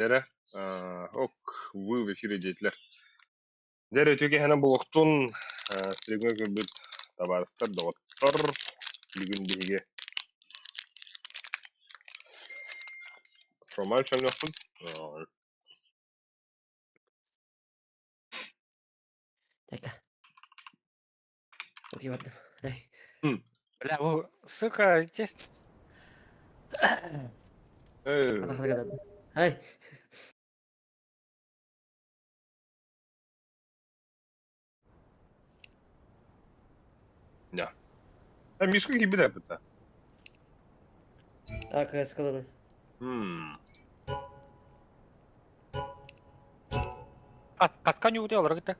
Дьэрэ, ок, вы в эфире диэтилэр. Дьэрэ, үтүө киэһэнэн буолуохтун, стримҥэ көрбүт табаарыстар, доҕоттор, бүгүн биһиги Роман Чернёхпун. Так. Вот я вот. Дай. Бля, бу, сука, здесь... Ай. Да. А Мишка кибеде быта. Так, сказано. Катка не удел, рыгыта.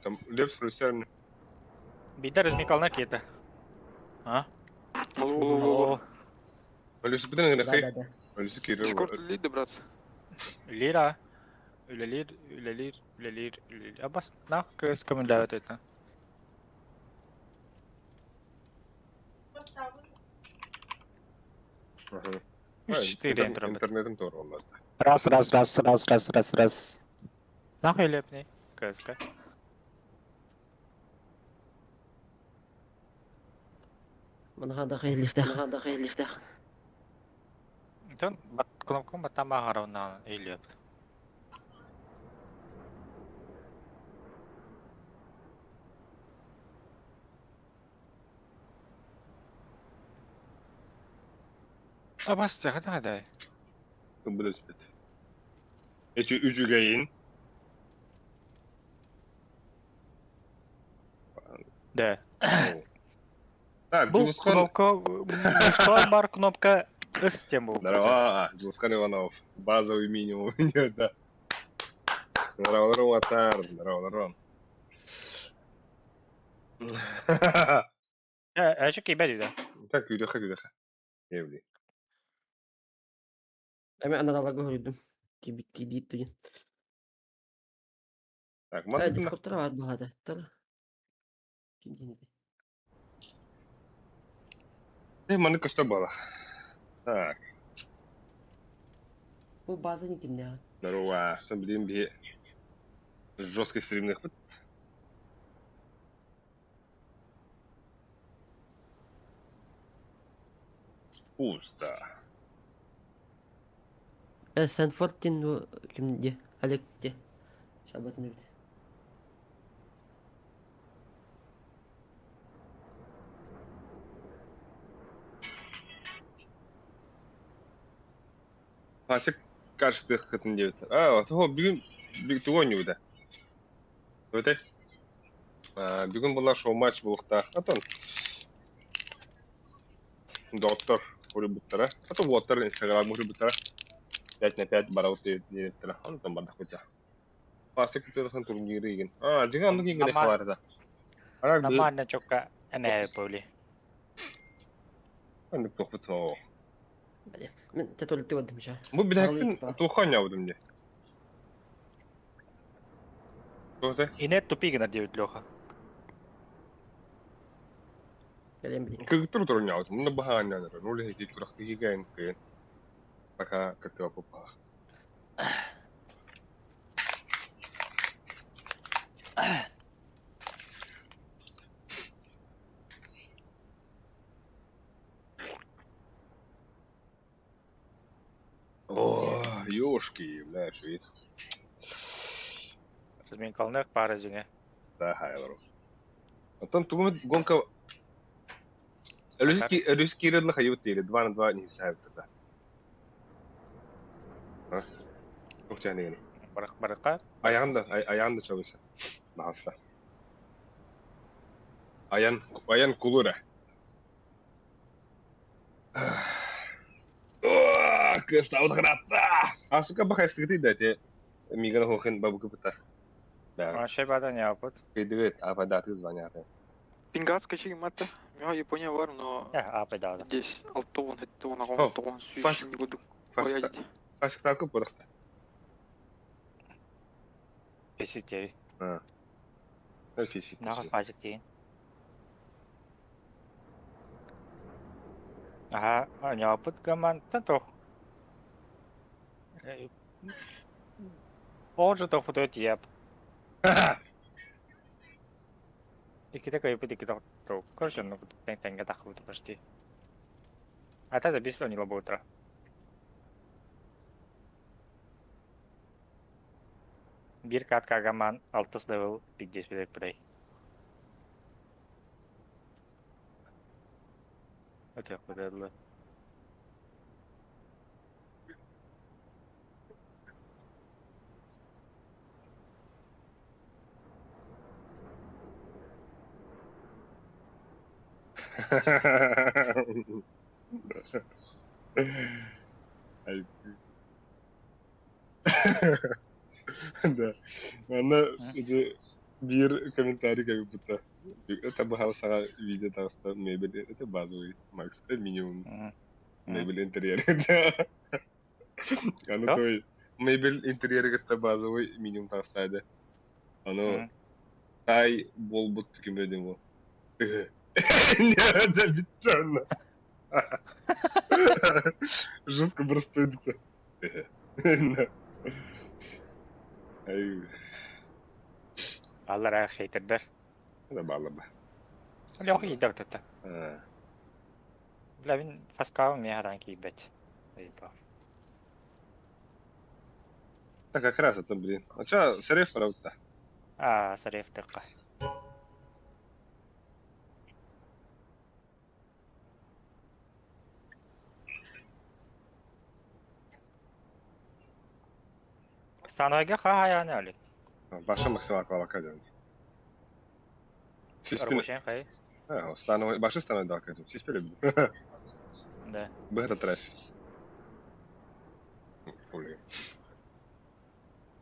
Там Лев Срусян. Бидар размекал кета. А? Алло. Алиса битен Да, да, да. Алиса кирер. Дискорд үлэлиир да, брат? Үлэлиир а. Үлэлиир, үлэлиир, үлэлиир, үлэлиир. Абас, на, кс комендавит это. Четыре Интернетим тур olmaz. Раз, раз, раз, раз, раз, раз, раз. Нахуй лепни. КСК. Манаха илихтэх, манаха илихтэх. Онтон кнопка баттама харавна илеп. Абас тяха дай. Билеспит. Эчи үчүгэйин. Да. Так, Бу Джулускан... кнопка, что бар кнопка с тем был. Здорово, Джулускан Иванов. Базовый минимум у него, да. Здорово, здорово, Атар. Здорово, здорово. Э, что кибе да? Так, үйрөха, үйрөха. Евли. Эми аналага көрдүм. Кибит кидит деген. Так, Э, мантына. дискордтар бар булады. Тар. Ким дейін еді? Э, маны көстө бала. Так, Бу база не кимде? здорово. Там билим би жесткий стримных бит. Пусто. Э, Сэнфорд ден бу кимде? Олег де. Шабатын бит. Пасек кажется, хытын дебит. А, того бүгүн тугон юда. Өте. Бүгүн була шоу матч булукта. Атон. Доктор урубуттара. Ато воттар Инстаграм урубуттара. 5 на 5 барауты диэттера. Аны там бардак бит. Пасек күтөрсөн турниры деген. А, жига аны кийин Нама- бар да. Ара Нормально чокка эме поли. Аны тохпут о. Бәле. Мен тәтөлікте бардым ша. Бу биләктин тухан ябдым не. Тоте. Инет тупик на 9 Леха. Бәлем биле. Кыгытыр турун ябдым. Мында баһаан яныр. Нули хети туракты киген кыйын. Пока кытыга попа. О, ёшки, бля, швид. Разминкалных пара зине. Да, хайлару. Потом тугум гонка Русский рыдлы хайут или 2 на 2 не знаю это. А? Ух ты, не. Барак барака. Аянда, аянда чабыса. Бахаса. Аян, аян кулура. О, кыста утгратта. А сука бахайстыгы да те. Мигана хохен бабука пыта. Да. Вообще бада не опыт. Кыдыгыт, а вода ты звонят. Пингат скачи матта. Миха Япония бар, но Э, а да. здесь алтуон, хеттуон, О, агон, тугон, сүйшін, гудук. Фасктаку порохта. Песитери. А. Фисик. Нахуй пазик дейін. Ага, не опыт команд тох. Он же тохтует еп. Иккитэ кыайбыт, иккитэ хотторбут. Короче, ну тэҥ-тэҥҥэ таххыбыт почти. А та записано не было утра. Биир каткага маан алтыс level пиддиэс бүтэй. Өтөхпүтэ Да. Манна ити биир комментарий как будто это быһа видео таҕыста мебель это базовый макс минимум мебель интерьер. Аны той мебель интерьеры кытта базовый минимум таҕыстаады. Аны тай буолбут ким бу. Не, бүттэ Жестко простой. Аллара хейтердер. Это балла ба. Леха идар тата. Бля, мин фаскаум мен харан кийбет. Так как раз это, блин. А чё, сареф правда? А, сареф тыкка. Станойга хаяны али. Баша максималка алака дьон. Рабочий хай. А, становой, баша становой далка. Сиспи люблю. Да. Бэта трэш.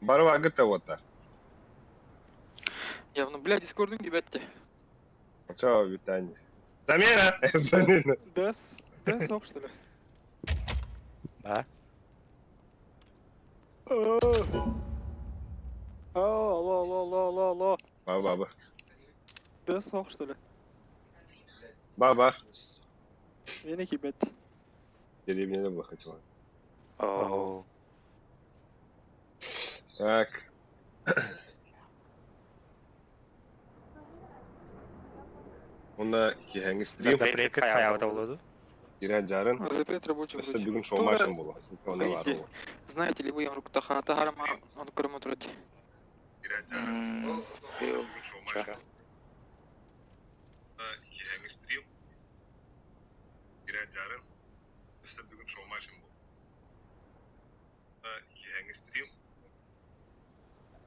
Барва гыта вот так. Явно, бля, дискордун дебетте. Чао, Витания. Замена! Замена! Да, да, сок, что ли? Да. Алло, алло, алло, алло, алло. Баба-баба. Да, сок, что ли? Баба. Я не. Деревня не было хотела. Оу. Так. Онна киһэҥи стрим. Запрет хаябыта болду. Ирен жарын. Запрет рабочего Өссө бүгүн шоу буолла. Знаете ли вы Руктаха Тахарама, он Крыму трати. Ирен жарын. Өссө бүгүн шоу Киһэҥи стрим. Ирен жарын. Өссө бүгүн шоу буолла. Киһэҥи стрим.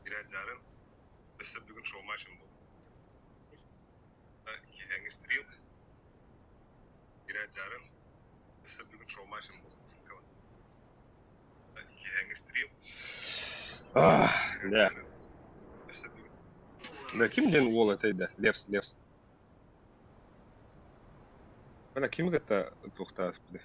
Ирен жарын. Өссө бүгүн шоу буолла. Киһэҥи стрим. Ирен жарын. Өссө бүгүн шоу буолла. Киһэҥи стрим. Да. Да, ким ден уол это да? Лепс, Лепс. Бана ким гата тухтаас бide.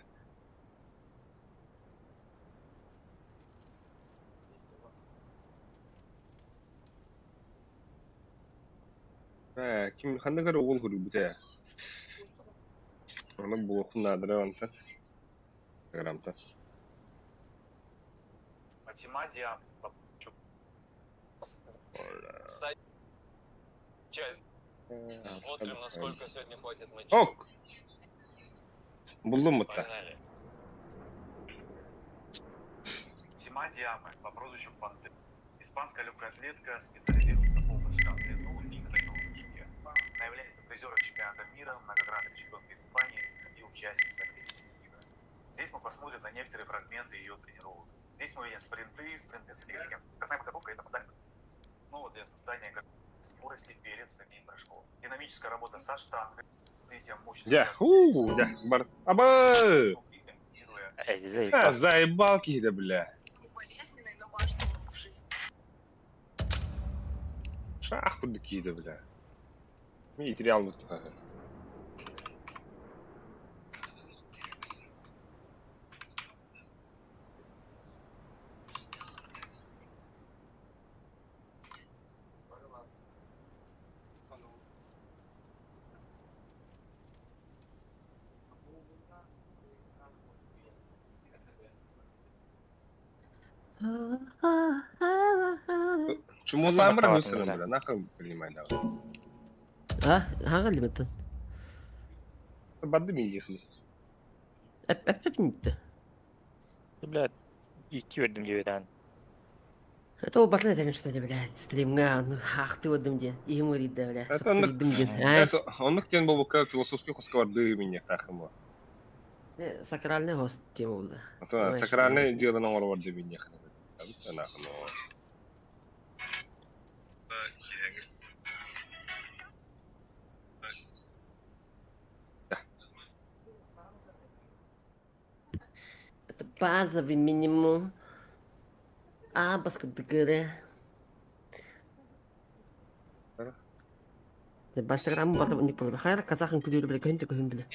Ким ханныгар уол хурбута. Аны булохун надыра онтан. Грамта. Часть. Смотрим, насколько сегодня хватит мочи. Ок. Булдум мутта. Погнали. Тима Диамы по прозвищу Пантер. Испанская легкая атлетка специализируется по прыжкам в длину и тройному прыжке. Она является призером чемпионата мира, многократной чемпионкой Испании и участницей Олимпийских игр. Здесь мы посмотрим на некоторые фрагменты ее тренировок. Здесь мы видим спринты, спринты с движением. Скоростная подготовка – это фундамент. Основа для создания скорости перед самим прыжком. Динамическая работа со штангой, развитием мощности. Я, у, я, бар. Аба! И комбинируя А, заебал киһи бля. Болезненный, но важный урок в жизни. Шахуд киһи бля. Ми реал мутта. Чумулламыр мусором, бля, нахуй принимай давай. А, хаҥа лимиттен. Барды миигин. Эп эп эп Бля, икки бердим диэбитэн. Это ол батын этэн что ли, блядь, стримҥа ахтыбыдым диэн, иһим ыарыйда, блядь, Это оннук сыптырыйдым диэн. Ай, оннук диэн буолбукка философский хоско барды минньиэхтаахым буо. Сакральный хост тема буолла. Ото сакральный дьыаланы оҥоро барды минньиэххин. Анаахын Это базовый минимум. А, баскыдыгыры. Бастаграмм бата ник буолар. Хайа казахын күлүрү биле көһүн көһүн биле.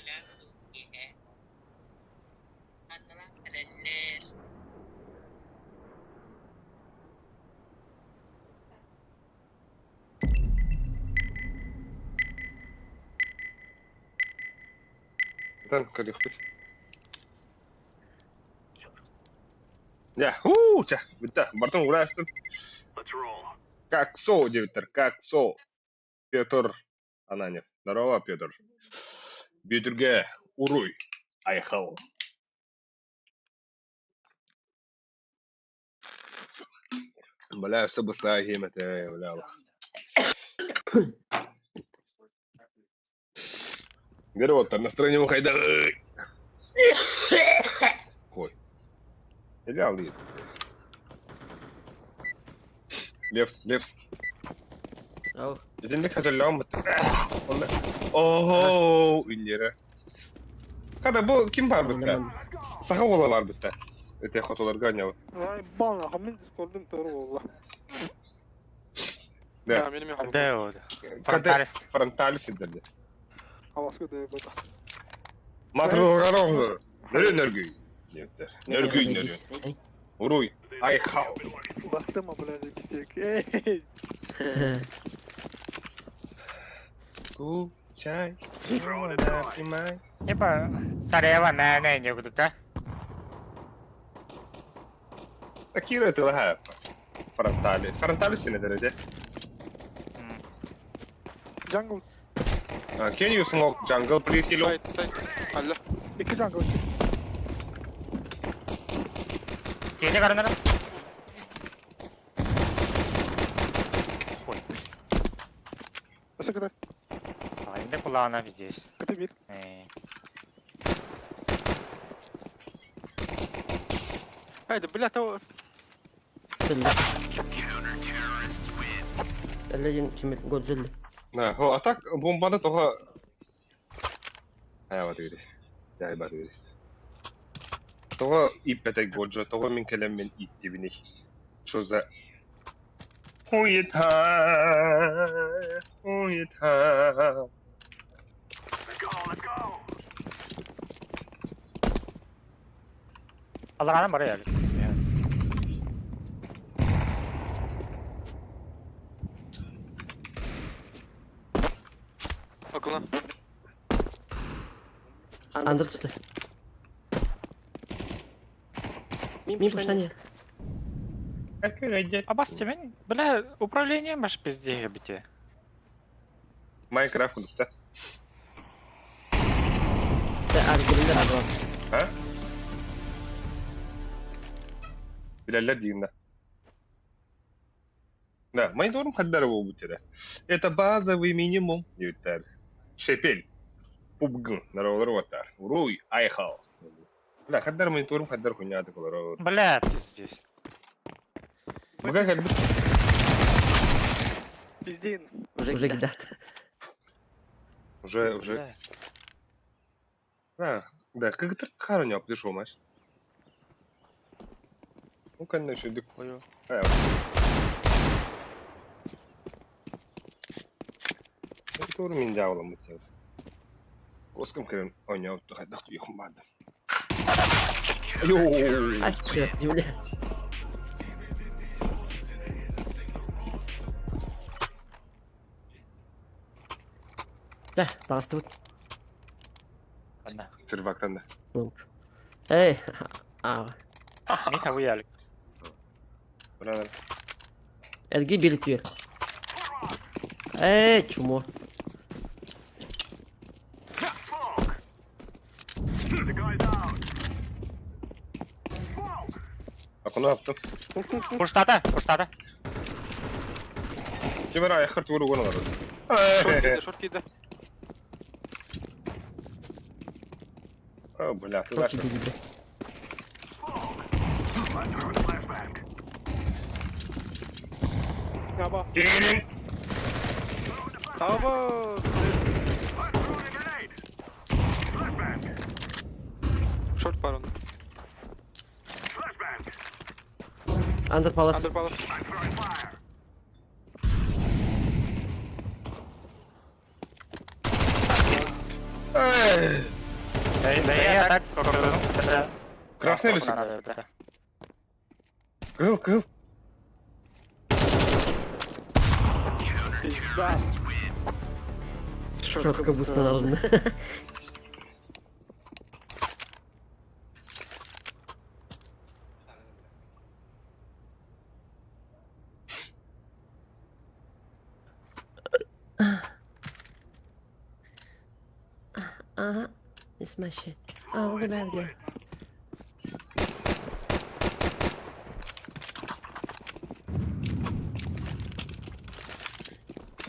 Там көрүөхпүт. Дьэ, һуу, чэ, бүттэ, бартын ураастым. Как со диэбиттэр, как со. Петр Ананьев. Здорово, Петр. Бүөтүргэ уруй, айхал. Бля, өссө бысаа иһиэм этэ, бля, Говорю, вот настроение хайда. Ой. Или алый. Лепс, Лепс. Ау. Итинник хөтөллөҕүм Оһоо, үннэрэ. Хата бу ким баар бытта? Саха уола баар бытта. Ити хотуларга оонньообут. Ай, бал, мин дискордум тору буолла. Да. Мин Да, вот. Фронталис. Фронталис сиддерде. Аваска да бата. Матырылгары оҕолор. Нөрү нөргүй. Диэбиттэр. Нөргүй нөрү. Уруй. Айхал. Бастыма, блядь, кистек. Эй! Скучай. Типа, Сарева мэ не кудук да? Акира тылаха. Фронтали. Фронтали сине дерede. Jungle. Can you smoke jungle please Ilo? Сайт, сайт. Алло. İki jungle. Сине каранара? Ой. Nasıl kadar? Айында кулаана здесь. Кıtı bir. Haydi, бля, то... Телле. Телле ким Годзилла. На, хо, а так бомбаны тоҕо хайаабат үһү дьайбат үһү. Тоҕо ииппэтэй Годжо, тоҕо мин кэлэммин ииттибиний? Что за хуета, хуета. Алараан барар. Акылан. Андыр түсті. Мин пуштане. Абас темен, бля, управление маш пизде бите. Майнкрафт кудукта. Аргилер аргылар. А? Билэллэр диигин да. Да, мониторум хаддара буолбут Это базовый минимум диэбиттэр. Шепель. PUBG. Здоровалар уоттар. Уруй, айхал. Бля, хаддар мониторум хаддар хуйнятык олорор. Бля, пиздец. Буга кэлбит. Пиздин. Уже кидат. Уже, уже. А, да, как ты харунёк пришел, маш? Ну, конечно, дык. А, Тур мин дьаабылам бутсар. Коскам кэлэн оонньообут хайдах туйахым баада. Йоо. Ай, бля. Да, таҕыстыбыт. Ладно. Сервактан да. Эй, а. Миха выяли. Туран. Эргий биир үтүөр. Ээ, чмо. Окно аптым. Пуштата, пуштата. Ким эрэ айаххар тугу уган олорор. Шорт киирдэ, шорт киирдэ. О, бля, ты Шорт знаешь. киирдэ. Таба. Тирин! Таба! Шорт бар онно. Андер Палас. Андер Палас. Красный или Кыл, кыл. Шорка бусна. Ага, it's my shit. All the bad girl.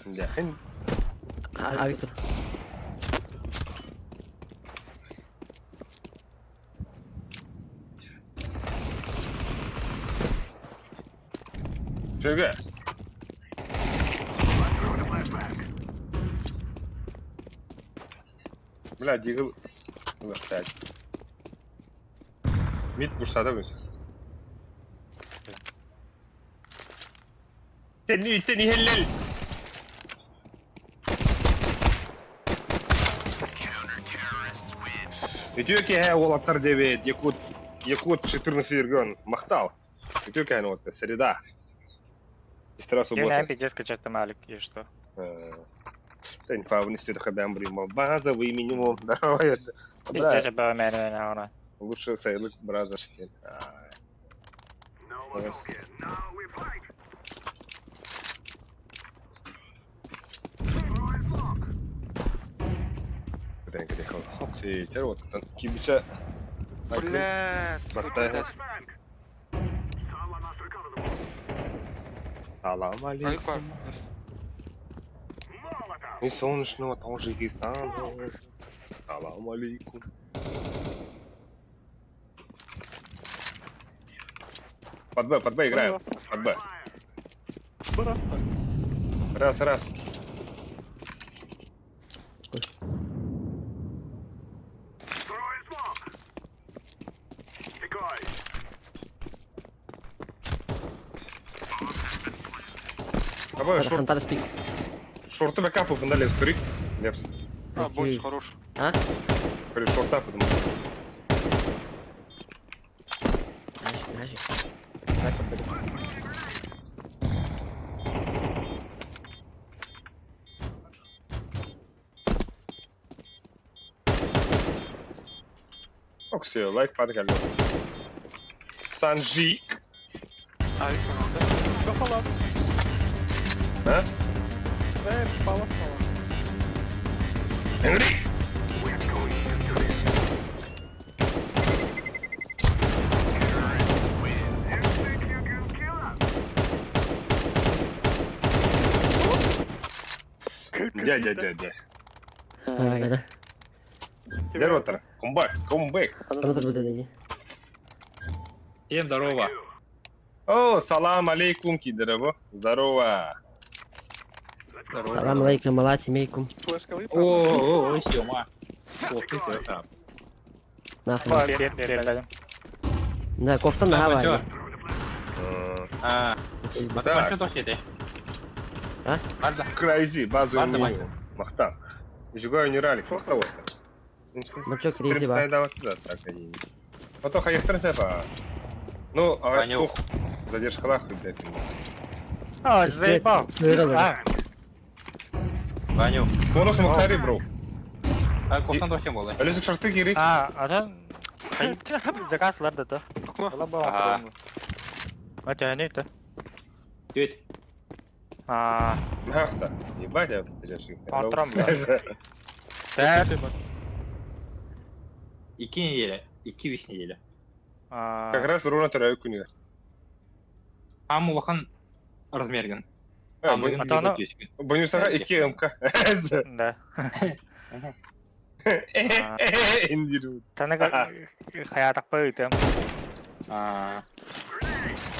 Дяхин. А, Виктор. Чөгэ. Бля, дигл. Блядь. Мид бурсада бүйсін. Тени, тени, хеллел. Үтүө киэһэ уолаттар диэбит Якут Якут 14 регион махтал. Үтүө киэһэ уолаттар среда. Сестра Я суббота. на пиздец качать малик, и что? Та инфа вынести до базовый минимум. Давай. Пиздец, я меня Лучше Сайлык Бразерс. Кибича. Бля, сука, Салам алейкум. И солнечного Таджикистана. Салам алейкум. Под Б, под Б играем. Под Б. Раз, раз. Давай, шорт. Хантар спик. Шорты бэкапы на левс, скорей. Лепс. А, больше хорош. А? Говорю, шорта, потому Наши, наши. Давай подбери. Окси, лайк падали. Санжик. А, А? Энри! Дядя, дядя. Ага, Здорово, Комбэк, комбэк. Всем здорово. О, салам алейкум, кидерово. Здорово. Салам алейкум, алат, семейкум. О, о, о, сёма. Нахуй. Да, кофта на Гавайи. А, Так. А? Крайзи, базовый минимум. Махтан. Ничего не ралик, махта вот. Мачок Крейзи, ба. Потом хаехтар сепа. Ну, а тух задержкалах, блядь. А, заебал. А. Ваню. Бонус Мухтари, бро. А кофтан точно был. Алисик шарты кири. А, а там заказ ларды то. Окно. Это не это. Түөт. Аа, Нахта. Ебать, я подожди. Онтором, Так. Икки неделя. Икки-үс неделя. Аа, Как раз руна төрөөбүт күнүгэр. Аам улахан размергын. Э, Аныгын А то оно- түөскүн. Бонусаҕа 2 МК. Да. Индиру. Таны хаятакпа ыытым. Аа,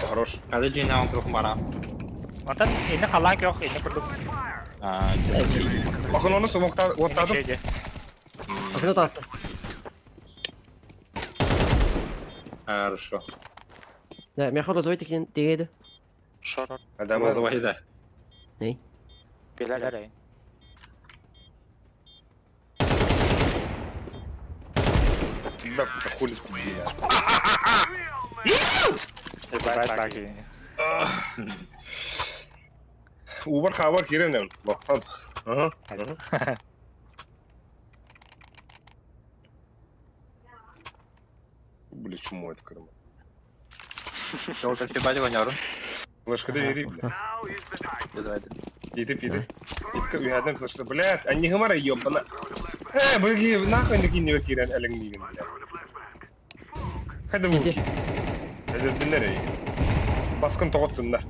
Хорош. Хады дьиэнээҕин турук бара. Онтон инни халаан көх, инни курдук. Аа, Bakın onu smokta оттадым. Инни Окно таста. Хорошо. Да, миэхэ розовый тикин тигээди. Шорт. Адамы. Розовый да. Билэр Тебя хули бля. Убар хабар кирен. Ага. Бля, чмо это крыма. Жолда все бали ванярын. Флешка да бери, бля. Давай. Иди, иди. Итка уядым флешка. Блядь, они гамара ёбана. Э, быги, нахуй такие не кирен элеңмиген, бля. Хәдә бу. Сиди. Хәдә диннәр. Баскын тоғыттыннар.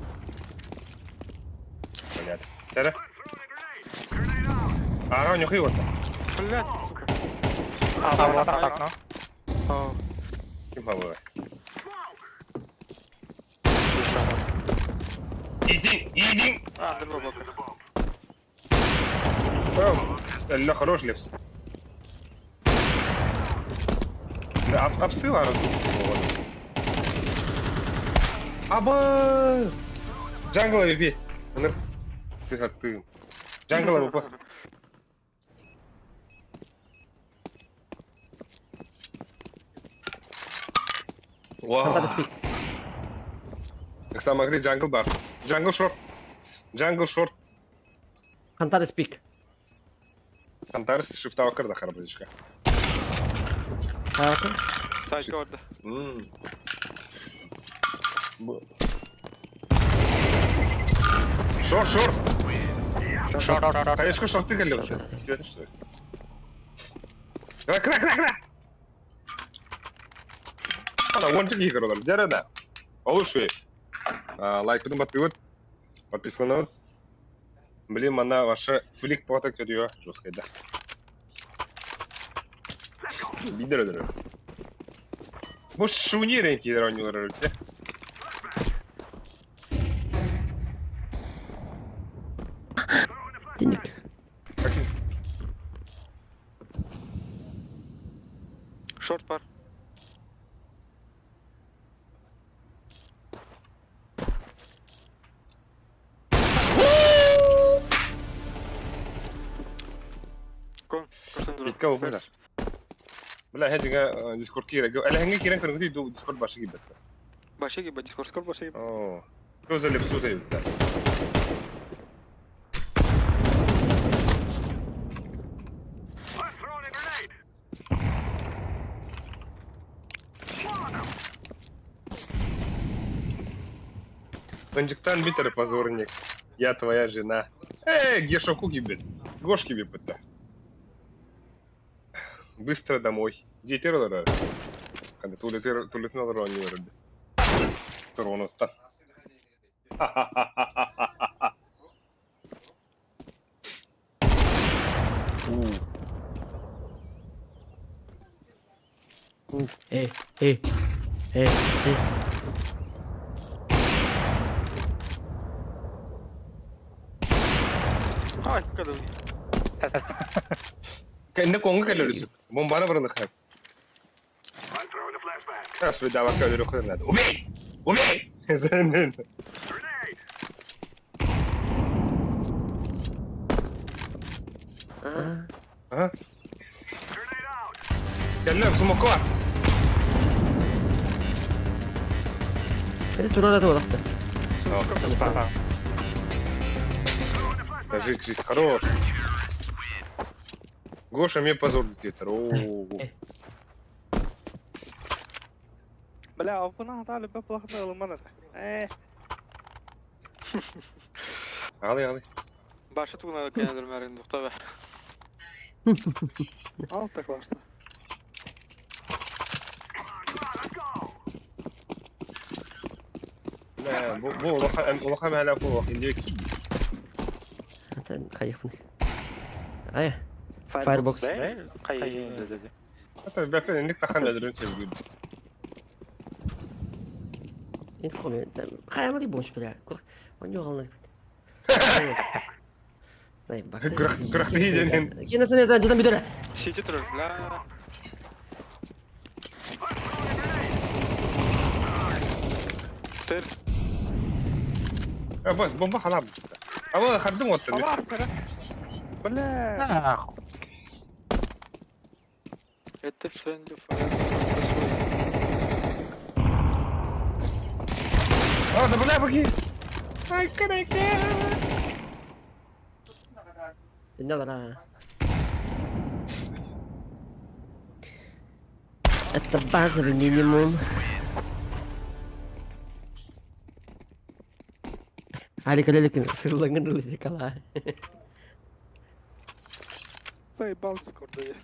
Понятно. Тәрә. Ага, нюхай вот. Блядь, сука. А, вот так, ну. А, Ким хавы? Иди, иди. А, добро, блока. Әллә хорош лепс. Да, апсы var. Аба! Джангл АВП. Ыныр. Сыхаттым. Джангл АВП. Хантар Вау. спик. Самогри джангл бар. Джангл шорт. Джангл шорт. Хантар спик. Антарс шифтава кырда харбазичка. Хака. Сайка орда. Шорт, шорт. Шорт, шорт, шорт. Конечно, шорты галил. Свет, что ли? Кра, кра, кра, кра. Ана, он же играл, где да? Лучше. Лайк потом подписывать. Подписано. Блин, мана ваша флик пота көрüyor. Жесткая, да. Бидер өдөрө. Бу шуни ренки ойнуулар өтө. Тинник. Каким? Шорт пар. Кон, Кассандра. Битка бу Бля, хәҗиңә Дискорд кирәк. Әле хәңге кирәк күргән ди Дискорд башы кибет. Башы гиба, Дискорд скор башы гиба. О. Көзәлеп су да. Ынҗыктан битер позорник. Я твоя жена. Эй, Гешоку кибет. Гош кибет это. Быстро домой. Дети олар. Ханды туалеттер туалеттин олар они өрөдү. Туруунуттан. У. Эй, эй, эй, эй. Ай, кадывый. Кэнде коңга келер Бомбаны бырылык. Раз видава келер хырнады. Убей! Убей! Сенен. А, Ага. Келлер смока. Это турара да олақты. Жить, жить, хорош. Гоша мне позор твиттер. О. Бля, опына аталы бе плахны ылыман это. Э. Алы, алы. Баша тугунан кэнэлэрмээрин духтаба. Алта классно. Бля, бу бу улахан улахан мэһэлэ бу индия ки. Это хайыхпын. Ая. Firebox. Хайы. Это бәкін инник тахан әдірін севгүн. Информе. Хайамады бош бля. Он жоғалны. Най бак. Күрәхти денен. Кинесene да жыдан бүдөрө. Сити турар, бля. Тер. Бас бомба халап. Ама хардым отты. Бля. Это friendly fire. А, да бля, баки. Ай, караке. Инналара. Это базовый минимум. Алик Аликин сырлаңын ылы кала. Заебал Дискорда я.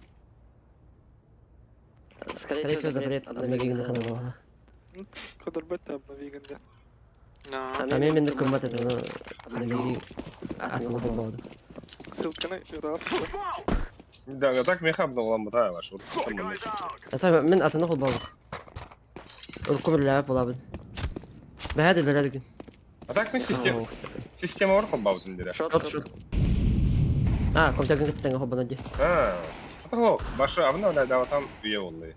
Скорее всего, запрет обновигин канала. Кадр бета обновиган да. А мен мен кымбат это, но обновигин атылы болду. Ссылканы ыраап. Да, так меха обновлан бата ваш. Ата мен атыны кол болду. Урку бир болабын. Бәһәде дәләр А так мен система система бар холбаузын дире. Шот шот. А, компьютерин кыттан хоббана ди. А, это башы обновляй, да, вот там үйе болды.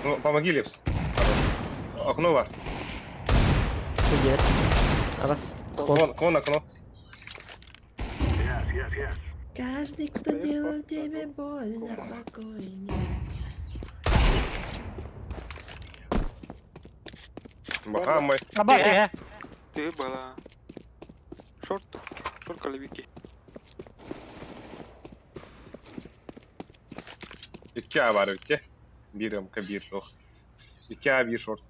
Ну, помоги, Лепс. Окно бар. Привет. А вас? Вон, вон окно. Каждый, кто делал тебе больно, покойник. Баха мой. Аба, Ты была. Шорт. Шорт калибики. Икки А бар икки. Бир МК, бир тох. Икки А, бир шорт.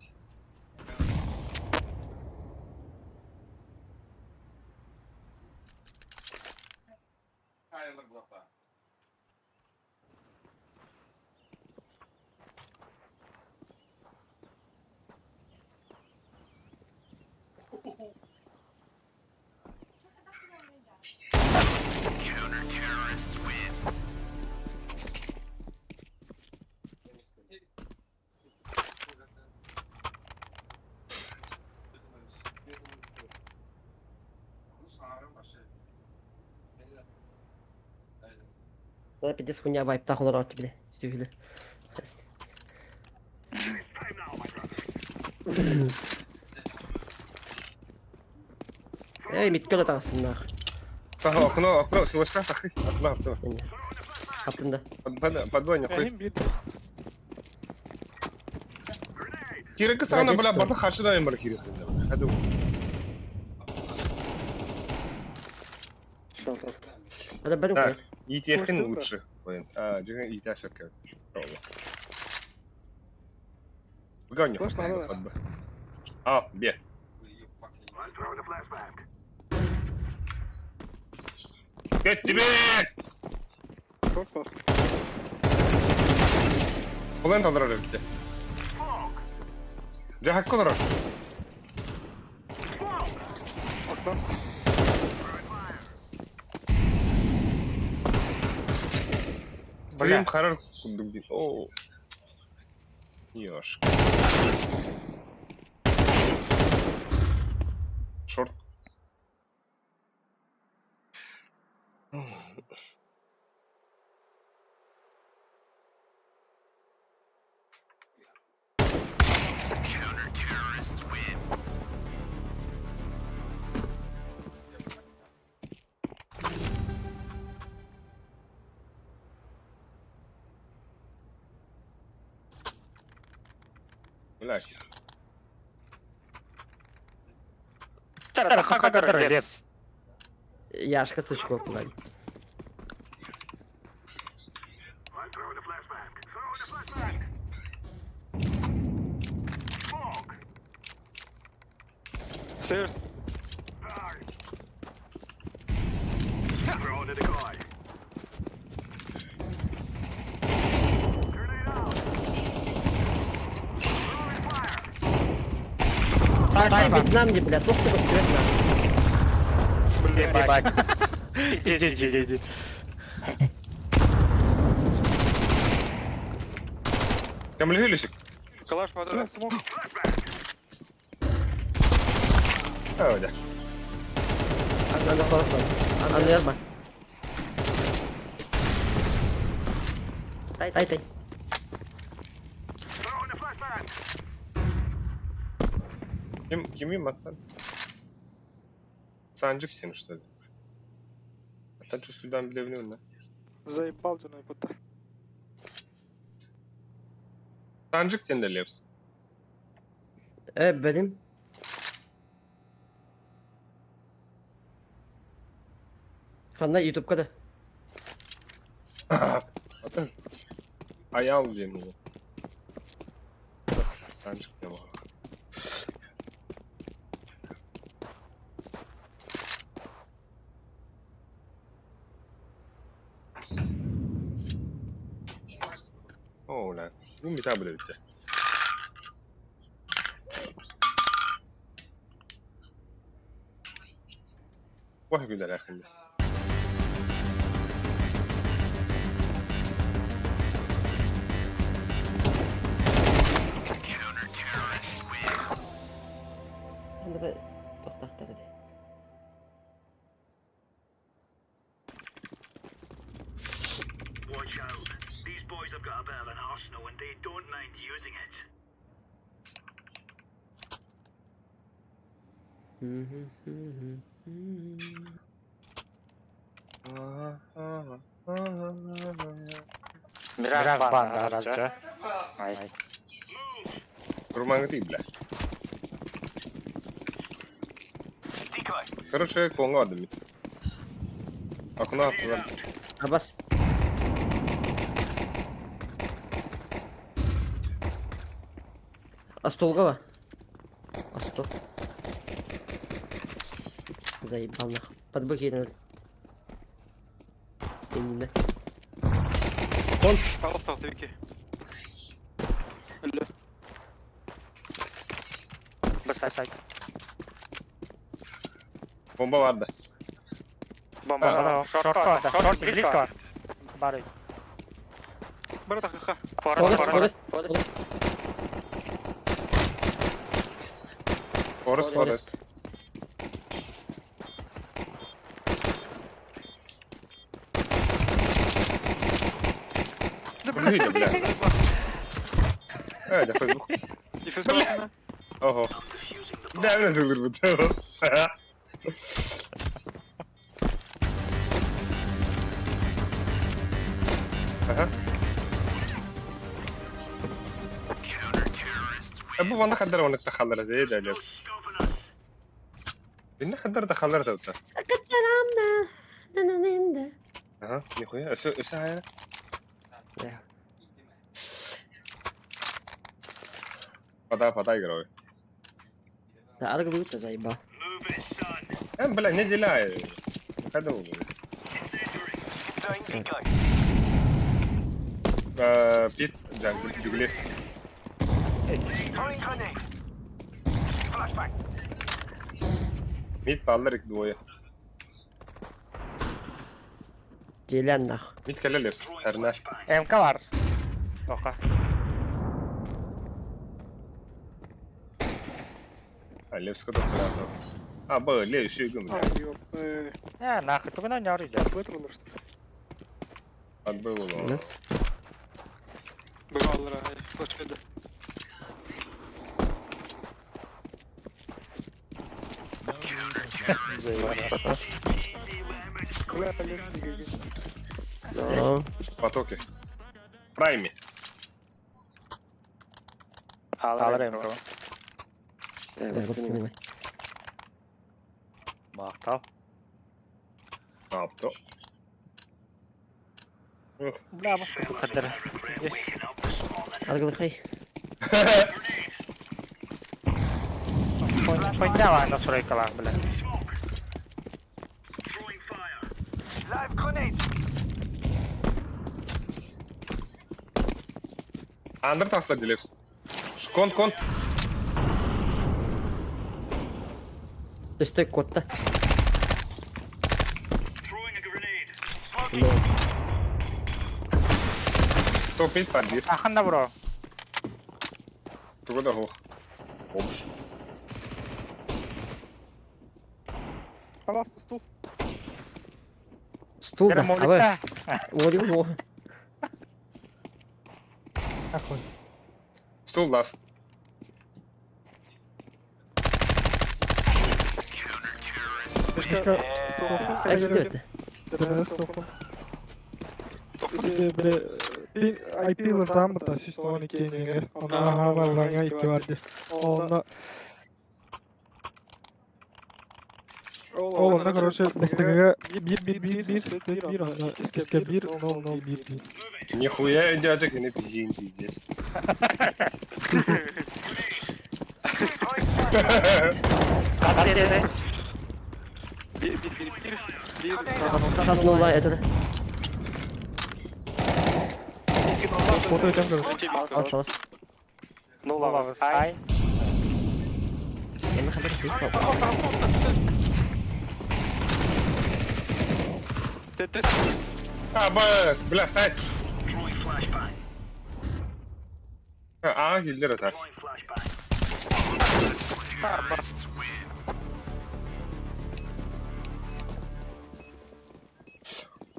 Надо пиздец хуйня вайп тахулар от тебе. Сюда. Эй, миткө да тагыстым нах. Таха, окно, окно, силочка, тахы. Окно, окно. Хаптында. Подвойня, хуй. Эм бит. Кирек сағына бля, барды қаршы да бар кирек. Hadi. Ада бәрін Так, кой. ИТХ лучше. А, деген ИТ шөкке. Выгони. Слышно, да? А, Б. Пять тебе! Шорт бар. Қолын талдырар өтті. Жахак колор. Окно. Стрим харар кудук дейт. О. Ёш. Шорт. Бля. Лепс. Яшка сучка план. Сэр. Саша Вьетнам не, бля, только успевать Бля, Ебать. Пиздец, жигейди. Кемле Калаш вода. Смог. Öyle. Анда классно. Анда yazma. Тай, тай, тай. Kim kimiyim hatta? Sancık demişti. Hatta çüsülden bilebiliyorum lan. Заебал ты на пута. Sancık denir hepsi. Э, benim. Ханна ютубка да. Hatta ayal diye Sancık diye bak. Oo lan. Bu bir tane böyle bitti. Vah güler akıllı. Анда бе тохтахтар ди. Watch out. These boys have got a bit of an arsenal and they don't mind using it. Мираж бан, раз, Ай. Kurmanı değil bile. Короче, konga adım. Akına attılar. Абас. Астолгова. Астол. Заебал нахуй. Подблокировали. Именно. Пожалуйста, Вики. Бля. Басай, сай. Bomba vardı. Бомба. Шорт, шорт, близко. Бары. Брат, ха-ха. Форест, Форест, форест. Форест, Форест. Forest Forest. Да, Bunu бля. bile. Öyle Facebook. Дефьюз бля. Oho. Ne olur bu tamam. Aha. Bu bana kadar onu تخلر زي ده لبس. إن حضر تخلر توتا. Aha, ne koyuyor? Öse öse hayır. Бля. Фада фада играю. Да, арглута заебал. Hem бля не деляй. Kada oldu. Pit, jungle, Douglas. Mid ballar двое. Делян нахуй. Mid кэлэ лепс. Тарна. МК бар. Оха. А лепс куда то. А, б, ле, еще и гум. А, ёп. Э, нахуй, только на нёр идёт. Вытруло, что ли? Отбыл. Да. Бывало, слушай, да. Бля, Олег, не гони. Да. Потоки. Прайми. Алар МК. Э, снимай. Мактал. Ne yaptı? Бля, басқа кадр. Здесь. Арглыхай. Подняла настройка, бля. Андр таста Дилепс. Кон, кон. Өстө куотта. Топ-5 бар бир. Аханда бро. Тугу да хух. Обш. Алас стул. Стул да. Абы. Олик о. Нахуй. Стул ласт. Мишка, Айкты өттө. IP-лардан бата 112 неңер. Онна хаваллаңа 2 барды. Онна Ол онна, короче, бастыгыга 1 1 1 1 1 1 иккискэ 1 0 0 1 1. Нихуя дядя, не пиздень, пиздец. Bir bir bir bir. Bir. Хаснулла это. Фото этем, короче. Алас алас. Нула ай. Эми хабар сейф. А, бас, бля, сайт. А, киллер это.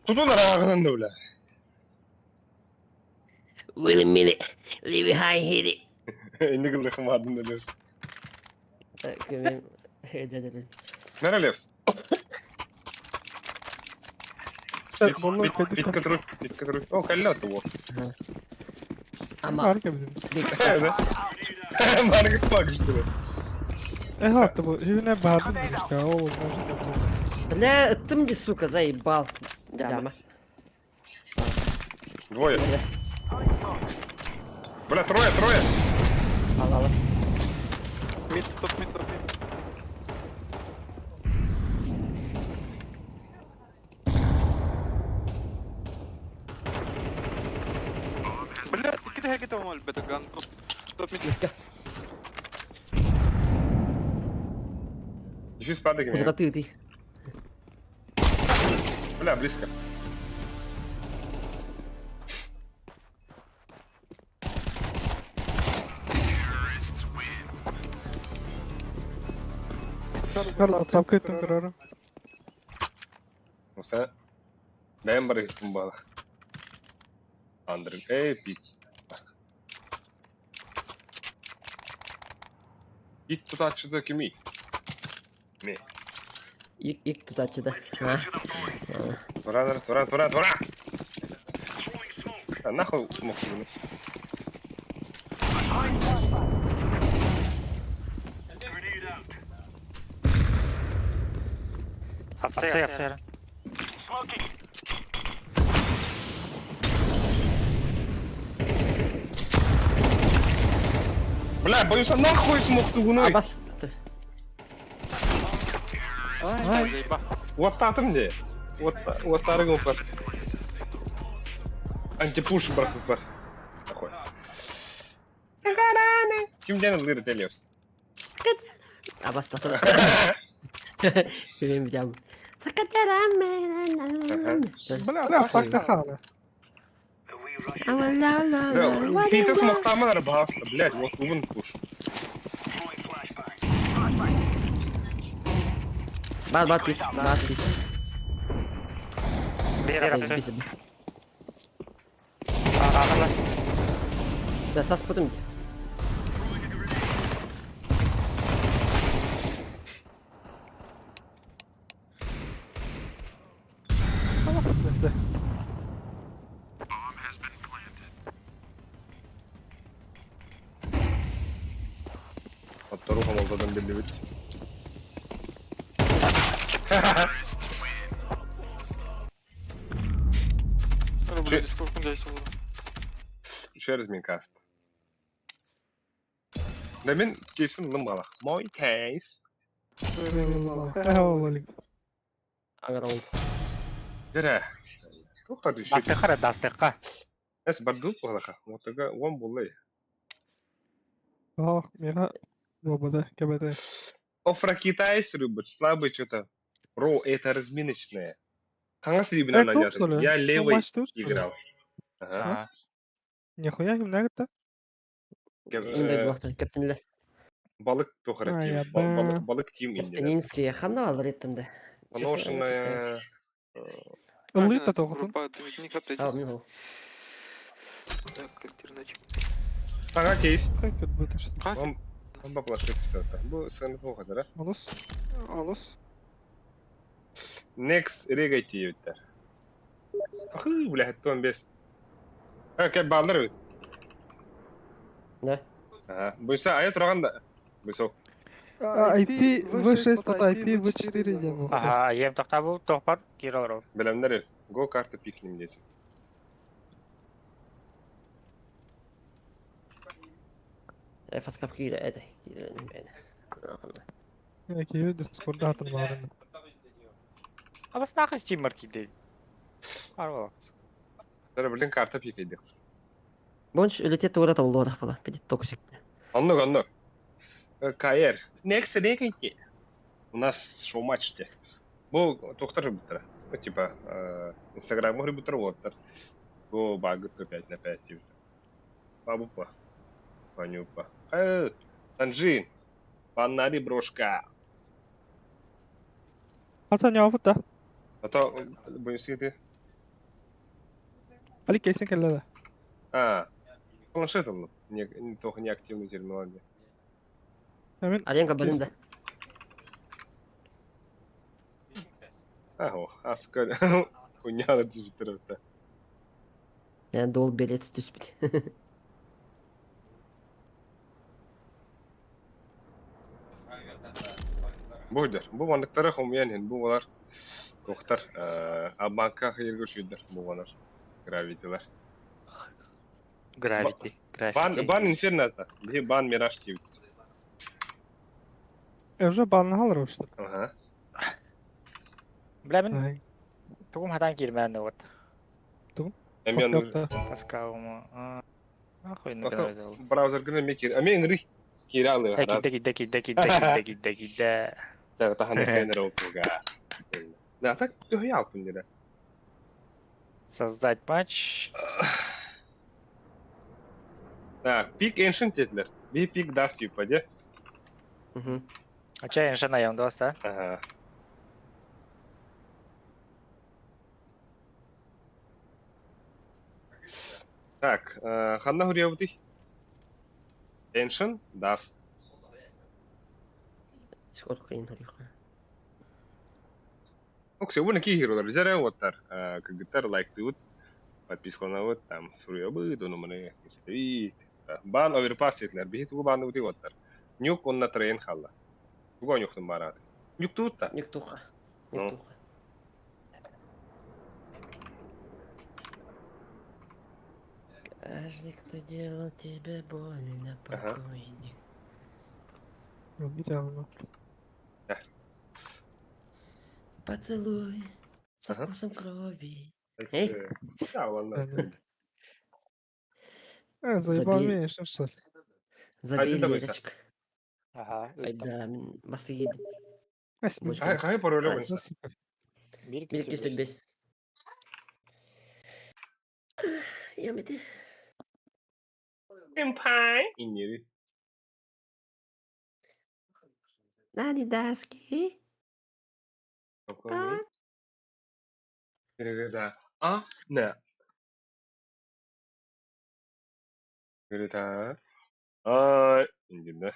Тутун арағынан да, бля. Willy Millie, leave high hit it. Энди кылды хымадын да лев. Кемем. Дедер. Нара левс. Боллар Бит который, бит который. О, калля того. Ама. Арка bizim. Да. Маргет флаг, что ли? Эх, атты бу. Хүнэ баһадын Мишка. Ол может. Бля, ты мне, сука, заебал. Дама. Двое. Бля, трое, трое. Ал алас. Mid top mid top mid. Блядь, кидай хакета мол бетаган. Топ мид. Дефьюз падай Куда меня. ты ты? Бля, близко. Карла, цапка этем карара. Муса. Бэм бар балах. Андр, эй, пить. Ит тутачыда кими? Ме. Ик ик тутачы да. А. Тура, тура, тура, тура. А нахуй смог Апсер, апсер. Бля, боюсь, а нахуй смог тугуной. Абас. Вот татым де. Вот вот тарыгым бар. Антипуш бар бар. Такой. Кимден лыр делес. Абас та. Сүрем билем. Бля, бля, так та хала. Питы смоктамын басты, блядь, вот угун пуш. Бар бар пит, бар пит. Бер апсер. Бис. Да сас потом. Оттору хамалдадан белли бит. Блядь, сколько он здесь Еще раз минкаст. Да мен кейсін лым балах. Мой кейс. Эх, ол. Агар ол. Дэрэ. Туха düşük. Дастыха дастыха. Эс барду буолаха. Мотога он буллай. Ах, мега буолбата, кэбэтэ. Офра китайец рыбыч, слабый что-то. Бро, это разминочное. Хаңас Э, рибинан туох что анятын. ли? Я левый Шоу-матч что ли? играл. Ага. Ага. Нихуя кимнәгетте? Мин дойдулахтан кэптинилер. Балык тохара Ай, тим. аба. Балык тим индия. Кэптининские ханна алар еттенде. Поношенная. Ыллыйта тоҕутун. Группа Дмитрий А, мин ол. Так, альтернатив. Саҥа кейс. Как это будет? что? Хас Он он баплашит что-то. Бу сыны туохатара. Олус. Олус. Next регай тиебиттер. Ахы, бля, тон бес. А, кеп балдар бит. Да. Ага. Буйса ая тураган да. Буйса. IP V6 под IP V4 диэн. Ага, ем тохтабыл тохпар киралар. Билемнер. Го карта пикнем дети. Фаскап киирэ этэй. Киирэ бэйне. Киһи Discord'да атын баарын. А бас нахуй стимер киде. Арвала. Тара билин карта пикейди. Бонч үлете тугура табылуодах була. Педит токсик. Оннук, оннук. КР. Next регайте. У нас шоу-матч те. Бу тохтар буттара. Ну, типа, Инстаграм буттар воттар. Бу багы 5 на 5 типа. Бабупа. Панюпа. Санжин. Паннари брошка. Ата не да. А то, боюсь, ты. Али кейсин келле. А, планшет он. Не, не, только не активный терминал. Мен Аренга балында. Ага, аска. Хуйня да түзүттөр. Я дол белет түспүт. Буйдар. Бу мандыктары хомуян хин бу балар. Тохтар, банка хайырга шүйдер бу балар. Гравитилар. Гравити. Бан Гравити. бан инферно-то. Би бан мираж тип. уже банны халыр что. Ага. Бля, мен тугум хатан кирмән вот. Эмен Таскауму. Нахуй не Ата браузер гына мекер. А мен гри киралы. Э, кидде, кидде, кидде, кидде, кидде, кидде, кидде. Так, тахан хенер олтуга. Да, так ялпын дере. Создать матч. Так, пик ancient дедлер. Би пик даст типа, де? Мгм. А чай иншена я да? Ага. Так, ханна хурьябыты? Ancient даст. Сколько кыйын хорьюха. Оксе, уна ки хиролар бизере оттар. Кыргыттар лайктыбыт, подпискаланабыт, там суруябыт, ону маны истебит. Бан оверпас етлер, бихи тугу банды бути оттар. Нюк онна трейн халла. Тугу нюктун барат. Нюк туутта. Нюктуха. Ну. Нюктуха. Каждый, кто делал тебе больно, Ага. покойник. Идеально. Поцелуй со Ага. вкусом крови. Эй. Да, ладно. Заебал Забей. меня, что ли? Забей давай, лирочка. Ага. Айда, мин басты едем. Ась, Хай, хай пароль Ай, ойнса. Бир Бир кистер бес. Ямете. Сэмпай. Иннери. Нани даски. Да. А, не. Да. А, иннери.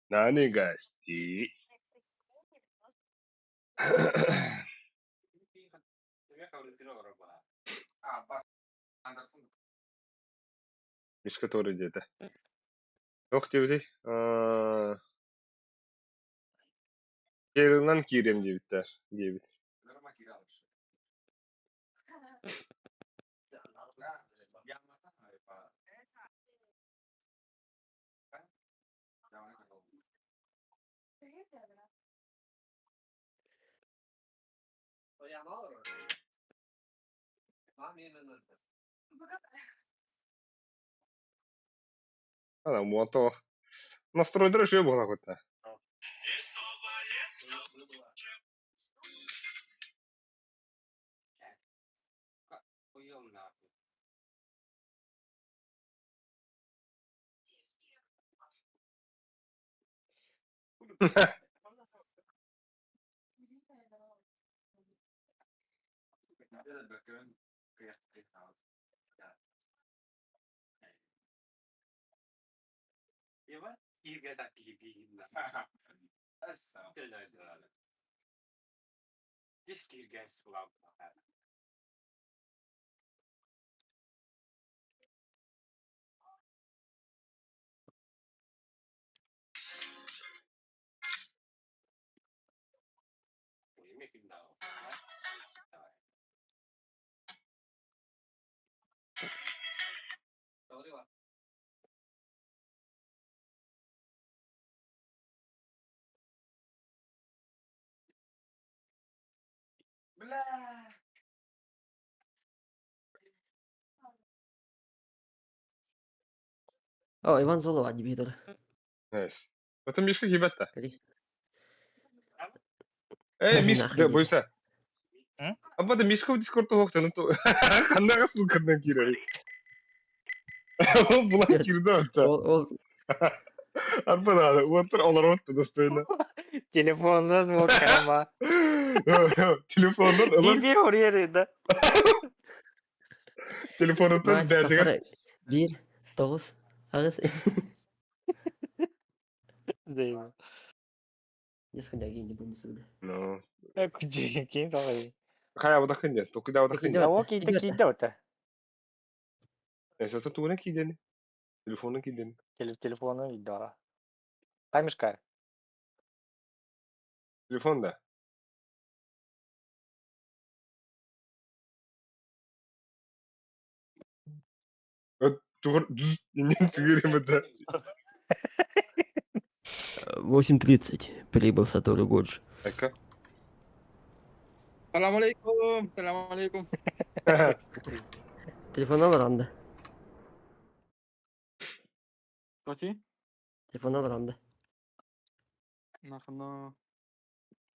Нани гасти. Мишка тоже где-то. Ох, ты, Керилнан киирем диэбиттэр, диэбит. Ана муонтох. Настройдара үчүгэй буолла кутта. О, Иван Золова дебитор. Nice. Это Мишка кибетта. Кали. Эй, Нахуй Мишка, диэн. бойся. М? Абба да Мишка в Дискорд туһуохтан ханнаға ссылканан киирэр. Ол булан киирдэ отта. Ол, ол, Арба да, уоттар олорот достойно. Телефондан вот карма. Телефондан ылан, Иди урьер да. телефонуттан Матч бээтигэр тахтара биир, тоҕус, аҕыс. Заебал. Несколько не буду всегда. Ну, Кучи, давай. хайа абадахын дьэ, токуйдаабатахын дьэ. Да окей, такие да вот. Эсэсэ тугунан киидэн, телефонун киидэн. Телефону да. Аймишка. Телефон да. Тугур дүз иннин тыгыр да. 8.30 прибыл Сатору Годж. Эка. Салам алейкум, салам алейкум. Телефон аларанда. Тоти? Телефон аларанда. Нахна.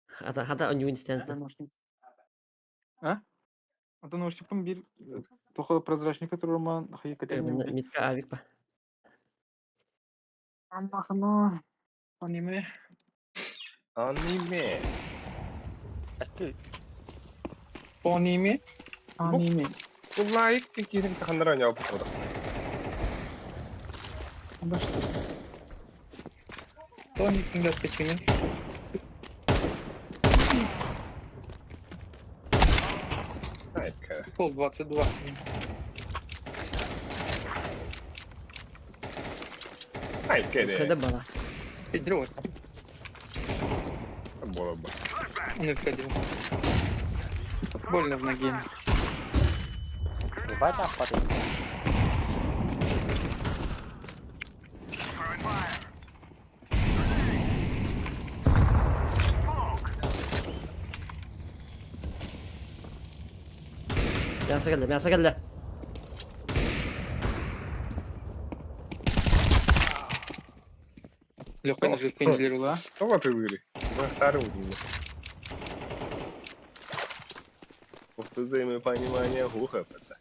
Хата хата онюин стента. А? Ата наушникпын бир тоха прозрачный, который роман хайкатен. Митка авик па. Нахна. Аниме. Аниме. Аниме. Аниме. Бу лайк киирин таханнара ньоо бу. Тони кингас качинин. Айка. Пол 22. Айка Хада де. бала. Педрот. Бола ба. Он и входил. Больно в ноге. Ебать, охватывает. Мясо келді, мясо келді. Легко даже кенделер, да? Тоҕо тыгыры. Бахтары удумна. Ух ты, взаимопонимание глухо это.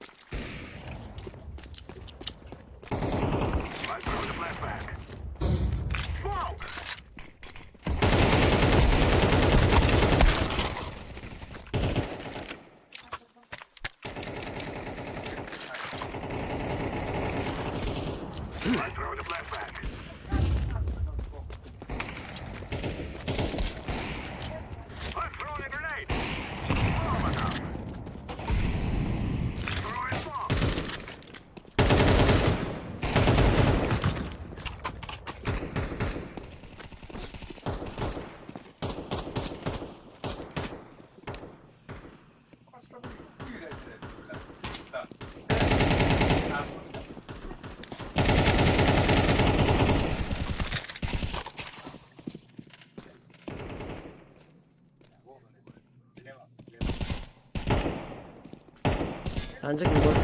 Санжик не может.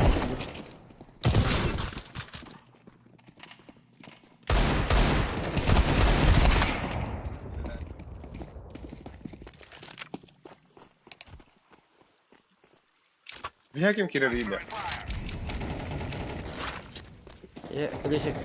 Биһа ким кирер иилэ? Е, Лешек.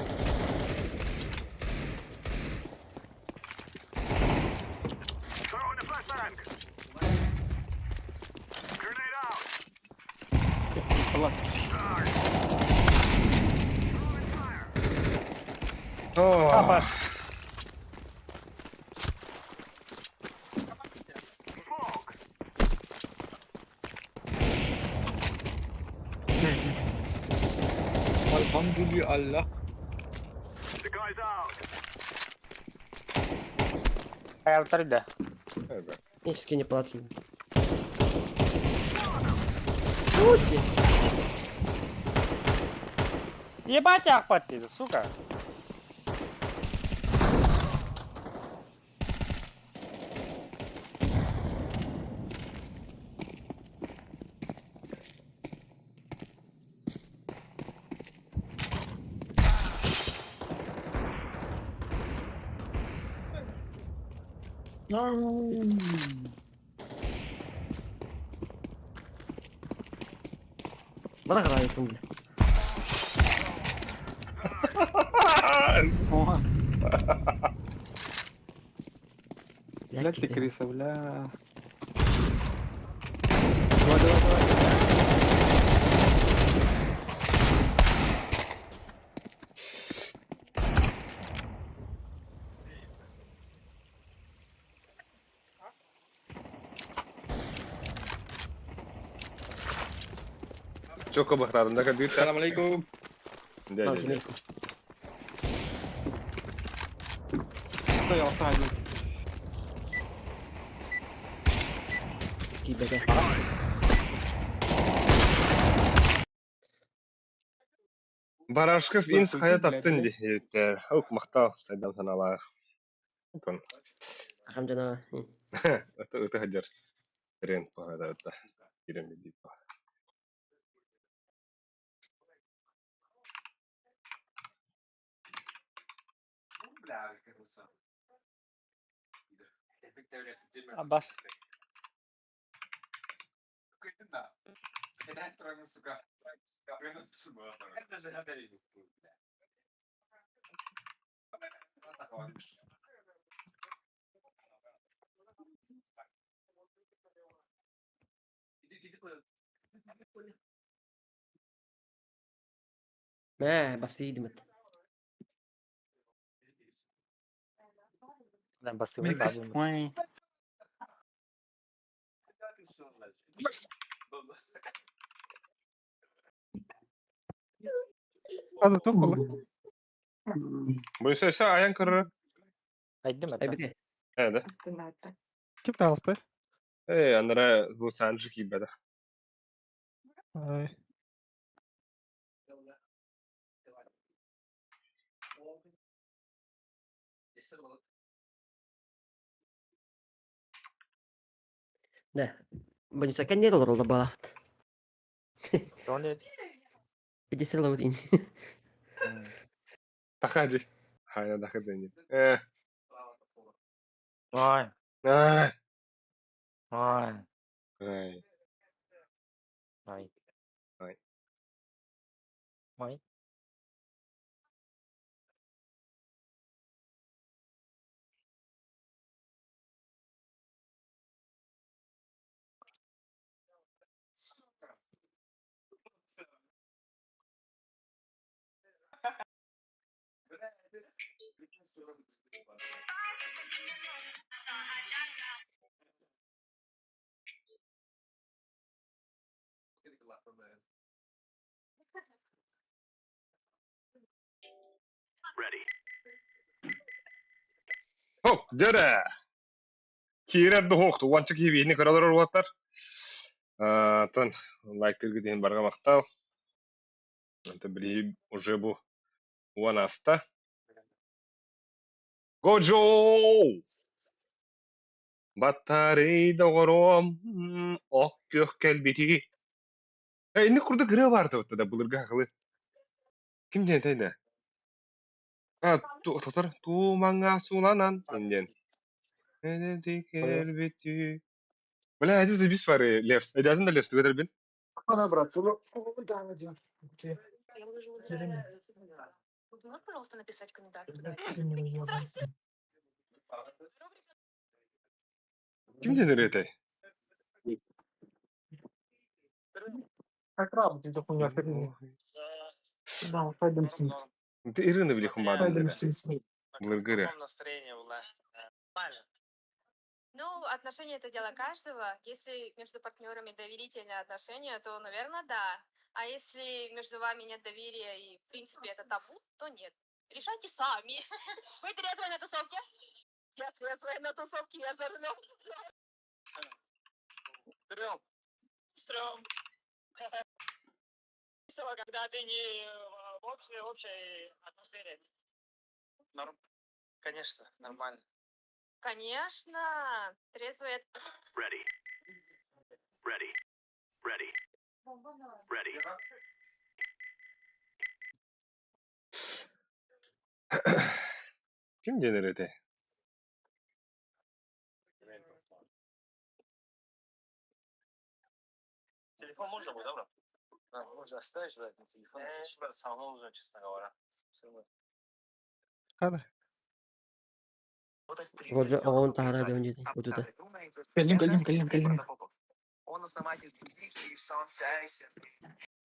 О, Alhamdulillah. Хайалтар да. Технические неполадки. Уси! Ебать ахпат ты, сука. Бара карайытым бile. Бля, ты крыса, бля. Давай, давай, давай. Чоко бахтадым да компьютер. Салам алейкум. Дядя, Мал дядя. семейку. Стоял, ставил. Кибеге. Барашков инс хайа таптын диэбиттэр. Ок махтал сайдам санаалаах. Онтон Ахам жана. ыты ыты сылдьар тренд баҕата киирэн билдиит Абас. Мэ, басыйдымыт. Бастыбын бабым. Хазы тух була. Буйса өссө айан көрөрө. Айдым это. Айбите. Ээ да. Ким таҕыста? Ээ анара бу Санджи киирбэтэх. Ай. Да. Банюса кеннер олор олда бала. Тони. 50 лаудин. Тахади. Хайа даха дэнни. Ээ. Ой. Аа. Ой. Ай. Ой. Ой. Ой. Хоп, дьэрэ! Киирэр дуһуохту, уонча киһи биһини көрө олорор уолаттар. Оттон лайктыыргыт иһин барҕа махтал. Онтон билиһи уже бу уон ааста. Годжо! Батарей доҕоруом, ох күөх кэлбити. Э, инник курдук ырыа баар да былыргы хахылы. Ким диэн этэй А, тотор тумаҥа суланан диэн. Бля, это запись пары, Левс. Эдязын да Левс, бин. Она, брат, да, где? Я выложила Келеми. Можешь, пожалуйста, написать комментарий? Ким диэн ырыатай? Как раб, где хуйня фигня. Да, пойдем с ним. Ты Ирина билихум баадын Пойдем дere. с ним. Былыргы ырыа. Ну, отношения это дело каждого. Если между партнерами доверительные отношения, то, наверное, да. А если между вами нет доверия и, в принципе, это табу, то нет. Решайте сами. Вы трезвые на тусовке? Я трезвая на тусовке, я за рулем. Стрём. Стрём. Когда ты не в общей, общей атмосфере. Норм. Конечно, нормально. Конечно, трезвые. Ким диэн ырыатай? Телефон можно будет, да, брат? Да, можно оставить, брат, на телефон. Брат, самому нужно, честно говоря. Хана. Горжа оҕон таһара дьон диэтин кутута. Кэлим, кэлим, кэлим, кэлим.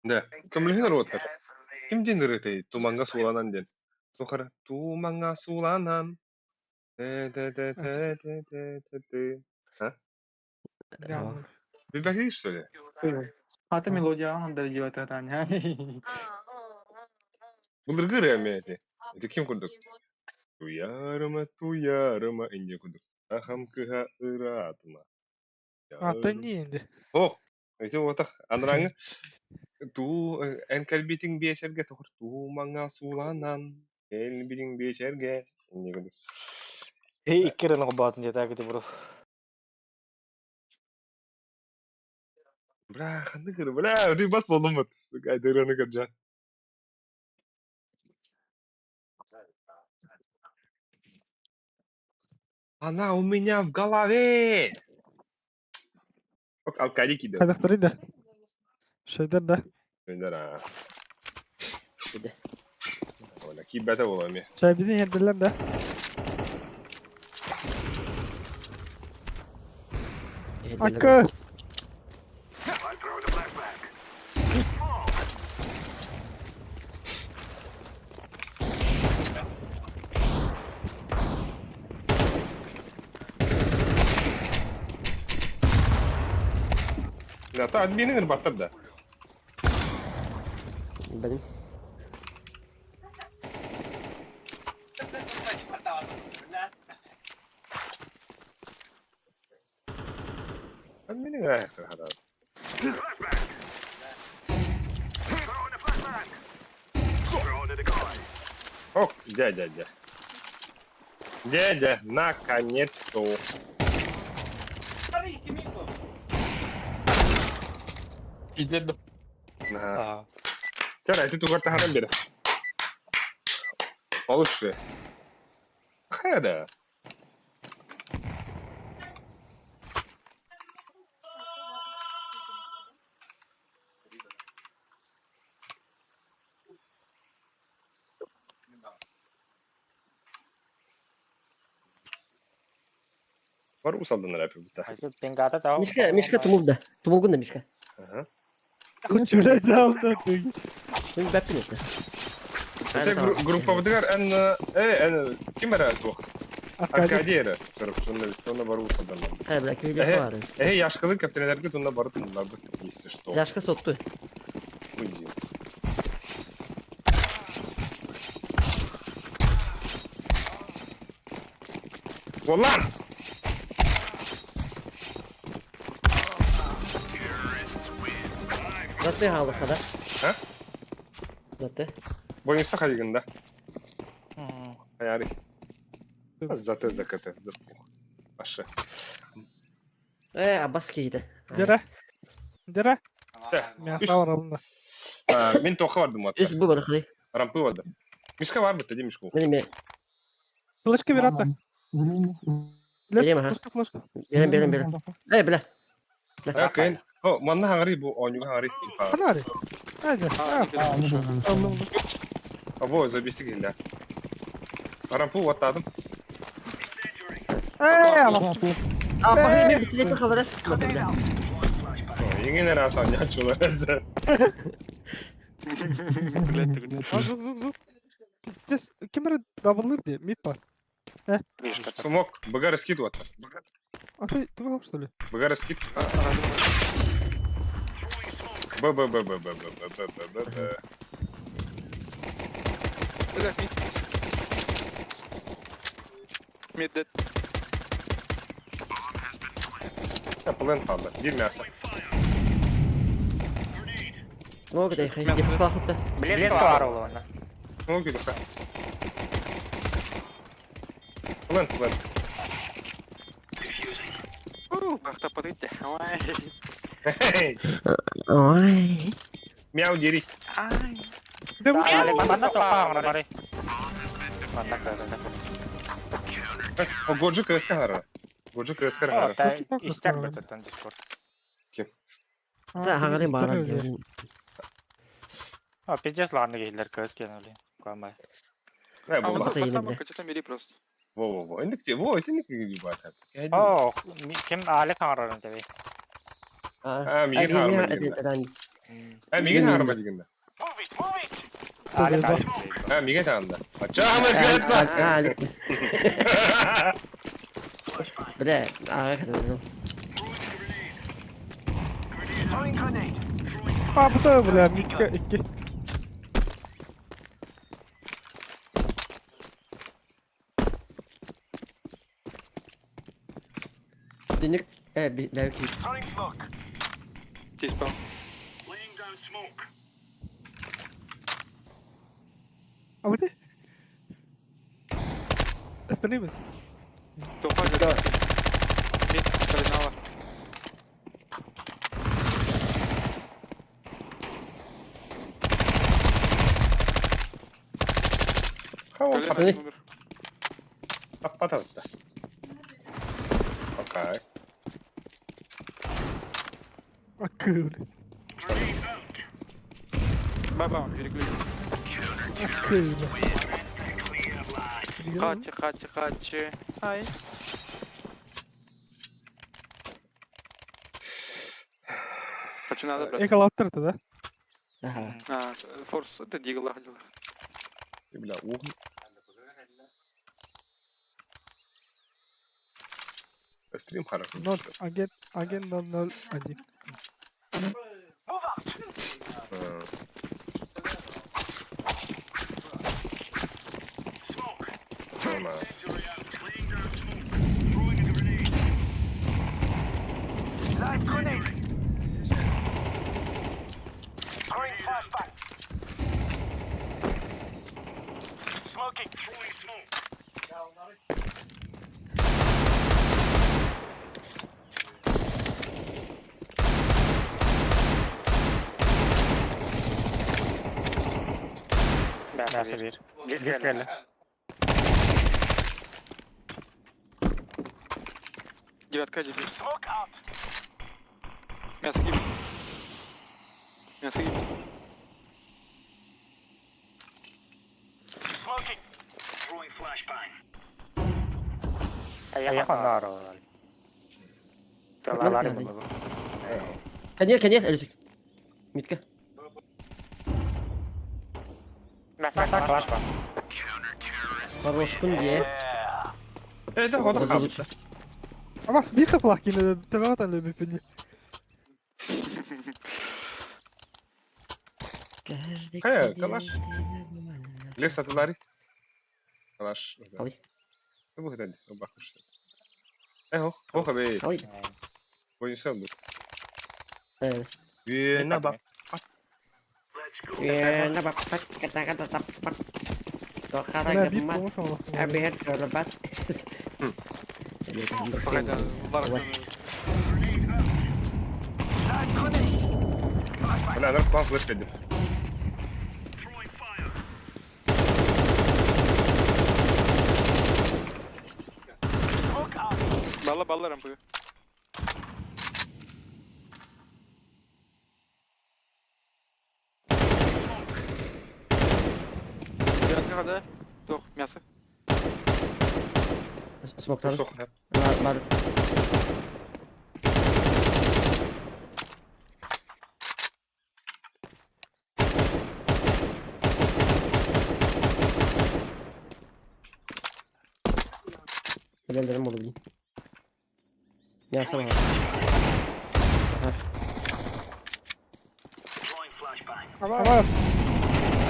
Да, көмөлөһөн ырыаттар. Ким диэн ырыатай? Тумаҥҥа сууланан диэн. Сухара тумаҥҥа сууланан. Тэ-тэ-тэ-тэ-тэ-тэ-тэ. Ава. Билбэтигит, что ли? Ата мелодия андар делать Таня. Былыргы ырыа эмиэ ити. Ити ким курдук? Туйаарыма, туйаарыма инньэ курдук. Ахам кыһа ыраатыма. А, то не инде. Ох, ити уотах анарааҥы туу эн кэлбитиҥ биэчэргэ тоҕор туумаҥҥа сууланан кэлбитиҥ биэчэргэ инньэ курдук. Эй, икки рынок баатын диэтэ кити буру. Бля, ханнык ырыа, бля, ити бас буоллум сука, ырыаны көрдьөөн. Она у меня в голове! Ок, Алкадий кида. Хайдахтарый да. Шайдар да. Өндөр, Киде. Ола, киббete буолуо эмиэ. Чай бізден ердерлер да. Иһиллэр. Акы. Да, та админы ырбаттар да. Билбэтим. Админы ырбаттар хата. Ох, дядя, дядя. Дядя, наконец-то. Идет Ага. Аа. Чара, ты тугар таһаран бери. Получше. Хада. Бар усалдан рэпер бутта. Пингата тау. Мишка, Мишка тумулда. Тумулгун да Мишка. Ага. Блядь, да, ты. Мин бэппин это. Это группа бдыгар эн эн ким эра туох? Аркадий. Аркадий эра. Сорок, сонна бар усалдан. Хай, бля, күйде бар. Эй, яшкылы каптенелерге тунна барып туннар если что. Яшка сотту. Уйди. Волан! Затты хаалыха да. А? Затты. Бойынса хайыгында. Хаяри. Заты закаты. Ашы. Э, абас кейді. Дера. Дера. Мясо баралын да. Мин тоха бардым Үс атта. бу бар хали. Рампы барды. Мишка бар битте, ди мишку. Мен эме Флешка бер атта. Берем, аха. Флешка, флешка. Берем, берем, берем. Эй, бля. А, кыйын. О, манна хаңари бу оонньууга хаңари. Ханары. Айда. Аллым. Во, забести келді. Рампы оттадым. Эй, ала. А, пахы мен пистолетин халарас. Бля. Еңен әрі асан, я чулар. Блядь, ты А, Звук, звук, звук. Пиздец. Ким эрэ даблыр дии, мид бар. Смок, БГ раскид отта. А ты тугах что ли? БГ раскид. Б, Б, Б, Б, Б, Б, Б, Б, Б, Б, Б. Блядь, мид. Мид дед. Плен қалды. Бір мясо. Смог дай хай. Деп скала хутта. Блеск барыл оны. Ну, күйді. Плен, плен. Бахта подойти. Ой. Хей, Ой. Мяу дери. Ай. Да вы Манна тоха бары. Манна кызы. О, Годжи кырыска хара. Годжи кырыска О, хара. та истер бөтөттөн Дискорд. Та хаңари баран дии. О, пиздец ладно кейлер кыз кенели. Куамай. Э, А, була. вот Батайын, там, бля. что-то мири просто. Во, во, во. Эндик те, во, это не бата. О, ким али каңарарын деби. А, мигин харма дегенде. А, мигин харма дегенде. Али али. А, мигин тағында. Ача, амыр Бля, ага кадыр. А, bu da бля, мидке икки. Дүнүк э бля ки. Здесь, по А bu ne? Остальные Тоха, да. Мид, кардинала. Хау, Колено один умер. пататта. Окей. Акы, бля. Баба, он переглядел. Акы, бля. Хачи, хачи, хачи. Ай. Хочу надо брать. Эколаптор-то, да? Ага. А, форс, это дигл ходил. Бля, ух. Стрим хорошо. 0, агент, агент 001. Мясо бир. Блеск келди. Девятка, дебил. Мясо гиб. Мясо гиб. Аяк оннор. Талалары була. Конец, конец, Элисик. Митка. Мясо клаш бар. Хорош күн дии. Это хода хаб. А вас бир хапалах кине, төбөҕө лөбүпүнү. Каждый Хэ, день калаш. ты нормально. Лев сатылари. Калаш. Алый. Бу хәдә, бакыш. Э, хо, хо хабе. Алый. Бойынша бу. Э. Вена ба. Вена ба пак ката ката тап пак. Тохара Бля, бир гамма. болмуш олох. Абер корбат. Пока, Лара, Ана анар план флеш кэлдим. Балла балла рампы. Да? Туох, мясо. Смоктар. Суох. Бар. Билэллэрим буолу билин. Мясо бар. Абаас.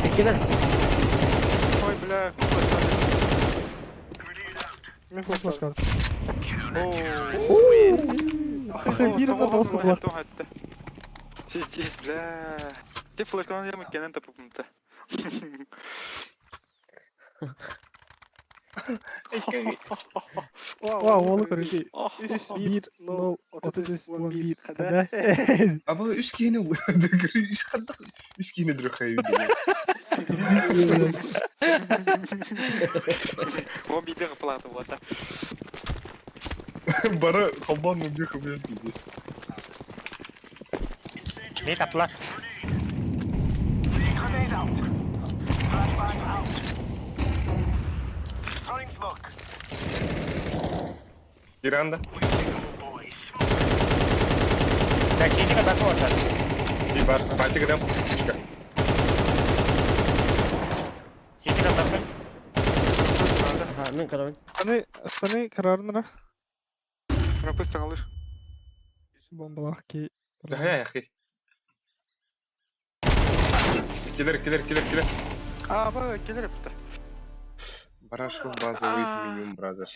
Иккилер. Ой, бля, Мен флешка. Ооо. Биир тоҕус кутулар. Пиздец, бля. Ты флешканан ямы кенен тапыпымта. Вау, уолу көрүтүй. 1 0 33 11 хада. Аба үс киһини үс хаддах үс киһини дөрөхөй. Он биде плата буолата. Бары холбоон мөбү көбүн пиздец. Не таплар. Иранда. Так, сидика бака отар. И бар, патиграм. Сидика бака. Аха, мен көрөбүн. Аны астаны карарынра. Рампы стагалыр. Бомбалах ки. Да я яхи. Килер, килер, килер, килер. А, ба, келер эпти. Барашков базовый минимум бразер.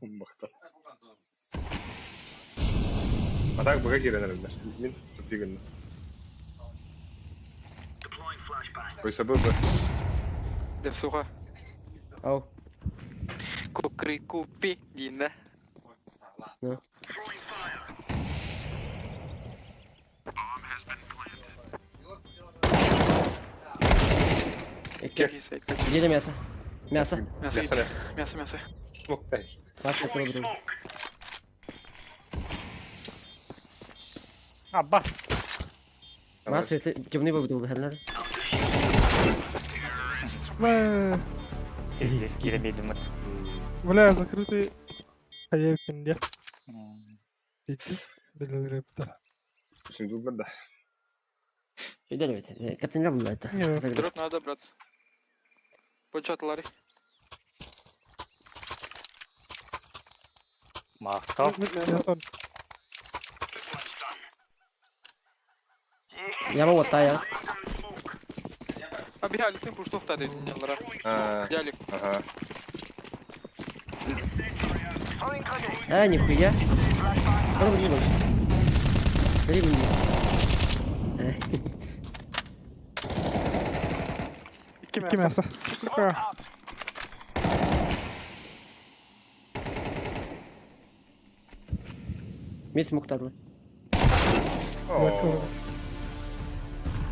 Махта. А так быга кирен эрэллэр. Мин тупигынна. Койсабы бы. Деп суха. Ау. Кукры купи дина. Ну. Икки. Где мясо? Мясо. Мясо, Мясо, мясо. мясо, мясо. Моктай. Бас это друг. Аббас. Бас это темный был был, хәлләр. Бля, Здесь кире думат. бля, закрытый. Хаевкин, де. Пиздец. Билэлэр эпти. Сундук да. Өйдер бит. Капитан был это. Не. Дроп надо добраться. Початлары. Махтал. Мясо. Я могу тая. А бихали ты пуштов та дейдин яллара. А, Дялик. ага. А, нихуя. Потом не больше. Бери мне. Икки мясо. Сука. Мен смоктадлы. О.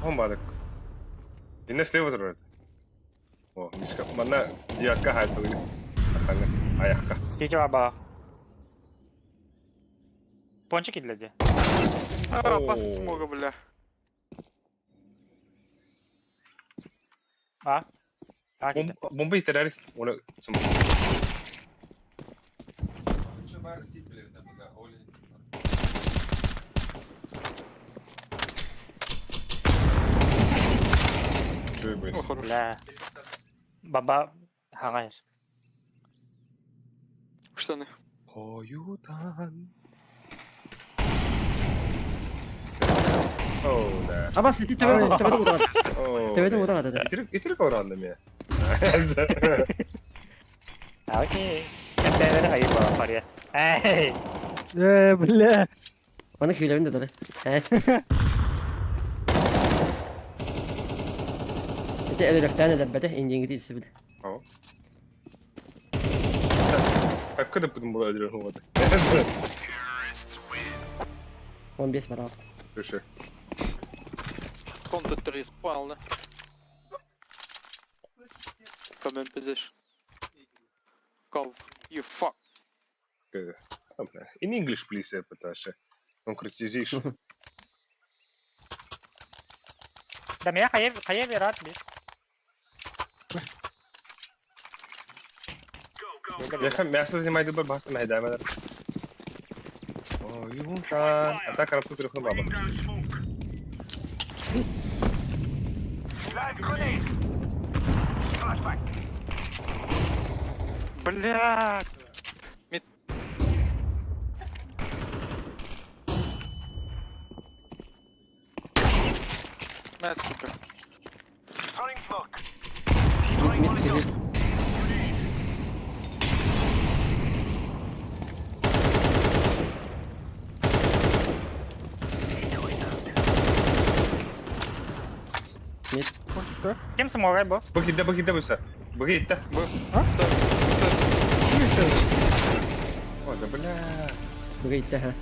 Он бадык. Инне слева турар. О, мишка. Манна девятка хайтылы. Ахана. Аякка. Сидите баба. Пончики для де. А, бас смога, бля. А? Так, Бомба итерер. Оны сум. О, хорош. Бля. Баба хагайр. Штаны. Хоютан. О, да. Абас, ты төбе төбе утырат. О. Төбе утырат это. Итирик итирик оранды ме. Окей. Это хайба паря. Эй. Э, бля. Аны көйләбен дә дары. Это электән әлбәттә индинге дисә бил. О. Как когда потом была один вот. 15 бара. Слушай. Контр респауна. Come in position. Go. You fuck. In English, please, Пташа. Concretization. Да меня хае хае верат би. Яха мясо занимает бар баста мәйдәмәләр. О, юнта. Атака рапты трехны баба. Блядь. Мид. На, сука. Мид мид кири. Мид. Кончикта. Кем смогай бу? Бу кидде, бу кидде буса. Бу кидде. Стой. Стой. О, да бля. Бөгөйтте ха.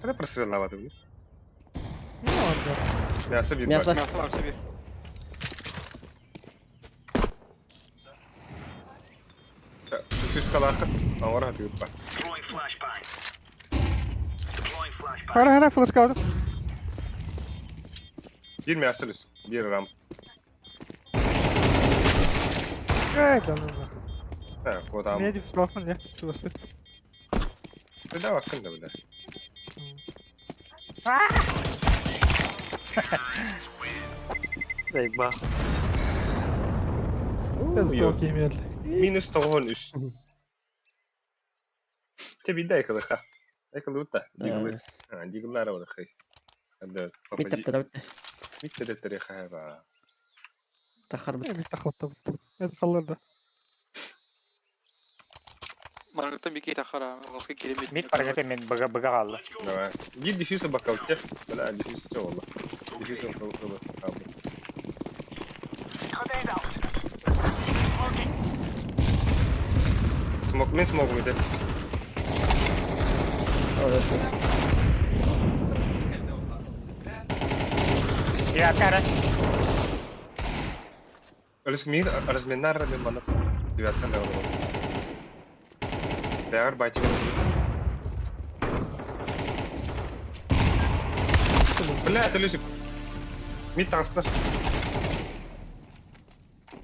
Когда простреловаты, бля? Ну ладно. Мясо бит. Мясо. Мясо бар себе. Түс калаха. Аңара хатып ба. Хара хара флешка алдым. Bir мясо люс. Bir рамп. Эй, да ну. Ha, вот Не дип сұрақпын, не? Суасы. Да, вакын да, бля. Заебал. Минус тоғын үс. Те бидде айкылы ха. Айкылы утта. Дигылы. А, дигылар бар хай. Анда Мид таптара бит. Митте детере хаба. Тахар бит. Мид тахатты. Это қалларда. Маргата микей тахара. Лоски керемет. Мид паргете мен бага бага алды. Давай. Гид дефьюза бакалте. Бля, дефьюз все والله. Дефьюза бакалте. Смог, мен смогу мите. Я кара. Размин, разминар мен мана девятка да было. Бәгәр байтик. Бля, это Люсик. Мид таңсыздар.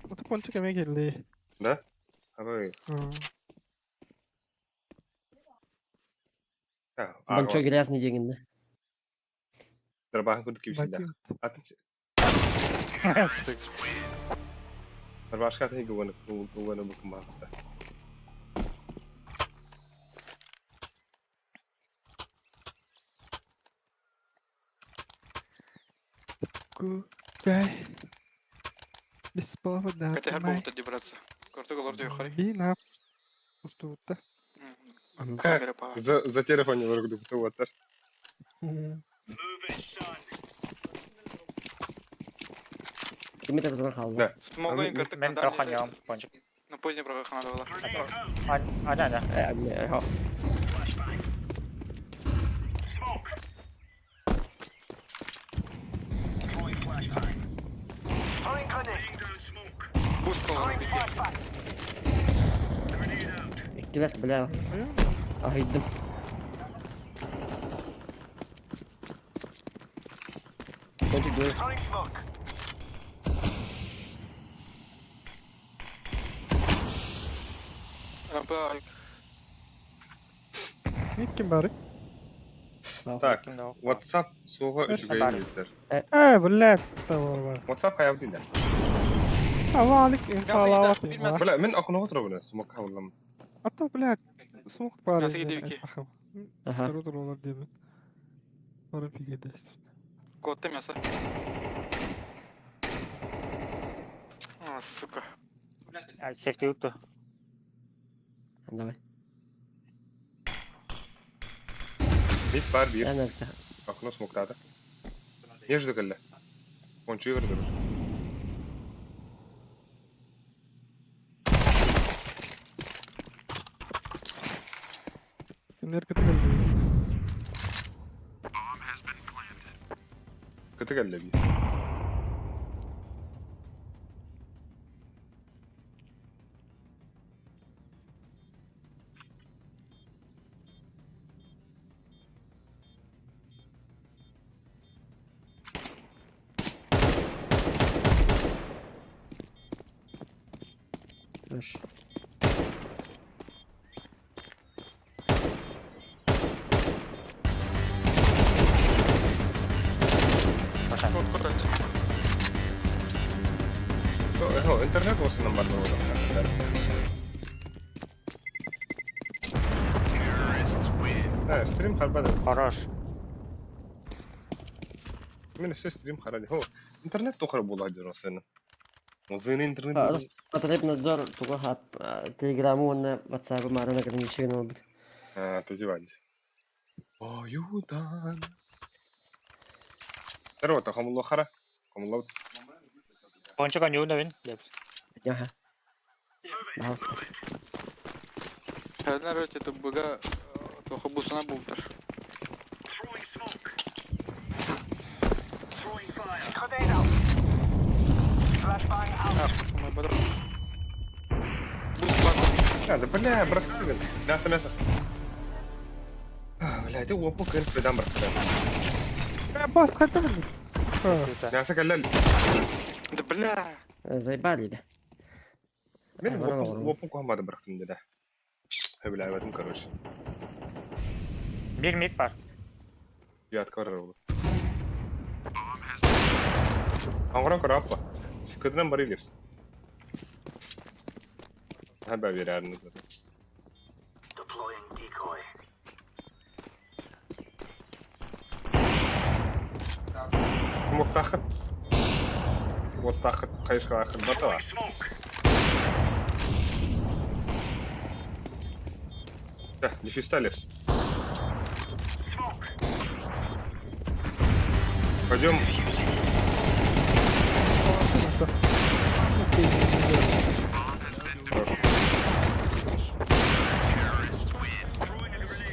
Ото пончик эме келди. Да? Абай. Бончо грязный дегенде. Дарбахан күрдік кепсінде. Атын Дарбашка атын гуаны гуаны бу кымакта. Гугай. Без повода. Хотя хэр болута дебраться. Карту голорду юхари. Бина. Устуутта. Камера па. За за телефон варгду кутуаттар. Мид таптара қалды. Да. Смогу карту Мен троханьям пончик. На поздний прохана дала. Аня, аня. Э, хо. Буст колорду. Иккилер, бля. Ахыйдым. Пончик дой. Рампа. Ким бары? Так, WhatsApp суға үчүгэй диттер. Э, блядь, бар бар. WhatsApp каябы дейді. Авалик инфалават. Бля, мен окно отыра бля, смок хавлам. Ата, блядь, смок бар. Nasıl gidiyor ki? Аха. Туру олар деймін. Бары пигедест. Котты мясо. А, сука. Сейфти упту. Давай. Мид бар бир. Ана бит. Окно смоктады. Нежды кэлле. Ончу көрдүр. Кинер көтө келди. Кыты кэллэ дии. Хорошо. Интернет в основном бар Стрим харбада. Хорош. Мин өссө стрим харали. Хо, интернет тухары буолаа диэн осыны. Музыны интернет Потребнадзор туга хап телеграммы уонна ватсабы мааран ограничение ылбыт. А, ты диван. Оюдан. Здорово, хомулло хара. Хомулло. Пончик анюна вин. Лепс. Аха. Пожалуйста. Хәлнәр өте тубыга тоха бусына бултыр. А, да бля, бросты. Мясо, мясо. А, бля, ты опу кырс бедам бросты. Бас хотел. Мясо каллал. Да бля. Заебали, да. Мен опу кухамбады бырахтым деда. Бля, в этом, короче. Бир мид бар. Я откарывал. Аңғыран көрі аппа. Сикөтінен бар елерсің. Хәбә берәрін. Муктахыт. Оттахыт, қайышқа ақыт батала. Да, дефисталерс. Пойдем.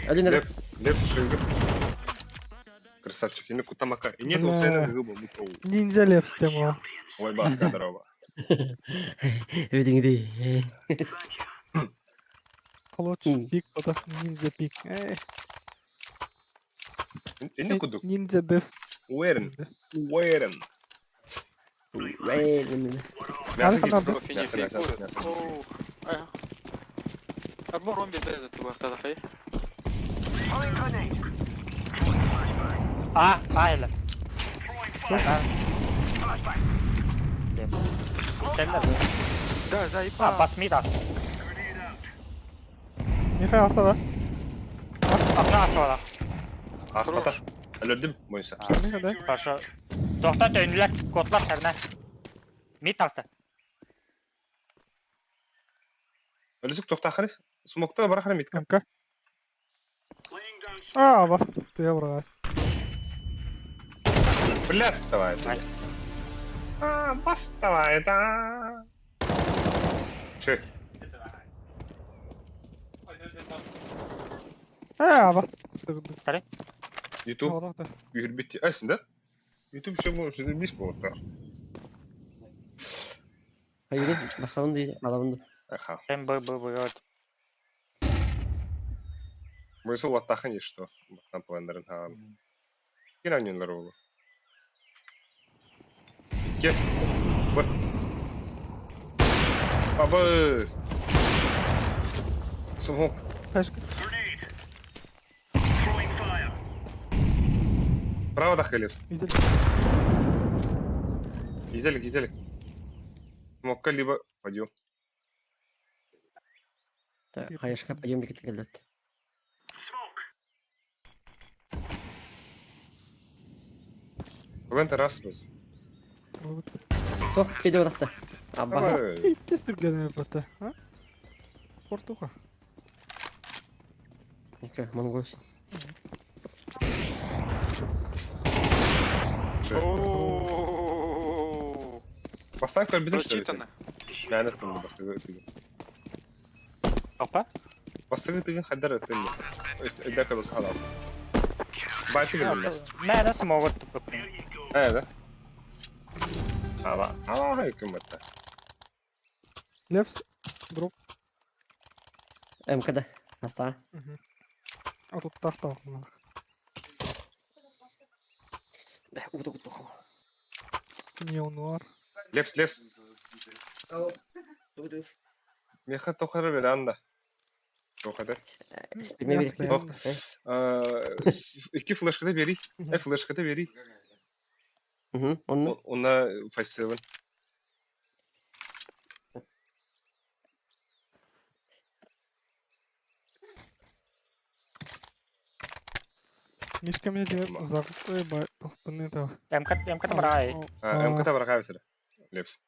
Один Лев, Лев, шигр. Красавчик, и кутамака. И нет, Бля. он рыбу мукау. Ниндзя лев тема. Ой, баска, здорово. Видите, Клоч пик, потом ниндзя пик. Эй, И не куду. Ниндзя деф. Уверен, уверен. Мясо Надо есть. Кофе Мясо, не мясо, фигура. мясо. Ай. Арбор он без этого тадахай. А, а, или. А. Лепс. Истеллер. Да, да, и А, бас мид ас. Михаил Асада. Акна асвала. Аспата. Әлөдім, бойынша. Да? Хорошо. Тоқта төнүлер, котлар сәрнә. Мид асты. Өлүсүк тоқтақырыс. Смокта барахара митка. МК. А, бас. Ты я брал. Бля, давай. А, бас давай, да. Че? А, бас. Старый. YouTube үйірбетте. Айсың да? YouTube еще может бис болады. Hayır, basalım diye alalım. Аха. М, Б, Б, Б, вот. Бойсыл ваттахын ешті. Баттан пландарын ха. Кир анюнлар олу. Кет. Б. Абыз. Смок. Кашка. Право да хелепс. Видели? Гизелик, гизелик. Смокка либо пойдем. Хайышка пойдем дикет келдет. Плентер раз раз. Тоқ кеде одақта. Абба. Давай. Естественно, это. А? Портуха. Окей, монгос. О. Поставь компьютер, что ли? Прочитано. Наверное, там бастыгы тыгын. Опа. Бастыгы тыгын хаддар тыгын. То есть, эдак вот халал. Байтыгын. Мә, смогут. Ээ да. Ава, ава күммэтэ. Лепс, дроп. МКД. Астаа. А тут тахта. Уту куту. Неонуар. Лепс, лепс. Меха тохара веранда. Тохада. Спирме бери. Ох. Икки флешката бери. Флешката бери. Онну. Онна 5-7. Мишка мне тебе закупы ба тохтаны та. МК МК барай. МК барахай сир. Лепс.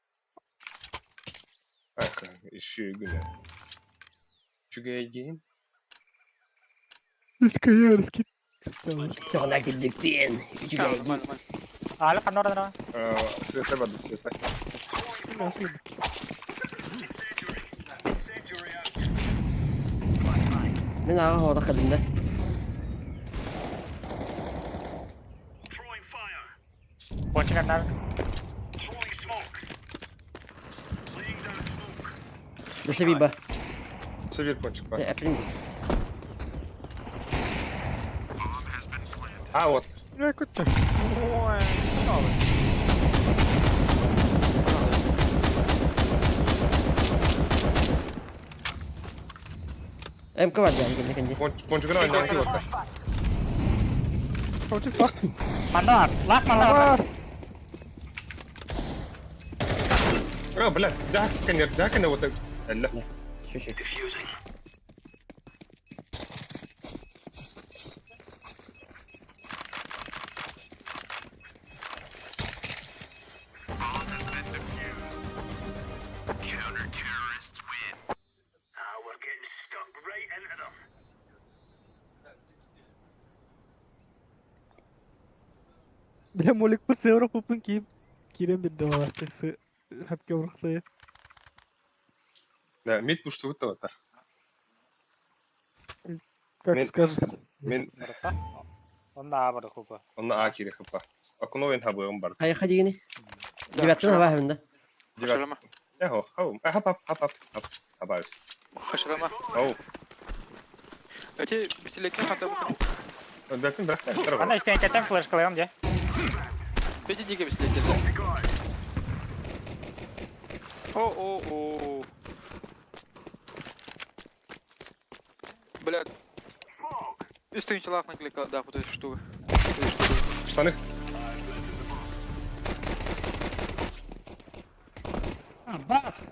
Ах, еще гүнэ. Чүгэйгин. Мишка я раскид. Тона киддиктин. Үчүгэйгин. Аала ханна ордона. Света барды, света. Мин аға хода кадымда. Пончик аннар. Дөсө би ба. Север пончик ба. Эплин. А, вот. Я кутта. МК бар жан келди кенди. Пончик гына ойнап вот. Пончик бар. Манда бар. Лас манда бар. О, бля, жак кенер, жак кенер вот. Элла. Шүшү. Бля, молик бір севро купын киіп кирем бит давай. Хапке урахты. Да, мид пушту вот вот. Как скажешь. Мен Онна а бар хупа. Онна а кире хупа. Акуновен хабыгым бар. Хайа хадигини. Девяттан хаба хабында. Девят. Эхо, хау. Хап хап хап хап хап. Хабайс. Хашрама. Ау. Эти бисилекке хата бутын. Бәкин бәк. Ана истен кетен флешкалайым де. Бети диге бисилекке. О, о, о. Блядь. Үстүн чалак наклейка, да, вот эту штуку. Штаны. Бас.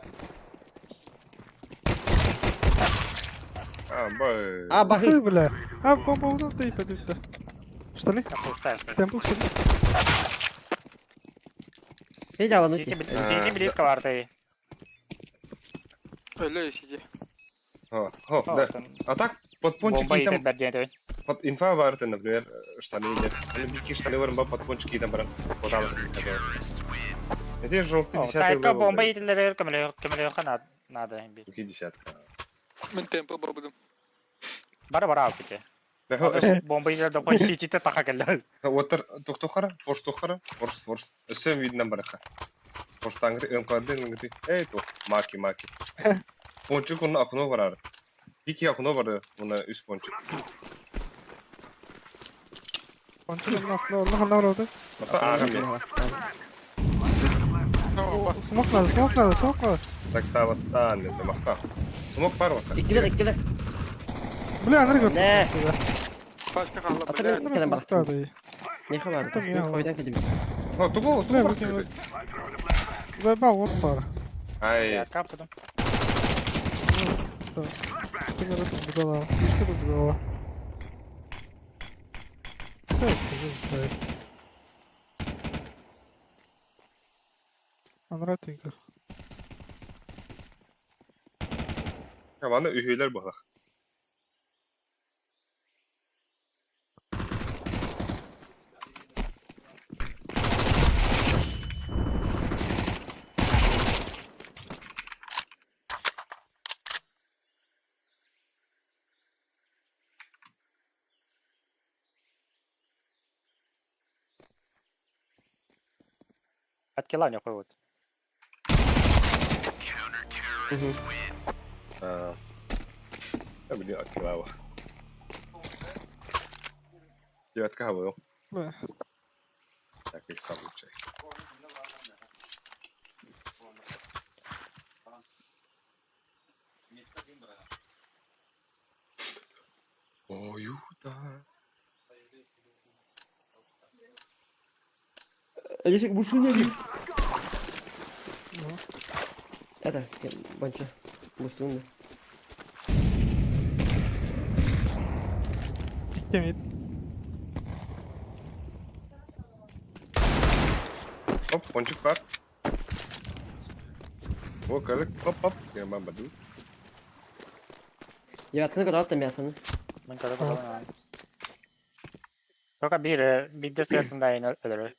А, бай. А, бахы. Бля. А, бомба вот ты пойдет, да. Штаны? Темпл штаны. Федя, ладно, Сити близко варты. Өлө сиди. О, о, да. А так, под пончики там... Под инфа варты, например, штаны нет. Или бики штаны варым, под пончики там брат. Вот там. Это желтый десятый. Сайка бомба ителер көмөлө көмөлө надо. Какие десятка? Мен темпл барбыдым. Бар бар алып кете. Бомба ителер допой сити те таха келди. Отыр тухтухара, форс тухара, форс форс. Өсөм видно бараха. Форс тангри мкд нгри. Эй то, маки маки. Пончик оны акуно барар. Бики акуно бары, оны үс пончик. Пончик оны акуно, оны хана барады. Ага, Смок надо, смок надо, смок надо. Так, та вот та, не махта. Смок бар вот. Иккилер, иккилер. Бля, Андрей, Не. Пачка хала, Ата мен келем барахтым. Не хабар, мен койдан кедим. О, тугу, тугу. Заебал, вот пара. Ай. Каптым. Ты на этом дала. Мишка тут дала. Анратинка. Аны үһүлэр буолах. От килла не вот. Аа. Блин, от килла. Девятка говорил. Да. Так, и сам лучше. Ой, да. Алисик, бусуня. Это, банча. Бустунда. Икки мид. Оп, пончик бар. О, калык, оп, оп. Я мама ду. Девятканы көрө мясоны. Мен көрө көрө. Только bir bir sırtında yine ölür.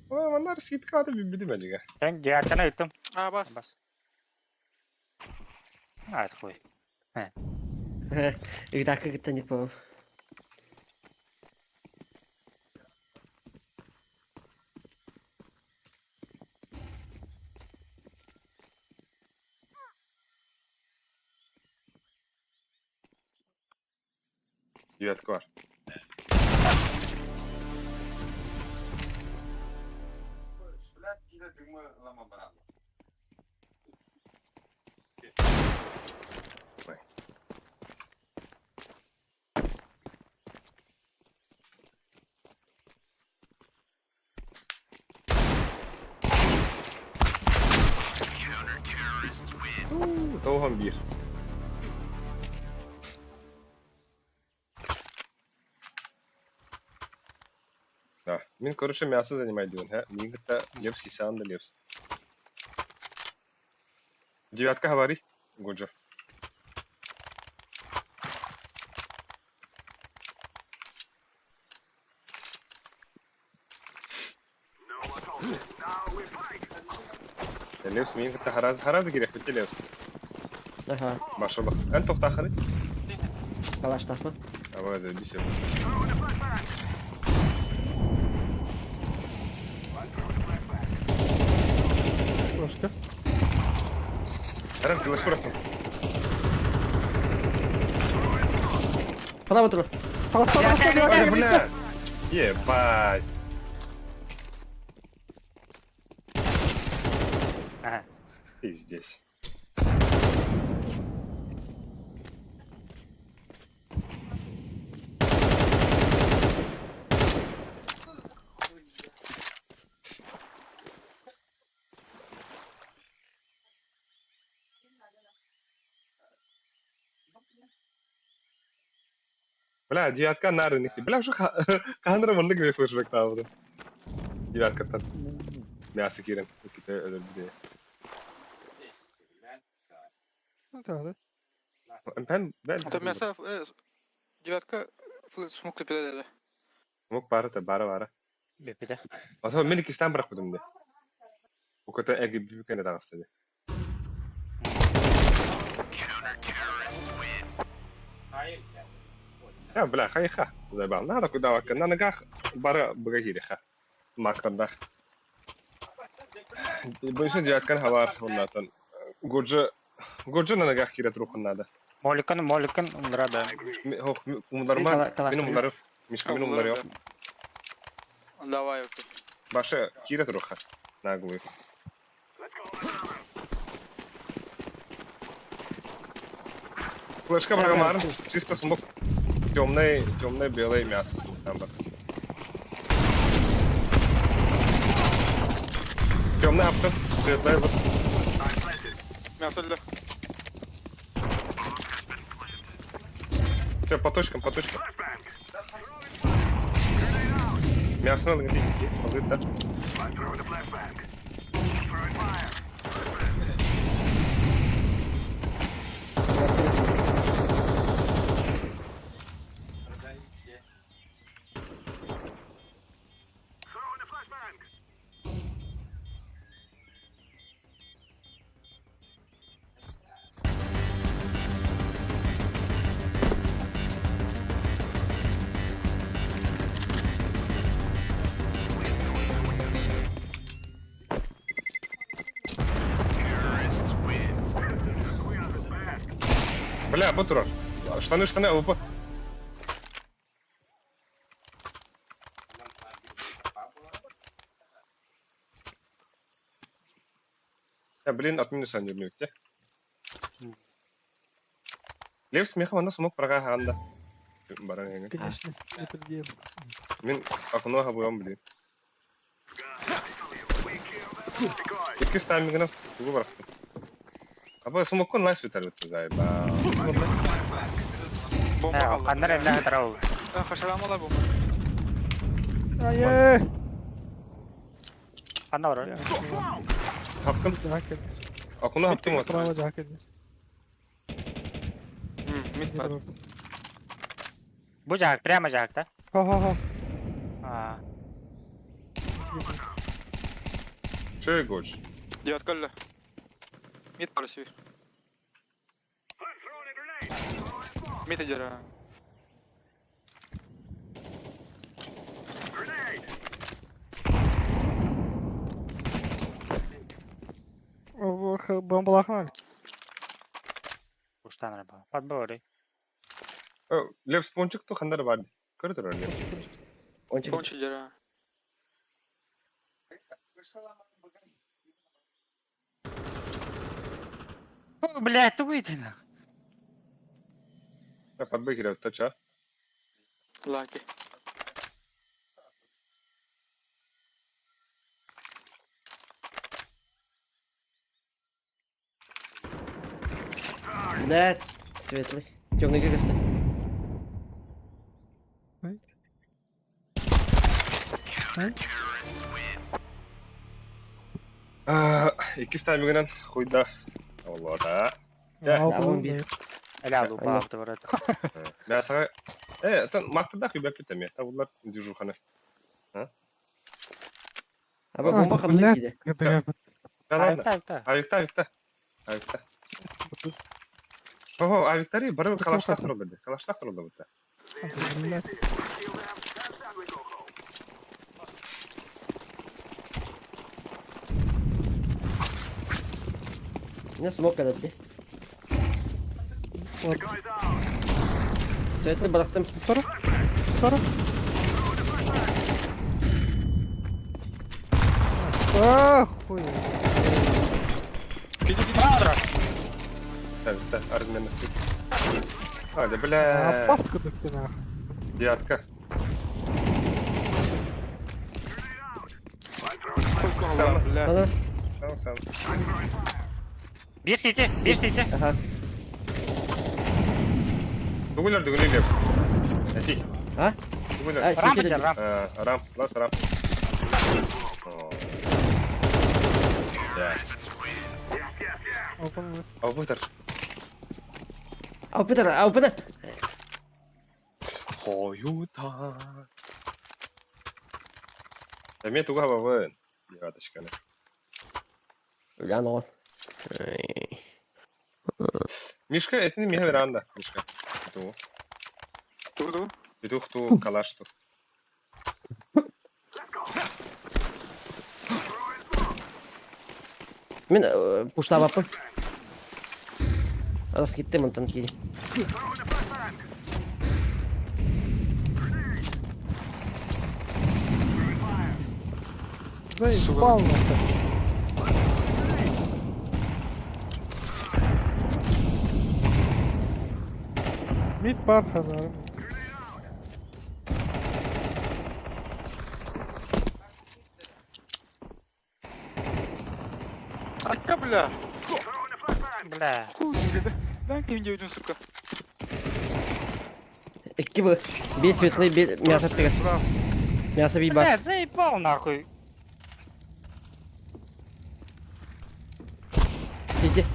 Ой, манар скидка да бибиди мәлиге. Ben diğer yuttum. А, бас. Бас. А, это хуй. Игдака кытта ник по. Девятка бар. Ой. Тоухан бир. Да, мин короче мясо занимай диэн, ха? Мин кытта лепс исаан да лепс. Девятка говори, Годжо. Лепс мин кытта хараз хараз керек бит лепс. Ага, Машаллах. Эн тохтахары. калаштахма. Ава забисел. Флешка. Арам флеш бырахтым. Право тур. Ой, бля. Ебать. Ага. Ты здесь. Бля, девятка на рынке. Бля, уже ханра мандык бе флешбэк табыды. Девятка тат. Мясо кирен. Ките өлөр Ну да, да. Бен, бен. Это мясо, девятка, смог педали. Мук бары та бары бары. Bir de. Ата мен икистен бирак будум де. Уката эги бибикене дагыстады. Я, бля, хайха. Зайбал. Надо куда вака. На ногах бары бгагириха. Мактандах. Больше девяткан хавар оннатан. Годжа Годжа на ногах кирет рухун надо. Моликан, моликан, умдыра да. Хох, умдарма. Мен умдары. Мишка мен умдары. Давай, окей. Баша кирет руха. Наглый. Флешка брагамар. Чисто смок. Темное, темное белое мясо смок там бар. Темный автор. Светлое. Мясо для. Все, по точкам, по точкам. Мясо надо где да? Бля, бу турар. Штаны, штаны, АВП. Я, блин, от минуса не те. Лев смехом она смог прога анда. Баран эҥин. Конечно, это где? Мин окно хабыам, блин. Иккис таймингынан тугу барахтым. Аба смоккун лайс битер битте заебал. Бомба kaldı. Ханнар эллэ тарау. Хашарамалар бомба. Ай-яй! Ханна олорор. Хаптым. Жакет. Окно хаптым вот. Право жакет. Мид бар. Бу жаак, прямо жаак, да? Хо-хо-хо. А, Че гоч? Девятка өллө. Мид бар сүйір. Мид эдер. Бомбалахнали. уштан раба. Подборы. Лев спончик ту хандар бар. Көрө турар Лев. Ончик. Кончи эдер. Блядь, тугуй ты нах. Подбой киреп тача. Лаки. Блядь, светлый. Темный көстө. Иккис таймингынан хуйда. Оллода. Да, бир. Эля алу баахты барат. Мен сага э, тан мактада хүйбәп кетем. Та булар дежурхана. Аба бомба хамны киде. Да ладно. Айта, айта. Авикта, авикта. Авикта. Ого, авиктари бары калаштак туралды. Калаштак туралды бутта. Не смок кадатты. Светлый барахтым. Второй. Второй. Охуй. Так, так, разменности. А, да бля. Опаска да ты нахуй. Девятка. Хуй бля. Ана. Сам, сам. Бир сити, бир сити. Аха. Дугулер, дугулер лев. Әти. А? Дугулер. А, Рамп сити. эдер, рамп. Рам, лас рам. Да. Open. Абутар. Ау, Петр, ау, Петр. Хойута. Эме туга бабын. Девяточканы. Бля, но. Мишка, это не мега веранда, Мишка. Ту. Ту-ту. Петух ту калаш ту. Мен пуштабаппын. Рас кеттим онтон киди. Заебал нахуй. Мид парха, наверное. Айка, бля. Бля. Хуй, бля. Дай кем девятин, сука. Икки бы. Бир светлый, бир мясо тыгар. Браво. Мясо би бар. Блядь, заебал нахуй. Сити.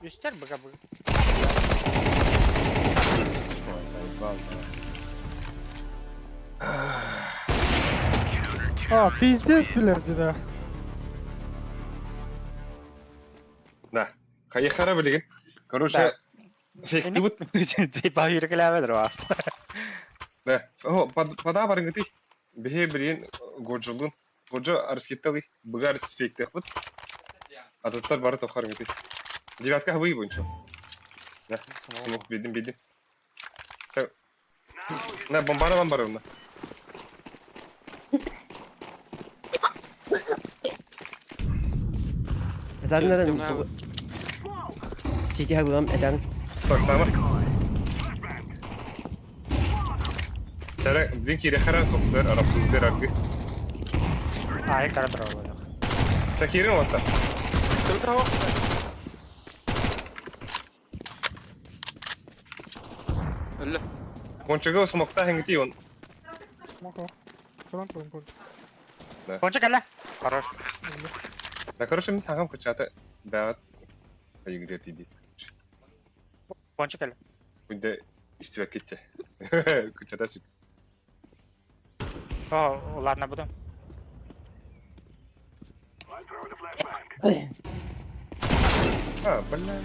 Үстер быга быга. Ой, заебал, А, пиздец, блядь, да. Да. Каяхара билеген. Короче, фейкти бут. Заебал юркеләбедер бас. Да. О, пода барың гити. Бихе билген годжулун. Годжо арскиттали. Бугар фейкти бут. Ататтар бары тохар гити. Девятка хабы бойынша. На, смок билдим, билдим. На, бомбаны алан барабын. Этэн этэн. Сити хагулам этэн. Так, сама. Сара, блин, кире хара, топтар, араппызгар аргы. Аайы кара турар Сакирин ота. Өллө. Кончуга смокта хеңити он. Смок. Туран туран кон. Конча кэллэ. Хорош. Да, короче, мен тагам кычата бәгат айыгыр тиди. Конча кэллэ. Күндә истибәк китте. Кычата сүк. О, ладно буду. А, бля.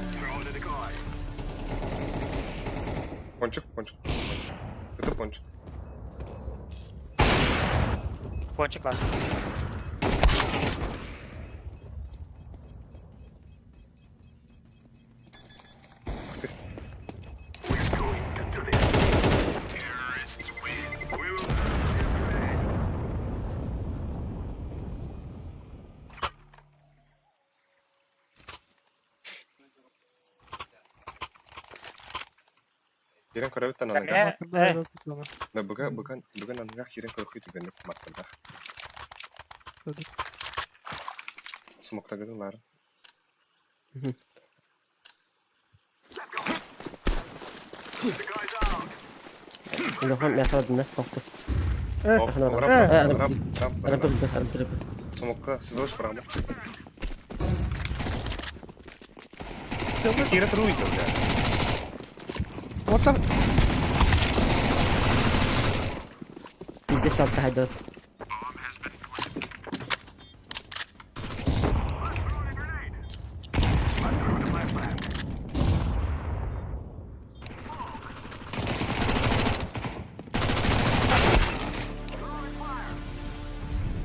Пончик, пончик. Это пончик. Пончик ладно. Кирен көрөбүт аныга. Э, Да буга буган буган аныга кирен көрөхүй түгенник маттанда. Смоктагы лар. Улахан мясо дына тохту. Рап, рап, рап. Смокка сидош прама. Кире труйта, бля. Вот так. Пиздец алта хайдот.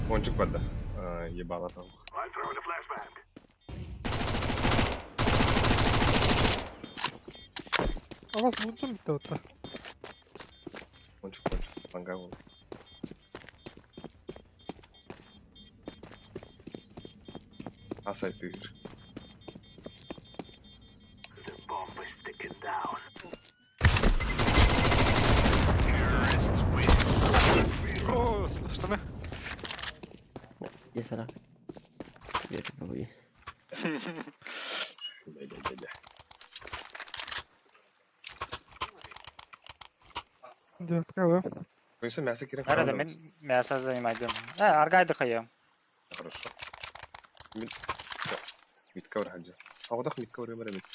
Пончик барда. Ебала там. А вас лучше битте. Пончик, пончик. Мангал. Асай тыыр. О, штаны. Десара. Бер буй. Да-да-да-да. Девятка, да? Койса мясо кирен Nerede мен мясо занимайдым. Э, аргайды кайым. Хорошо. Митка бар хаджа. Агадах митка бар өмөр эмет.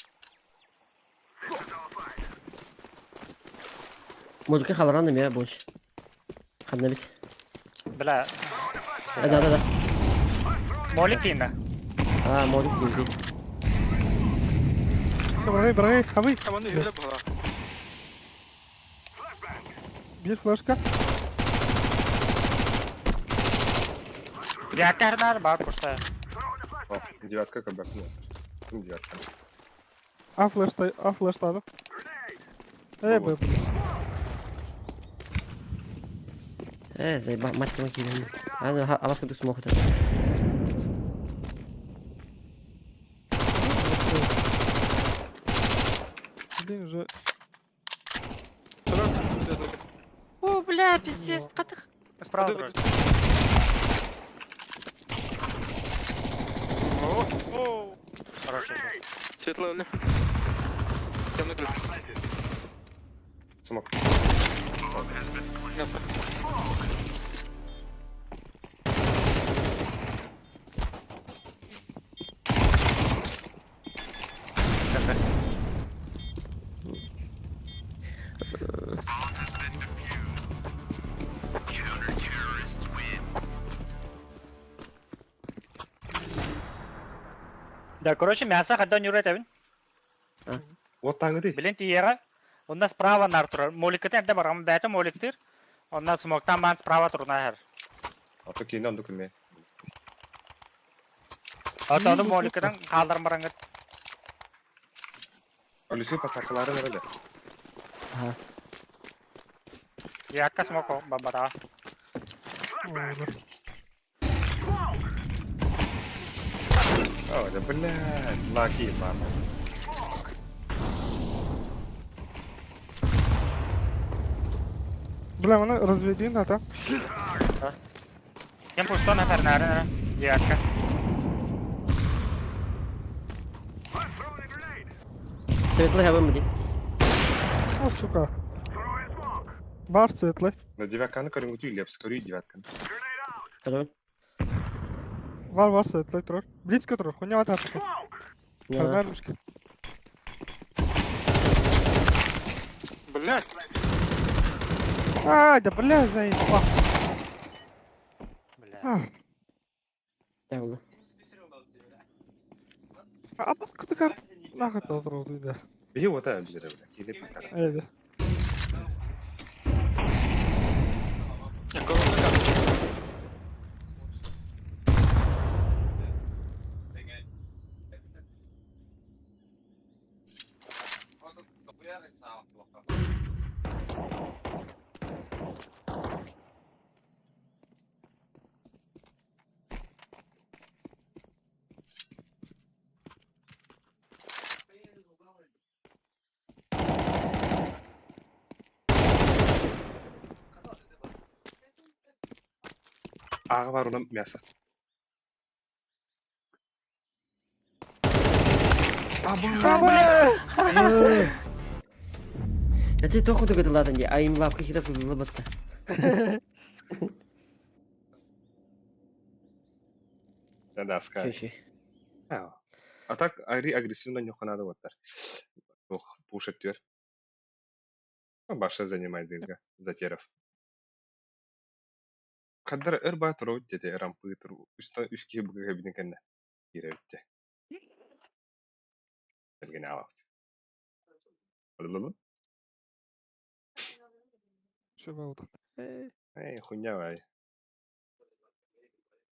Модуки халаран да больше. Ханна бит. Бля. Да да да. Молик дейм А, модук дейм. Бырагай, бырагай, хабый. Команда юле була. Бир флешка. Девятка бар пушта. О, девятка как бы. Девятка. А флешта, а флештады. Э, б. Э, заеба, мать твою кидан. А, а вас как смог это. Блин, уже. О, бля, пиздец, катых. Справа вроде. О, Хороший. светло өллө. Темный ключ. Смок. Мясо. Да, короче, мясо хаддан юрет эбин. Вот таңы ди. Билен тиера. Онда справа нар турар. Моликете эмде барам бәте моликтир. Онда смоктан бан справа туруна хер. А то кейин анды күнме. Ата аны моликетен калдырмараңы. Алюсы посакаларын эрэ. Ага. Якка смоко бабара. О, да блядь, лаки, мама. Бля, оны разведи на та. Кем пусто на фернары, девятка. Светлый хабым будет. О, сука. Бар светлый. На девятканы көрүнгүтү лепс, көрүй девятканы. Второй. Бар бар светлый трор. Близко трор, хуйня вот это. Карманушки. Блять! А, да бля, заебал. Бля. Так было. А баска карт нахуй толтырып да. Биһи уота билere бля. Килеп битар. Эйди. Ага бар онан мясо. Я тебе только только ладно, а им лапки хита было бы. Да, ска. Ши. А так ари агрессивно нюханады оттар. Ох, пушат түр. Баша занимает дырга, затеров. Каддар өр ба туру дете рампы туру. Үстө үске буга бинен кенне. Киребитте. Телгене алабыт. Лулу. Что было? Эй, хуйня вай.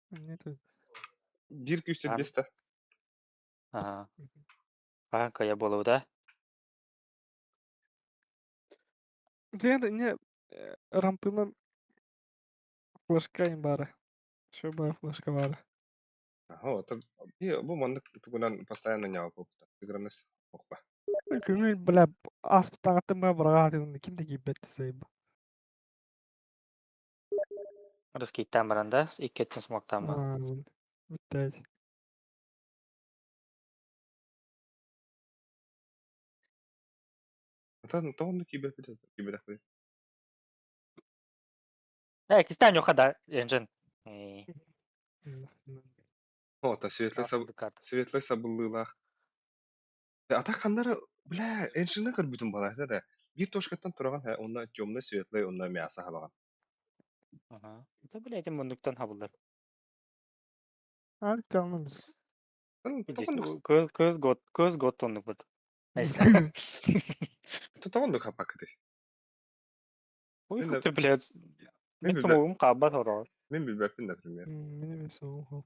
Нет. Бир күстө беста. Ага. Ага, я был, да? Ден не рампынан флешка им бара. Что бар флешка бара. Ага, это бу мандык тугунан постоянно нява попта. Тыграныс охпа. Күңүл бля асп тагаттым ба брага дедим ким деги бет сайб. Рыски тамыранда, иккеттен смок тамы. Битте. Ата тоғынды кибер кибер ахы. Э, кистан йоха энжин. О, та светлый саб светлый сабыллылах. Ата ханнары, бля, энжинне көрбүтүм бала да. Бир тошкаттан тураган, онна темный светлый, онна мясо хабаган. Ага. Да, бля, этим мундуктан хабылдар. Ар canlımız. Көз көз гот, көз гот тоннук бут. Тоғынды хапакыды. Ой, ты, блядь. Мен сумугум кабат хорор. Мен билбеппин, например. Мен эмес ол.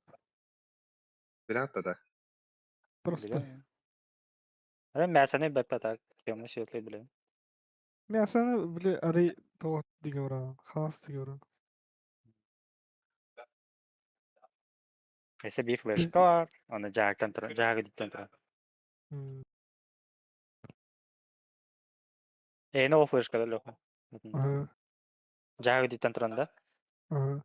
Билат да. Просто. Э, мясоны беппе так. Темный светлый, блин. Мясоны, бля, ари тоғыт деген уран, хаас деген уран. Эсе би флешка бар, аны жаагтан тура, жаагы диптен тура. Э, но флешка да леха. Жаагы диптен туран да.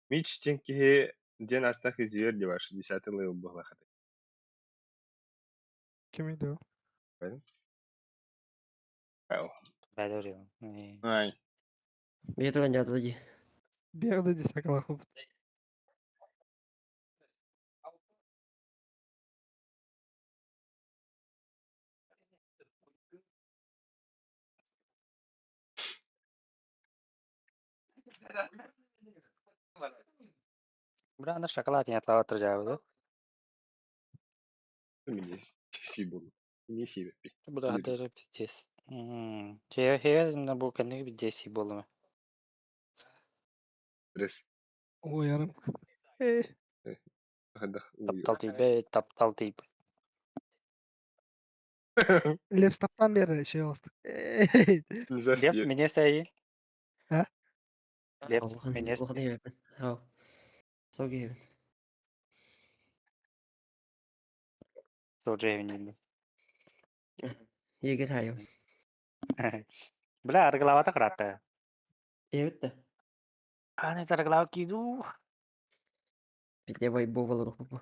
Мич тенкихе ден астах изюер дебар 60 лейл буглахаты. Ким иди? Ау. Бәдөрү. Ай. Бие туран жааты ди. Бегде десек лахып. Бра, аны шоколад не атлава туржабы. Мне сибул. Не сибе. Бу да хатыр пиздец. Че хе на бу кенни пиздец болума. Стресс. Ой, ярым. Таптал тип, таптал тип. Лепс таптаан биэрэр şey оҕустук. Лепс мине сәйин. А? Лепс мине. Хау. Согиевин. Согиевин. Егер хайо. Бля, арыгылаабата кыраатта. Эбит да. Аны арыгылаабыт киду. Биле бой болор бу.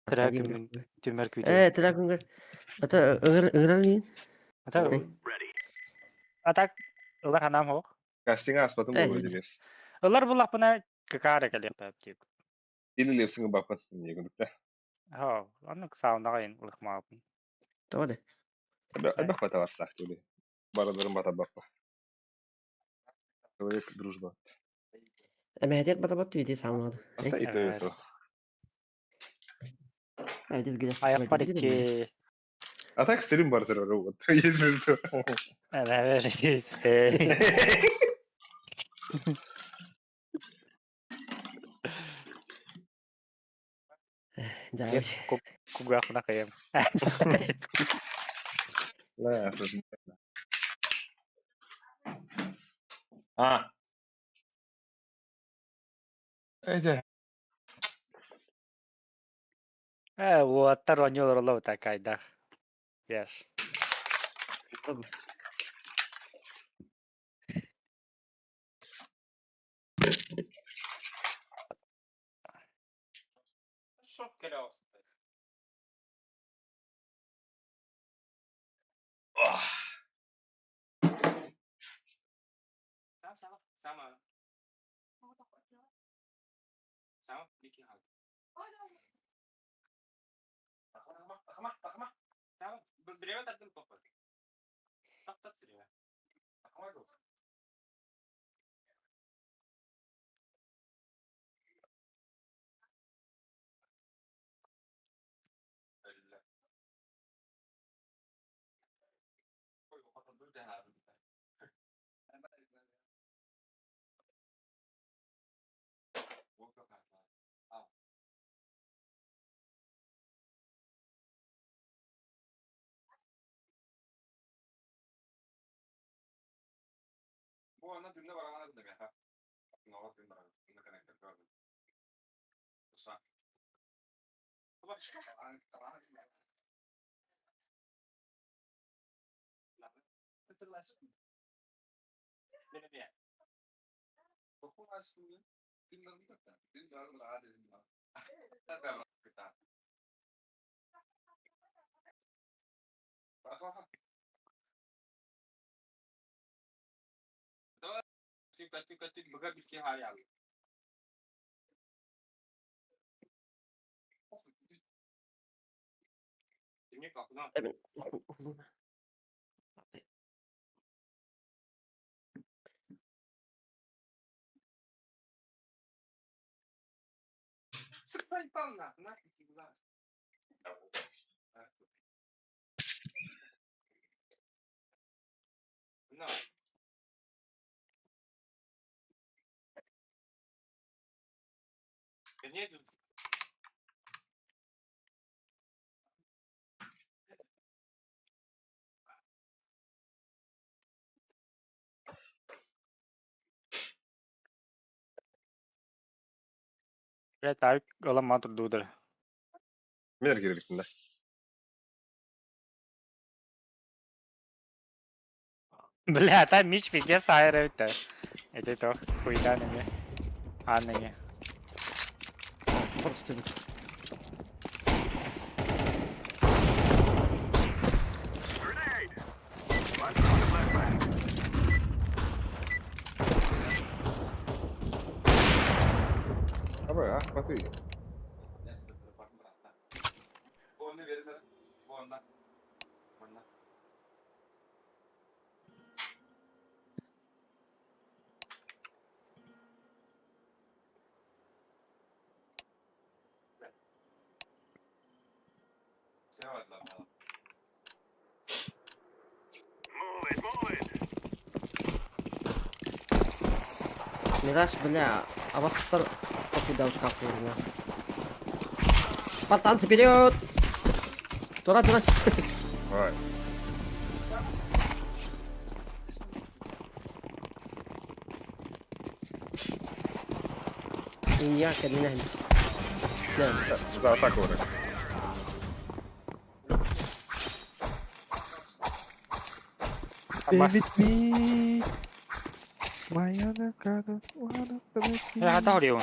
Тракын түмэр күүтэ. Э, тракын. Ата ыгыр ыгырал Ата Атак ылар ханам хоқ. Кастинг аспатын болу дилерс. Ылар буллахпына какара кэлиэх бэп Или лепсиңе баппат не күндүктэ. Хо, аннык саунаҕайын ылыхмаапын. Тоҕо Элбэх бата барсаах дии. Барыларын бата баппа. Человек дружба. Эмэһэтиэт бата бат түйдee саунады. Ата и то и то. Аяқпар икки. А так стрим бартер вот. Если что. Кугаахпына кыйым. Да, слушай. А. Эйде. Э, уоттар оонньуулар олобута кайдах. Yes. Блять, авик ыламма турдуудыр. Мен эргириликтин да. Бля, та Мич пиздец айыр эбит. Эти то хуйда неме. А неме. Просто Аба, а, баты. Мираж, бля, а вас стар... Покидал капурно. Спартанцы вперед! Туда, туда! Ой. Индия кэлинэ. За атаку уже. Абас. Baby me. My other God, one of the Я хата хорьюн.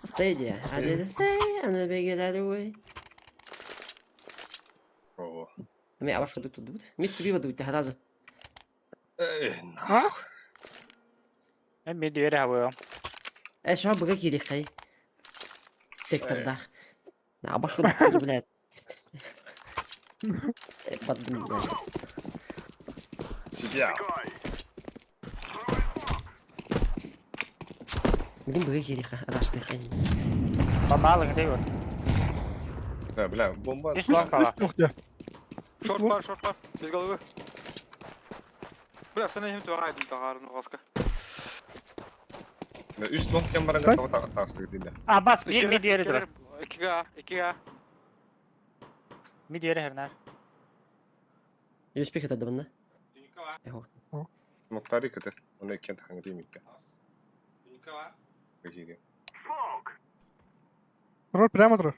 Stay there. I didn't stay. I'm gonna get out of the way. О. Мен абаш курдук турдубут. Мид түбі бадыбыт харазы. Эй, А? Мен двери хабыам. Э, шуа быга киирик хай. Сектордах. Абаш курдук турду, блядь. Э, бардым, блядь. Себя. Билин быга киирик хай, арашты хай. Бабалың дей вот. Да, бля, бомба. Үс лонг кала. Шорт бар, шорт бар. Без головы. Бля, сен хим тугай тагарын огаска. Да, үс лонг кем баранга Сань? того тагыстык дейdi. Абас, бир ми двери тур. 2А, 2А. Ми двери хернер. Юспек өтөдө бында. Муктари кытыр. Оны кен тахангри микке. Какие? Роль прямо тур.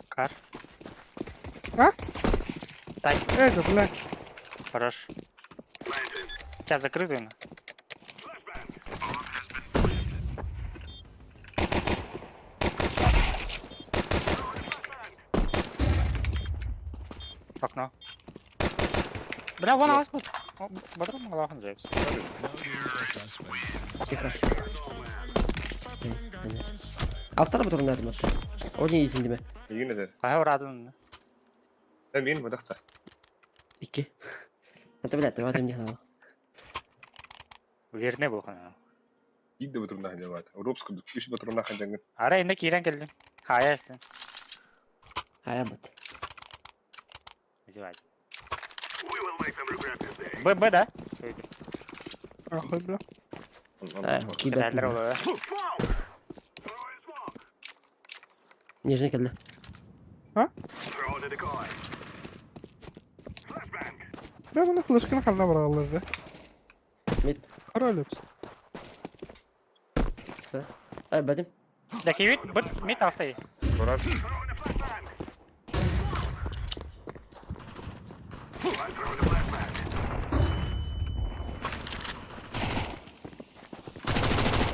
Кар. А? Тай. Это, бля. Хорош. Сейчас закрытую. В окно. Бля, вон ас бут. Батром Аллахын жайпс. Тихо. Алттар бу турунар мат. Олин итиндиме. Егин эдер. Кая урадын. Э, мен бадакта. Икки. Это, блядь, давай мне надо. Уверенный был хана. Игде батурна ханжабат. Ропску үш батурна ханжангын. Ара инде кирен келдим. Хаясын. Хая бат. Издевать. Б, Б, да? Ахуй, бля. Э, кидат. Кидәләр ул. Нижний кәлле. Бля, bunu флешканы ханна баралар да. Мид. Король. Э, бадим. Да кивит, бит, мит астай. Турар.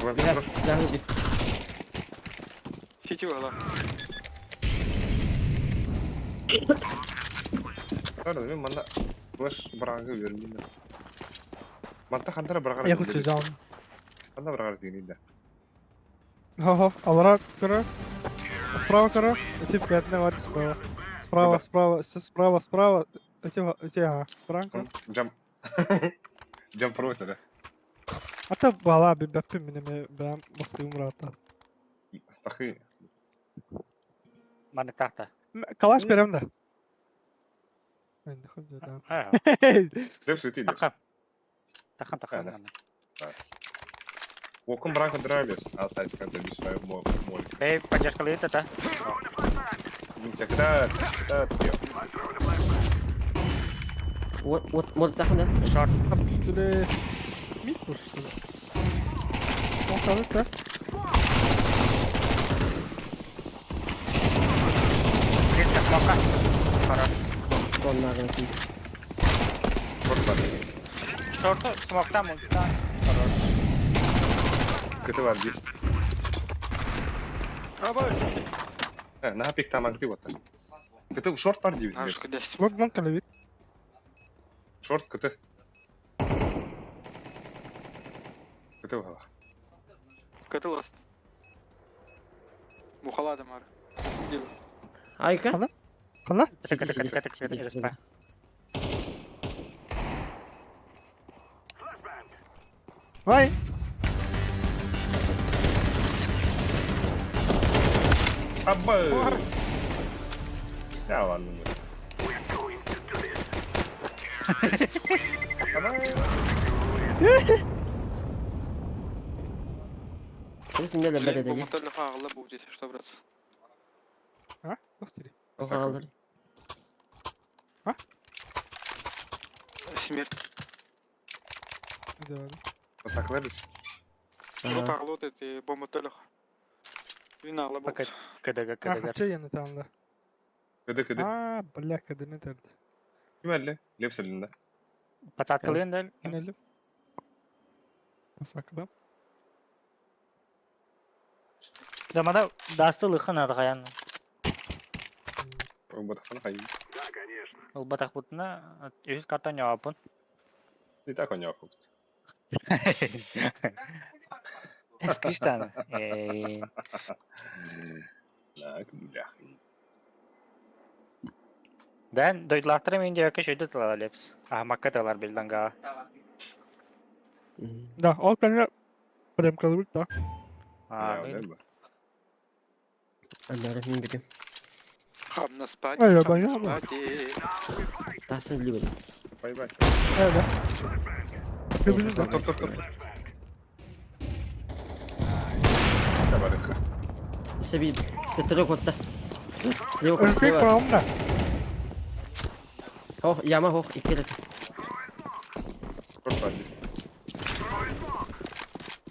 Бля, да, Сити была. Мен манда флеш баранга бердим. Манта хандара барагара. Я хочу жан. Ханда барагара дейdi. Хо-хо, алара кара. Справа кара. Эти пятна вар справа. Справа, Куда? справа, все справа, справа. Эти, эти, ага. Франко. Жам. Жам провоцера. Ата бала би бәппи минеме бәм баскы умрата. Астахы. Маны тахта. Калаш берем да. Мен хуй да. А, Репс өтейді. Тахам. Тахам, тахам. Да. Окун баранга драйлес. Асайт конца бисмай моль. Эй, поддержка лит это. Тогда, тогда, Вот, вот, может, тахна. Шорт. Түле микуш что ли? Он да? Близко смока. Хорош. Тонна гына. шорт бар. Шорту смоктан мультан. Хорош. Кыты бар дейdi. Аба. На пик там агды вот. Кыты шорт бар дейdi. Наш кадес. Вот вон калевит. Шорт кыты. Кыты бар. Катылас. Мухалата мар. Айка. Хана? Кыты, кыты, кыты, кыты, кыты, РСП. Вай. Абба. Я ладно. Вот мне да бада да. Моторный фагла будет, что браться. А? Достири. Оғалдар. Смерть. Да. Саклар бит. Рот ағылы эти бомба төлөх. Блин, ағла Пока болды. КДГ, А, КДГ. хача яны танла. Кыды кыды. А, бля, кадыны терди. Ким әлле? Лепс әлле. Пацаткалыын да. Нелі? Сакла. Замада дасты лыхын адғаян. Батахан хай. Ол батақ бұтына өз картан жауапын. И так он яқып. Эскиштан. Так, блях. Дән дойдлақтыры мен де көшөйді тылала лепс. Ахмакка тылар белданга. Да, ол кәне прям калыбыт да. Аннары мин битим. Хамна спать, Ай, хамна баягы. спать. Тасын билбедим. Бай бай. Э, да. Көбүнү Топ топ топ топ. Табарыха. Себи төттөрө котта. Слева котта, Өркөй слева. правымда. Хох, яма хох, икки рет. Шорт барды.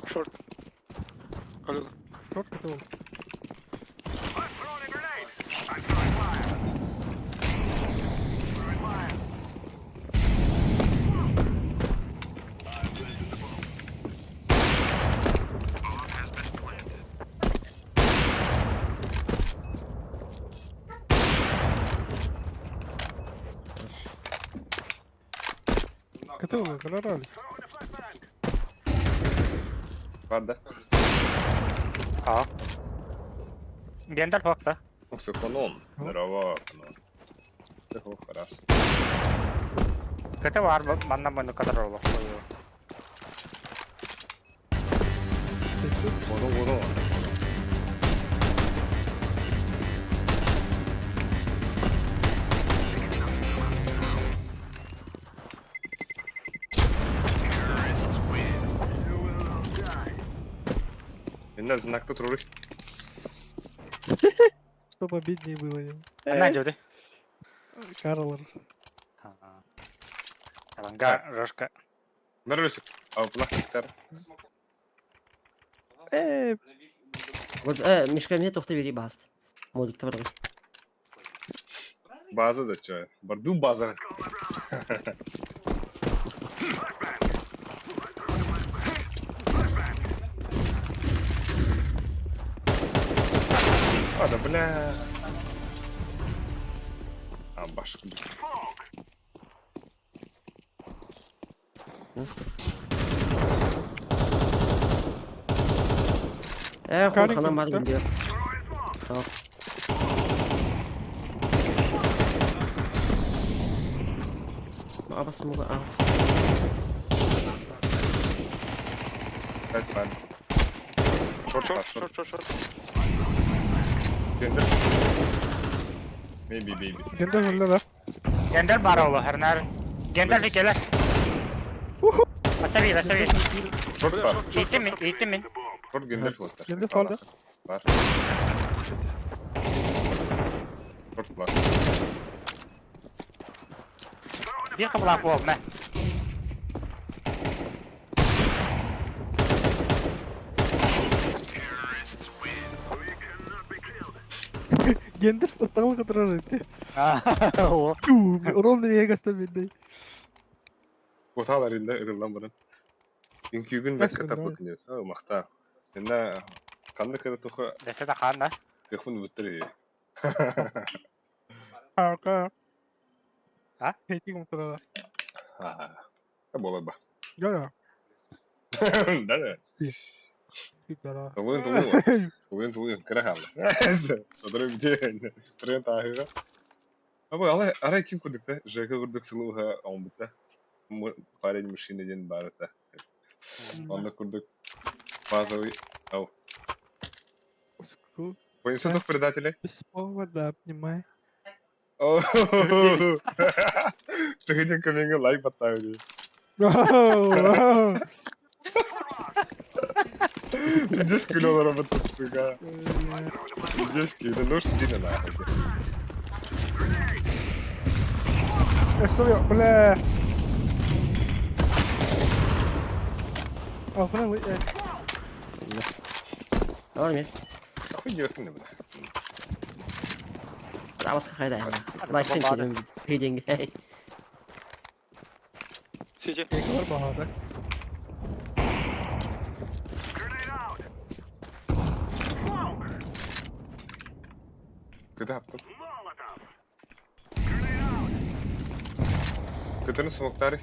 Шорт. Колеса. Шорт это ол. Готово, король. Бар да. А. Гендер факта. Все, канон. Здорово, канон. Все, раз. Кете бар манна мойну кадар олох. Воно, воно. Инна знакта туры. Чтобы обиднее было. Анна жөді. Карл. Аланга рожка. Норвес. А плахтар. Э, Вот, э, мишка мне тохты бери баст. Молик табар. База да чё? Барду база. А, да бля. А, башка. Э, хох, Карик анам бар кетті. билбейм. Хох. Абас муга, а. Пять пар. Шорт, Шорт, шорт, шорт, шорт, шорт. Гендер. Maybe, baby. Гендер өлді да. Гендер бар олы, хернар. Гендер бикелер. Асаби, асаби. Шорт бар. Иттим мин, иттим мин. Шорт гендер вот. Гендер фалды. Бар. Шорт бар. Bir кыблак бол, мә. Гендер постағыл қытырар еді. О. Ровно вегаста бендей. Оталар инде ырылдан бұрын. Үңкүйгүн Бас бәккә күн, тапып күнү. Мақта. Инде қанды кыры тухы Десе да хан да. кыхын бүттер. Арка. А? Хейтинг ұмтырады. А, бола ба. Я, я. Да, да. Да. Тулуын тулуын. Тулуын тулуын кыра халы. Содыры бите. Трен тахыга. Абы алай арай ким курдук да? Жека курдук сылуха он битте. Парень мужчина ден барыта. Онда курдук базовый. Ау. Понесу дух предателей. Без повода обнимай. О, Ты каменга лайк поставили. Оу, Пиздец кулёла работа, сука. Пиздец, да нож себе нахуй. Что я, бля. Алпына э. Алар мен. Хуй диэхпин да бына. Абаска хайда. Лайк чен пейденге. Сити. Екалар бағада. Кыта хаптым. Кытаны смоктары.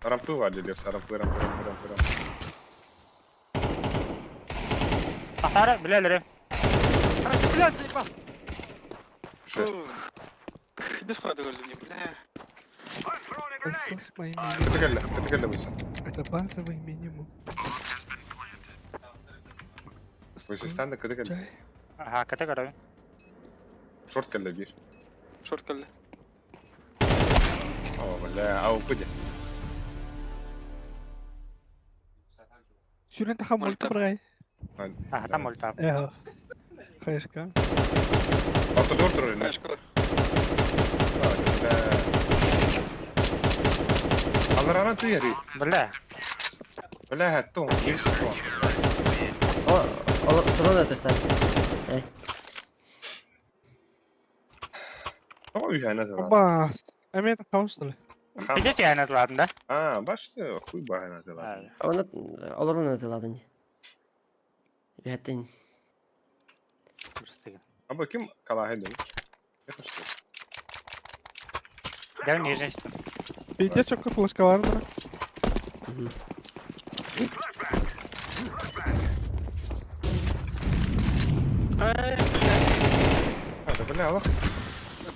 Рампы var dedi. Рампы, рампы, рампы, рампы, рампы. Ахара, билелери. Блядь, заебал! Что? Иди сюда, говорю, бля. Это с моим Кыта кэллэ, кыта кэллэ буйса. Это базовый минимум. Буйса станда кыта кэллэ. Чай. Аха, ката көрөбүн. Шорт кэллэ биир. Шорт кэллэ. О, бля, ау, куди. Сүрэн таха мульта брай. Аха, там ультап. Эхо. Хаешка. Автодор турар. Хаешка. Алларана тыяри. Бля. Бля, тон, есть тон. О, ол туран өтөхтөр. Э. Тоҕо үһээнэ сылаат. Бас. Эми хаустал. Пиздец я назвал, да? А, башты хуй баһана сылаат. Оны олорун атыладын. Үһәттин. Аба ким калаһын дemi? Дәл нижний. Пиздец чокка флешкалар да. Эй, А, да бля, алах.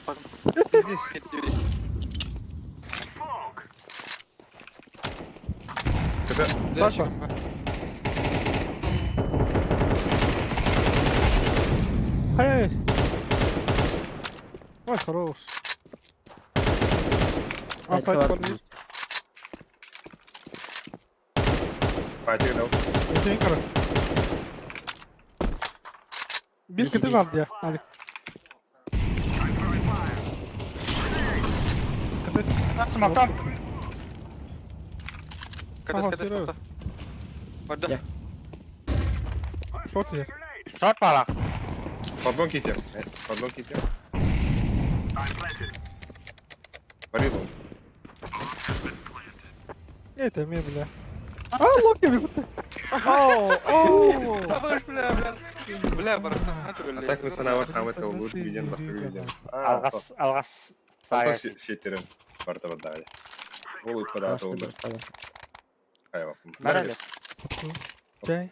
Пазм. Здесь. Когда Саша. Хай. Ой, хорош. А сайт подвис. Патик дал. Это не короче. Бир кыты бар дия. Али. Кыты. Смоктан. Катас, Ага, катас, Серега. тоқта. Барда. Шот я. Шот балах. Подгон китер. Подгон китер. Парилон. Это мне, бля. А, локи бегут. Оу, оу. Табаш, бля, бля. Бля, барасам. А так мы санава самы толгут виден бастыгы виден. Алгас, алгас. Алгас Сая. сетерен. Барта бардали. Ол иппада толды. Айва. Барали. Чай.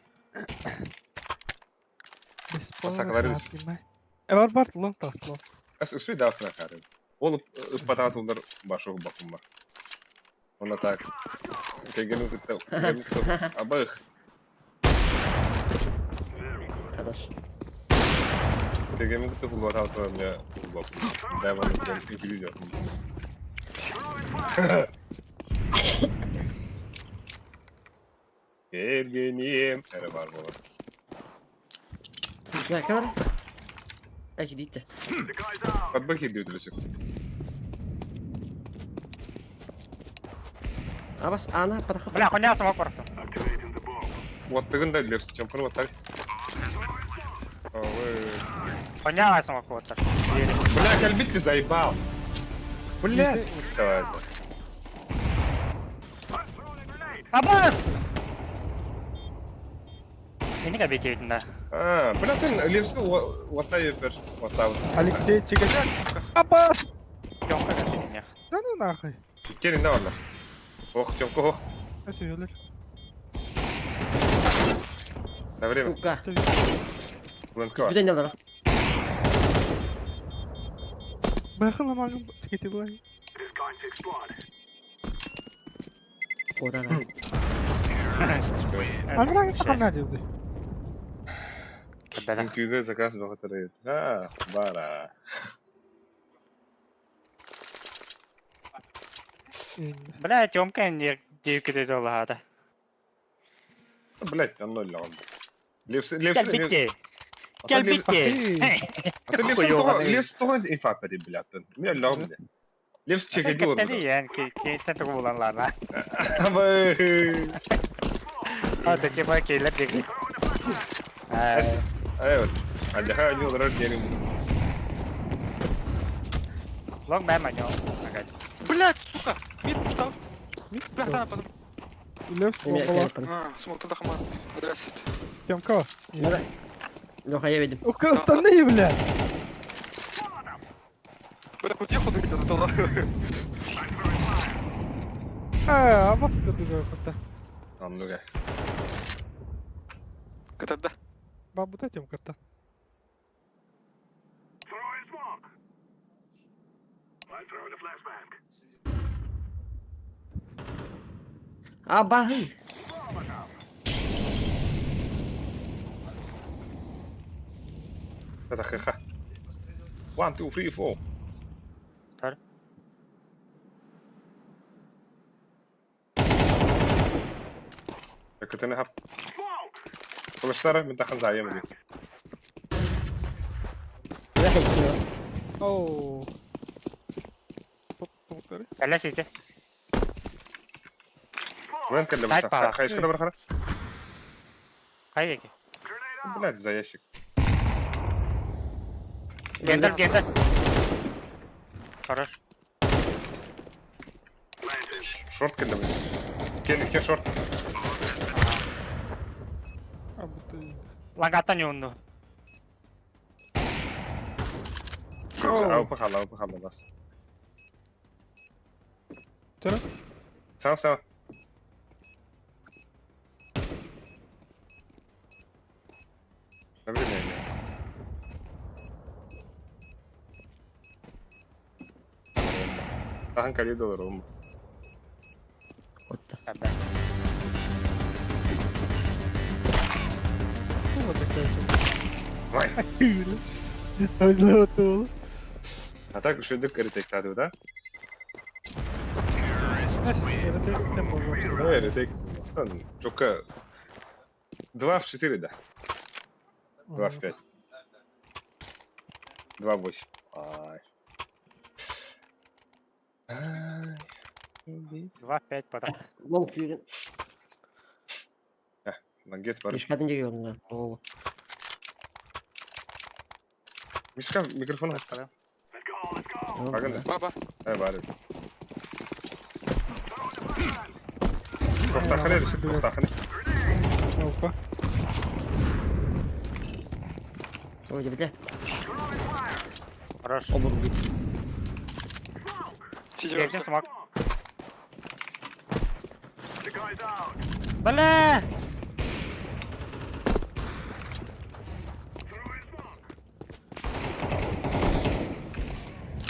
Сакаларыбыз. Э, бар бар, лонг тас, лонг. Ас үсүй дафна карын. Ол иппада толдар башы бакым бар. Она так. Кегенин кытта. Кегенин кытта. Абых. Хорош. Кегенин кытта хулбата алты мне хулбакым. Дай вам видео. Кергеним. Эре бар болар. Я камера. Эки дитте. Подбахи дивдилесек. Абас ана патаха. Бля, коня смок барты. Уаттыгын да билерс. Чемпион уаттар. Коня смок вот. Бля, кэлбит ты заебал. Бля, давай. Абас! Эни кабете да. А, бля, ты лепске уаттай бер. Уаттау. Алексей Чигачак. Абас! Тёмка кабете. Да ну нахуй. Келин да валар. Ох, Тёмка, ох. Спасибо, На время. Сука. Лэнка. Бүтэн ялара. Байхын ламагын чикети булай. Кодана. Аңра кана деді. Кабета. Күйгө заказ багытыр. А, бара. Бля, Тёмка не девки доллара. Блять, там ноль ляган. Лепс, лепс, Кэлбитте. Кэлбитте. Лепс, лепс, инфа перед, блядь. Меня ляган. Левс чекайды олар Кэптэни иэн, киниттэн тугу булан лана. Абы. А, ты типа киллер диги. Ай вот. Адяха они олорор диэн. Лонг мэн маньо. Блядь, сука! Мид пуштал. Бля, та нападу. Левс Эмиэ буолла. кэлэппин. А, смог туда хама. Здравствуйте. Тёмка. Леха, я видим. Ух, остальные, блядь! Бля, хоть ехал где-то туда. А, а вас это ты Оннуга. Катарда. Бабу Тёмка-то. А, бахы. Татахыха. 1, 2, 3, 4. Тар. Кытыны хап. Кылыштары мен тахан зайым ди. Оу. Топ-топ. Кэлэ сити. Мен кэллэ Сайт баара. Хайышка да бар хара. Хайеки. Блядь, за ящик. Гендер, гендер. Хорош. Шорт кэллэ. Кен кен шорт. А, будто... Лангаттан юнду. Аупа хала, аупа хала бас. Чара? Сам сам. Время. Тахан кали доллар. Отта. Вот такая. Вай. Ой, А так үшөндүк ретектады да? Ну, ретект. Жокка 2 в 4, да. 2 в 5. 2 в 8. Ай. Ай. 2-5 потом. Лонг күйген. Лангет бар. Мишкатын жеге орнына. О. Мишка микрофон Багында. Баба. Ай бар. Тоқтақын еді, тоқтақын. Опа. Ой, бля. Хорош. Обур. Сидим смог. Бля!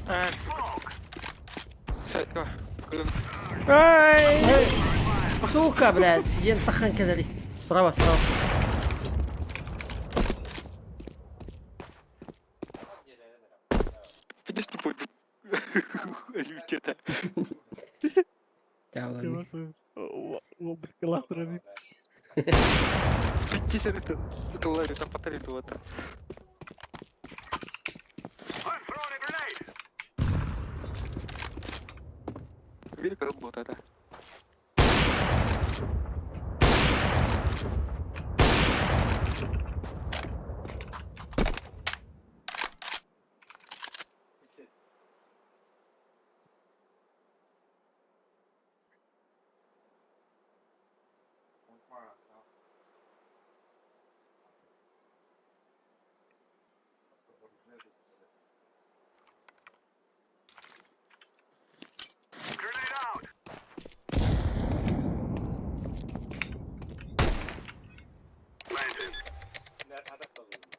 А, сука. Сайт, Блин. Ай! Сука, блядь, ен тахан кедали. Справа, справа. Видишь, тупой. Люди это. Это, это Ларри, там потарили вот. Видели, как вот это?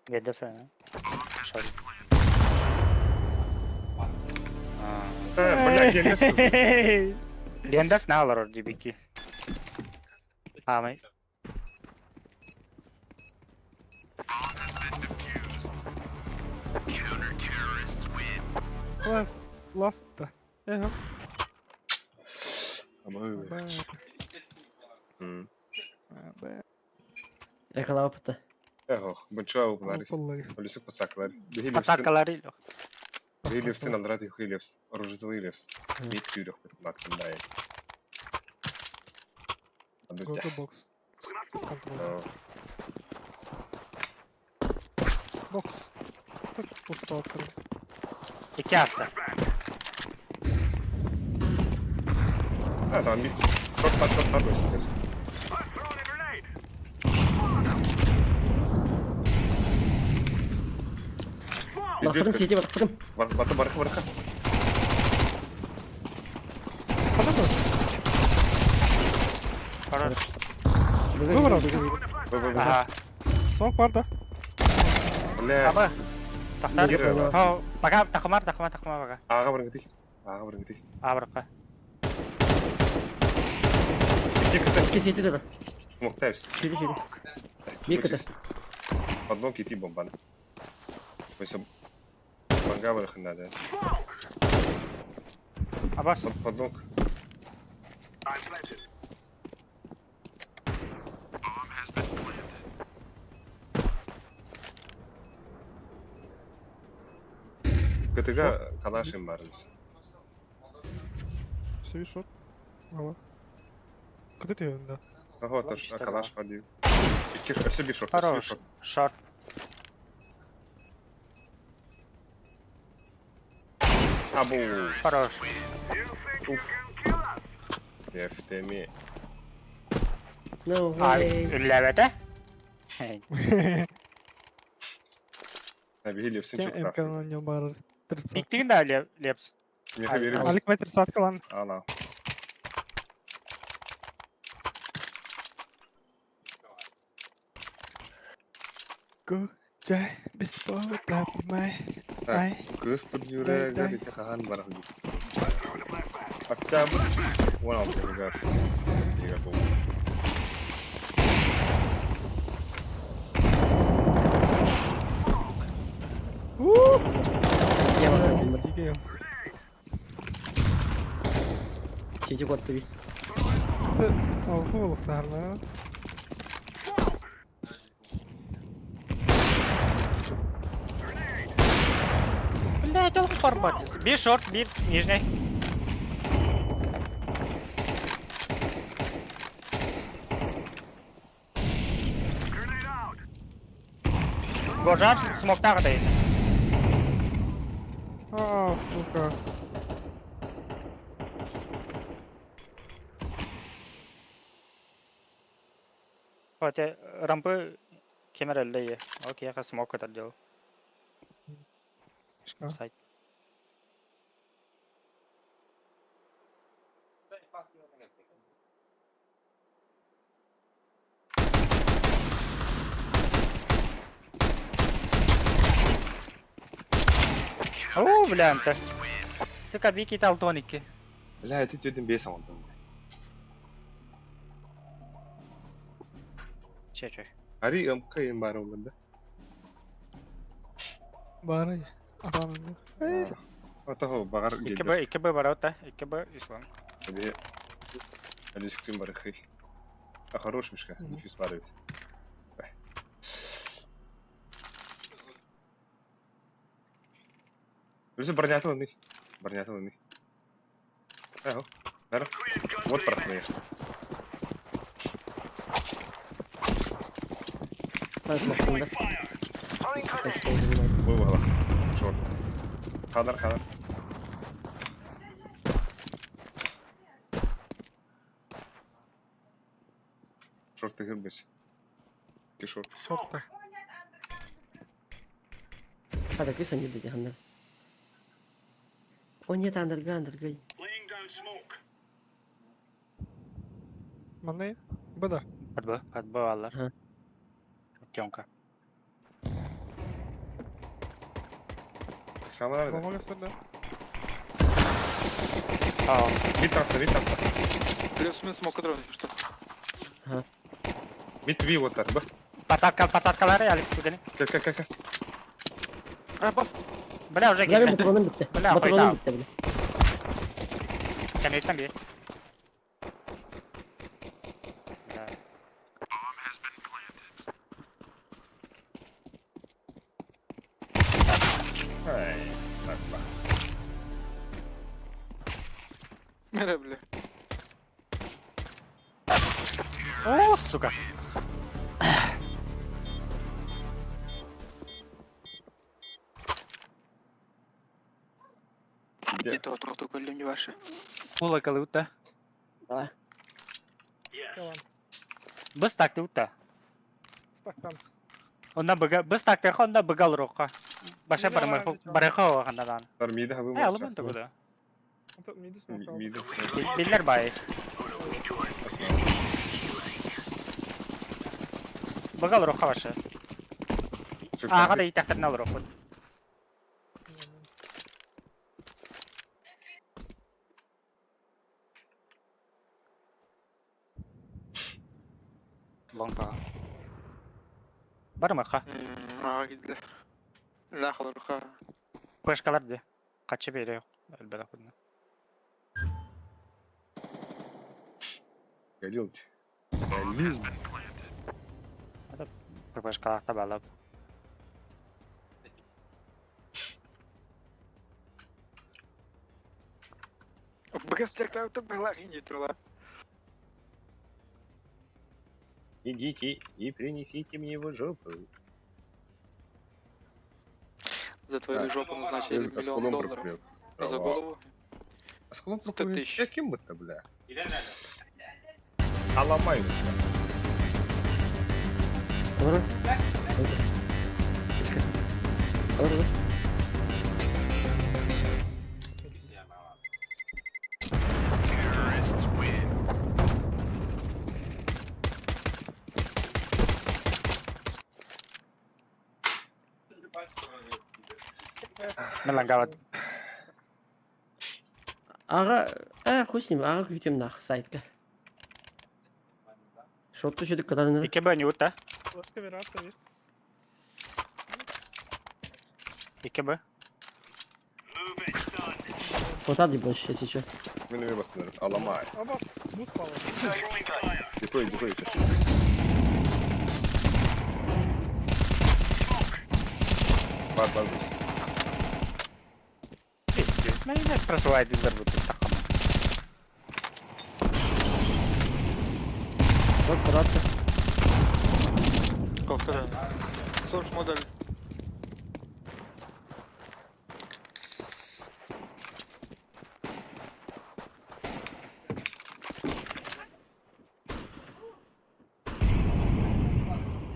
Get the Sorry. Бля, Гендальф. Гендальф на алар дибики. Амай. Класс. Ласт-то. Эх. Yakala опыта. Эх, бунчуа упалари. Полисук пацаклари. Пацаклари. Хилевсин аллара түһ Хилевс. Оружитель Хилевс. Мид күүрөхпүт мактындай. Go to box. Контроль. Бокс. Так, пусто открыл. Икки аста. А, там мид. Шорт, шорт, шорт, шорт, Хилевс. Барахтым сити барахтым. Баты барыха барыха. Хорош. Выбрал. Ага. Смок бар да. Бля. Аба. Тахтар. Кир. Хо, пока тахмар, тахмар, тахмар пока. Ага барыгы Ага барыгы. А, баракка. Икки сити дөрө. Муктайс. Сити сити. Бир кыта. Одно кити бомбан. Өсө банга барыхын надо. Абас. Подлог. КТГ калашым бар. Все, шот. Мало. Куда ты да? Ага, то калаш пади. Икки өсө бир шорт, өсө бир Хорош. шорт. Шорт. Абу. Хорош. Уф. Ефтеми. No А, way. үлләбәтә. Абили всин Кем çok МК тасый. на нем бар? 30. Биктиген да лепс. Меха берем. Алик метр сатка лан. Ана. Go. Жай, без повода, май. Ай. Кыз турниры габите хахан барах. Октябрь. 16 гар. Ига бу. Я барахтым. Дикий. Сити куатты бир. Алты болуқтарына. Блядь, ол барбатис. Бир шорт, бир нижний. Горжар смоктағы да еді. А, сука. Вот, рампы кемерелли. Окей, я смок это делал. Шка. Сайт. О, бля, анта. Сука, Вики талтоники. Бля, это тетин бес алды. Че, че. Ари МК им бар олында. Бары. Атам. Атаго багар 2Б, 2Б ворота, 2Б ислам. Бе. Алишктин барыхы. А хорош мишка, нефис барыбит. Өзі бронятылы Бронятылы Ага. Бәрі. Вот парахны. Сан смоктында. Ой, бағала. Шорт. Қадар, қадар. Шорт тегірбес. Ки шорт. Шорта. Хада кыса не дати хандар. О нет, андергай, андергай. Маны. Бада. Под Б, под Б алар. Ага. Тёнка. Самалар да. Помога сюда. Ау. Мид таста, мид таста. Лепс мен смок кыдырын, что. Мид ви вот так, б. Пататка, пататкалары алып күдені. Кел, кел, кел, кел. А, бас. Бля, уже Бля, мен кетті. патроным бітті. Бля, Патроным қойда. бітті, бля. Кәнеттен бе. Бля. Ай. Так, Мэрэ, бля. О, сука. Где то то не ваши. Кула калута. Давай. Быс так ута. Стактан. Онна быга быс так онна быгал рока. Баша бармахо барахо хандан. Тар миди хабы Э, алыбын тугуда. Миди смокал. Миди Биллер бай. Быгал рока баша. Ага да итахтан ал рохот. Лонга. Бармаха. Ага, киде. Нахал руха. Пешкалар де. Качы бере. Элбәдә кудна. Галил. Галил. Пешкалар табалап. Бгастерка это была не трла. Идите и принесите мне его жопу. За твою Так. жопу назначили С миллион сколом долларов. прокурил. А за голову? А с колом 100 прокурил. тысяч. Каким бы-то, бля? А ломай, бля. Doğru. Doğru. Мелангават. Ага, хуй с ним, ага күтем нах сайтка. Шотты шөдік кадарını. Ике б не ута. Ласка верация есть. Ике б. Хватает больше, если что. Мен öyle basınırım. Аламай. Аба, бус пала. Дикой, дикой. Бар, бар, бус. Мен не просувай дилер бу тахам. Вот, пожалуйста. Ковтора. Сорж модель.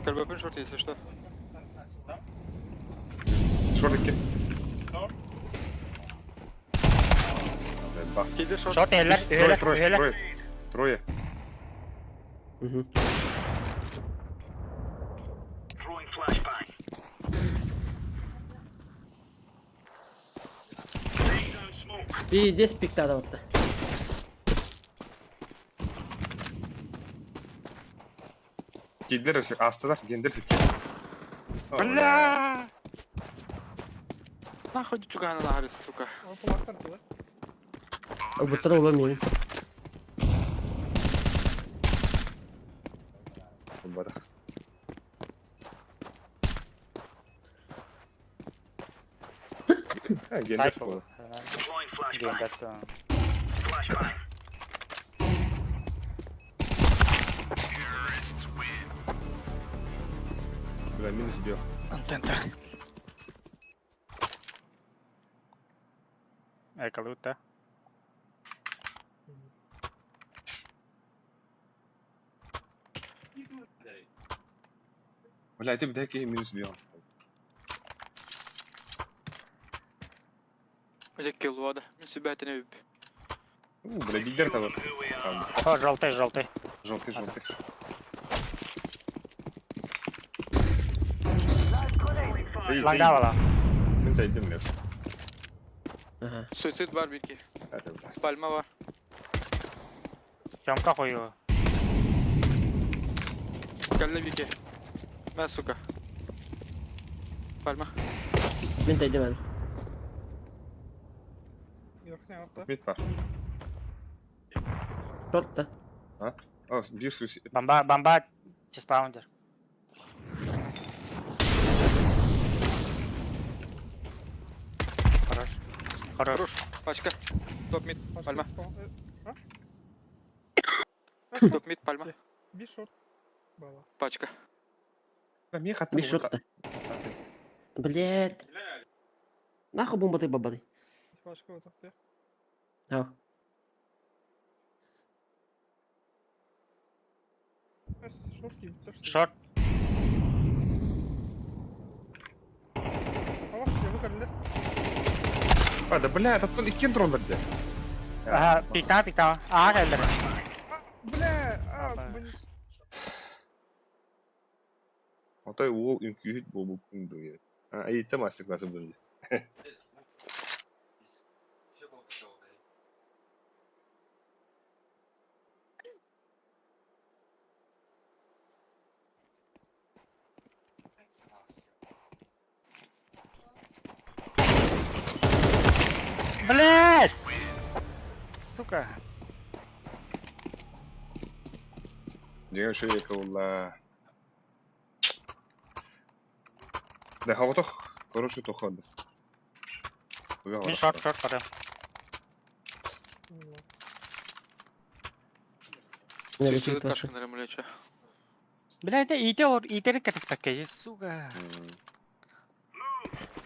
Кальбапин шорт, если что. Шортики. Бах. Киди шорт. Шот элер, Трое, элер, трое, элер. трое. Трое. Угу. Bir des pikti adam attı. Кидлер астылар, гендер Бля! Нахуй чугана нахрен, сука. Он кулактар да? Бұттыра olamıyorum. Бадах. Гендер Сайф. Гендер. Бля, минус бил. Антента. Экалута. Бля, ты бля, минус бил. Где килода? Мен себя это не үп. У, бля, лидер того. Там, О, желтый, желтый. желтый, желтый. Лангавала. Мен зайдем лев. Ага. Суицид бар бирки. Это, бля. Пальма бар. Съемка хою. Калле бирки. Мә, сука. Пальма. Мен тайдым әлі. Верхняя арта. Мид бар. Шорт та. О, бир суицид. Бомба, бомба. Чеспаундер. Хорош. Хорош. Пачка. Топ мид, пальма. А? Топ мид, пальма. Бишоп. Бала. Пачка. Бишоп. Блять. Нахуй бомба ты бабады. Пачка вот так. Ау. Шорт. А, да бля, это тон иккен троллер де. Ага, пикта, пикта. А, кэллэр. Бля, а, блин. Отой уол үҥкүүһүт буолбуккун дуу. А, эйиттэ мастер-классы буолла. Блять! Сука. Дьиҥэ үчүгэй кылла. Да хаҕотох, короче, тоход. Мин шорт, шорт бары. Бля, это ите ор, итерин катаспакке, сука.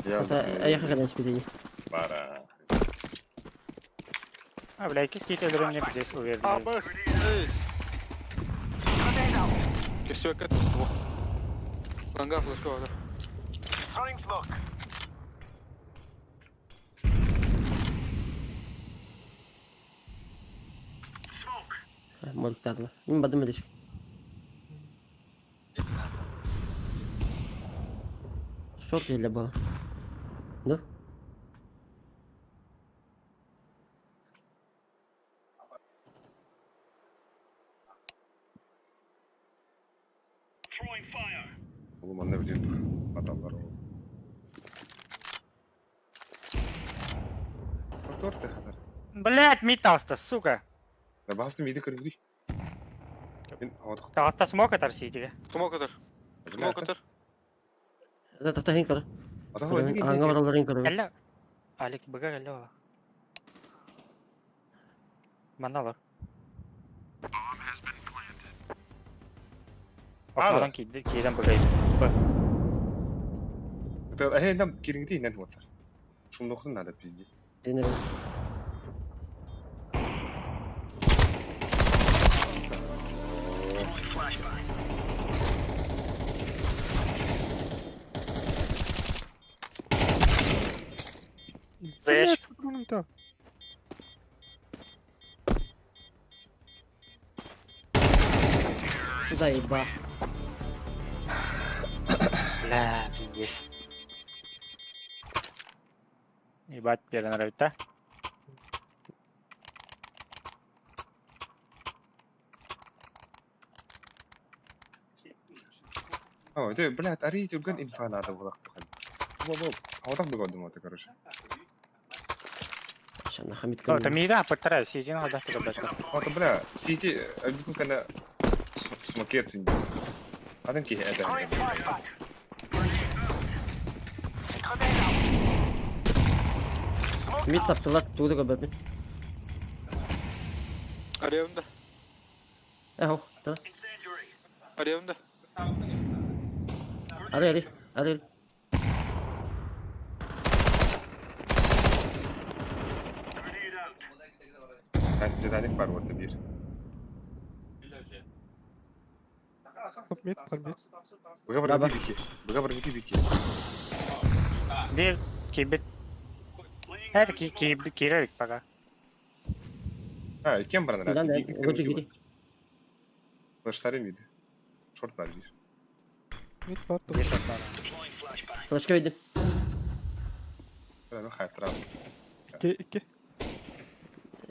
Аяха кэлэн испитини. Бара. А, бля, иккис киит өлөрүм не здесь уверен. А, Б, эй! Кестек это во. Ланга флешка да. Моликтарла. Мин бадым элеш. Шорт еле было. Да? Oğlum anne bileyim adamlar o. Торты хатар. Блять, мид таста, сука. Да бастым иди көрүнгү. Мен авадық. Таста смок атар ситиге. Смок атар. Смок атар. Да та хин көр. Аңга бараларын көр. Кэллэ. Алик быга кэллэ ола. Маналар. Окнадан кийди, кийден быга. Б. Это нам кирингти инен вот. Шумнохтун надо пиздеть. Инер. Зэш. Заеба. Бля, пиздец. Ебать, тебе нравится, да? О, ты, блядь, ари түргэн инфа надо было тухан. Во-во, а вот так бы годом это, короче. Шана хамит О, там мида, повторяю, сидин надо тебе Вот, бля, сити, объясню, когда смокет синди. Адам ки это. Мид саптылар тугу көбөпүн. Аренда. Эхо, та. Аренда. Ари ари, ари. Титаник бар вот бир. Топ мид, топ мид. Быга бар бики. Быга бар бики. Бир кибит. Это ки ки кирерик пока. А, кем бар Да, да, гочи гири. Флештары мид. Шорт бар бир. Мид бар, топ. Бир шорт бар. Флешка видим. Бля, ну хайтра. Икки, икки.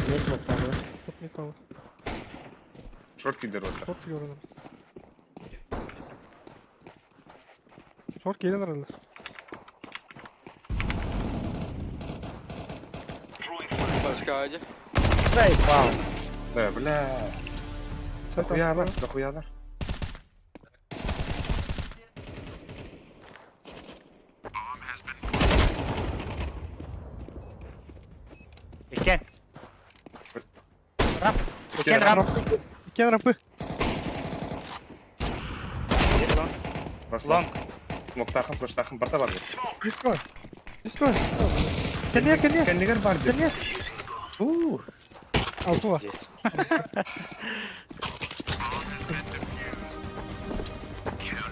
Не смог тагы. Топ мид бар. Шорт кидер вот. Шорт көрүнөр. Шорт келен аралар. Пачка ади. Заебал. Да, бля. Дохуялар, дохуялар. Иккен. Рап. Иккен рап. Иккен рапы. Басла. Лонг. Смоктахын, флештахын барта бар. Үс кой. Үс кой. Кэнниэ, кэнниэ. Кэннигэр бар деп. Кэнниэ. Уу. Алтыла. Здесь.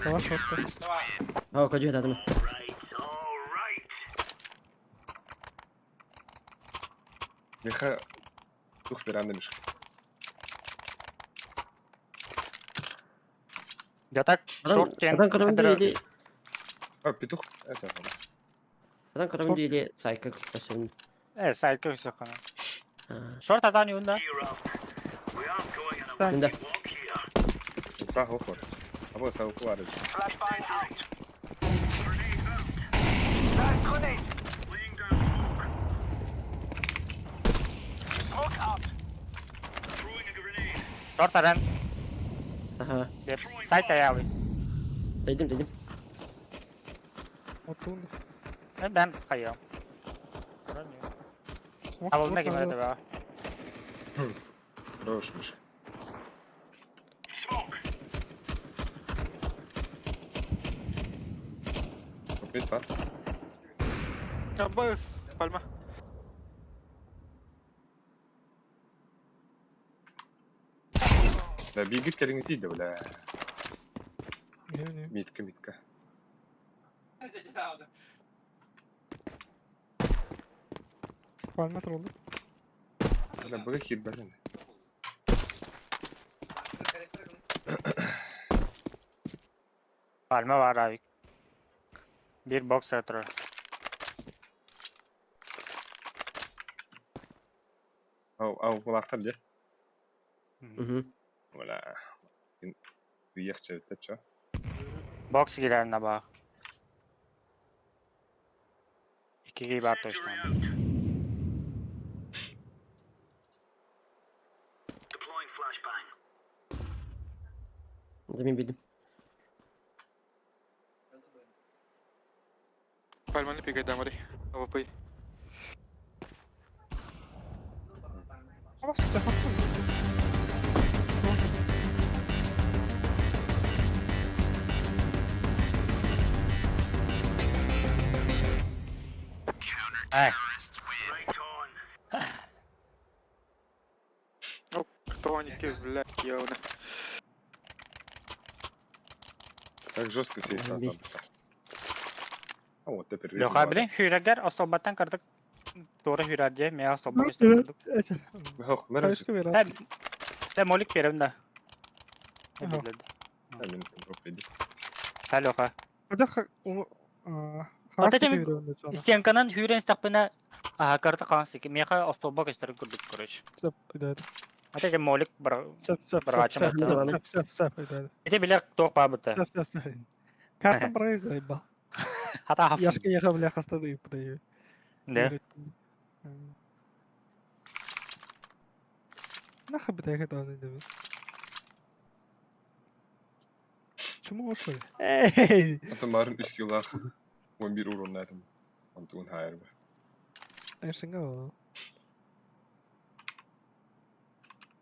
Давай шотка. Ха, көдү хатадым. Миха тух беранды мишка. Я так шорт кен. Адан көрөм диэли. А, петух. Это. Адан көрөм диэли сайка көсөм. Э, сайт көсө кана. Шорт адан юнда. Мында. Ука хохор. Або сауку бар. Шорт адан. Аха. Деп сайт аябы. Дедим, дедим. Отун. Э, Мен кайым. Абылна кем өтө ба. Хорош, Миша. Опять бар. Аббас, пальма. Да, бигит кэлиҥҥи да, бля. Не, не. Митка, митка. Пальма троллы. Бля, бага хит, блин. Пальма бар авик. Бир бокс турар. Ау, ау, булахтар де. Мгм. Бля. Ехче, это чё? Бокс килерine бак. Икиге бар точно. Мин билдим. Пальманы пикай дамари. АВП. Абас, телефон. Эй, Кто-нибудь, блядь, явно. Так жестко сейф. Бес. А вот теперь. Леха, блин, хүрэгер остолбаттан кырдык. Doğru хүрэрге, мен остолба көстөрдүк. Хох, мэрэ. Кайышка бер. Та молик берем да. Ага. Мен пропиди. Та Леха. Хадах Ата тем- Стенканан хүрен стакпына аха карта кансык. Меха остолба көстөрүп көрдүк, короче. Сөп, идэд. Ата же молик бар. Сөп, сөп, Бір сөп, ачым сөп, айтты. сөп, сөп, сөп, идэд. Эте билер тоқ бабыта. Сөп, сөп, сөп. Карта брай заебал. Хата хаф. Яшка яха бля хастады и подаю. Да. Нахуй бы ты это не дебил. Чему ошли? Эй! Атамарын үс киллах. 11 урон этом. Антун хайр. Ancient go.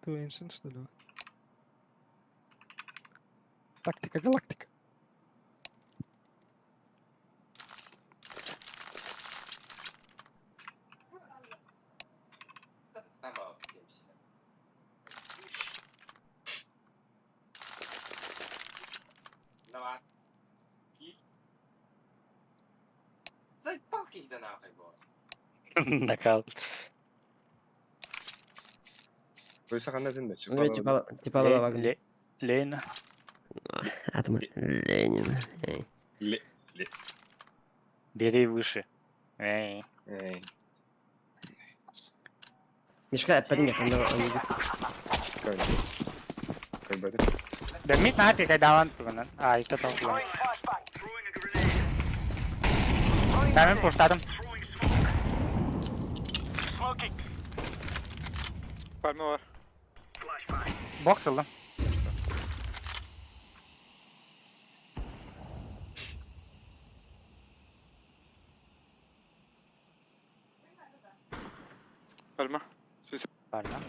Too ancient, что ли? Тактика галактика. Накал. Койса кандай тенде? Мен типа типа ала Ле- Лена. Атма Ленин. Эй. Ле. Бери выше. Эй. Эй. Мишка әппәдин якында. Кай. Кай бәдик. Да мит на пикай даван туган. А, это толку. Мен пуштадым. Пальма бар. Бокс ылдым. Өлмө. Правильно.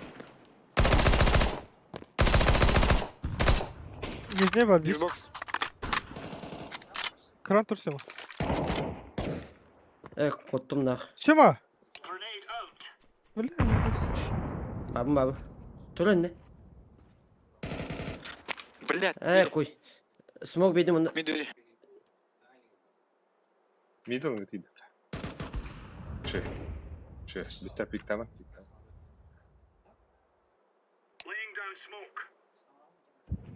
Нижний бар bir. Xbox. Кран тур Сема. Э, куоттум нах. Сема! Бля, Бабым бабым. Тур инне. Блядь. Э, куй. Смог бейдим онно. Мин двери. Мидл тиийдэ. Чэ. Чэ, бүттэ пиктама.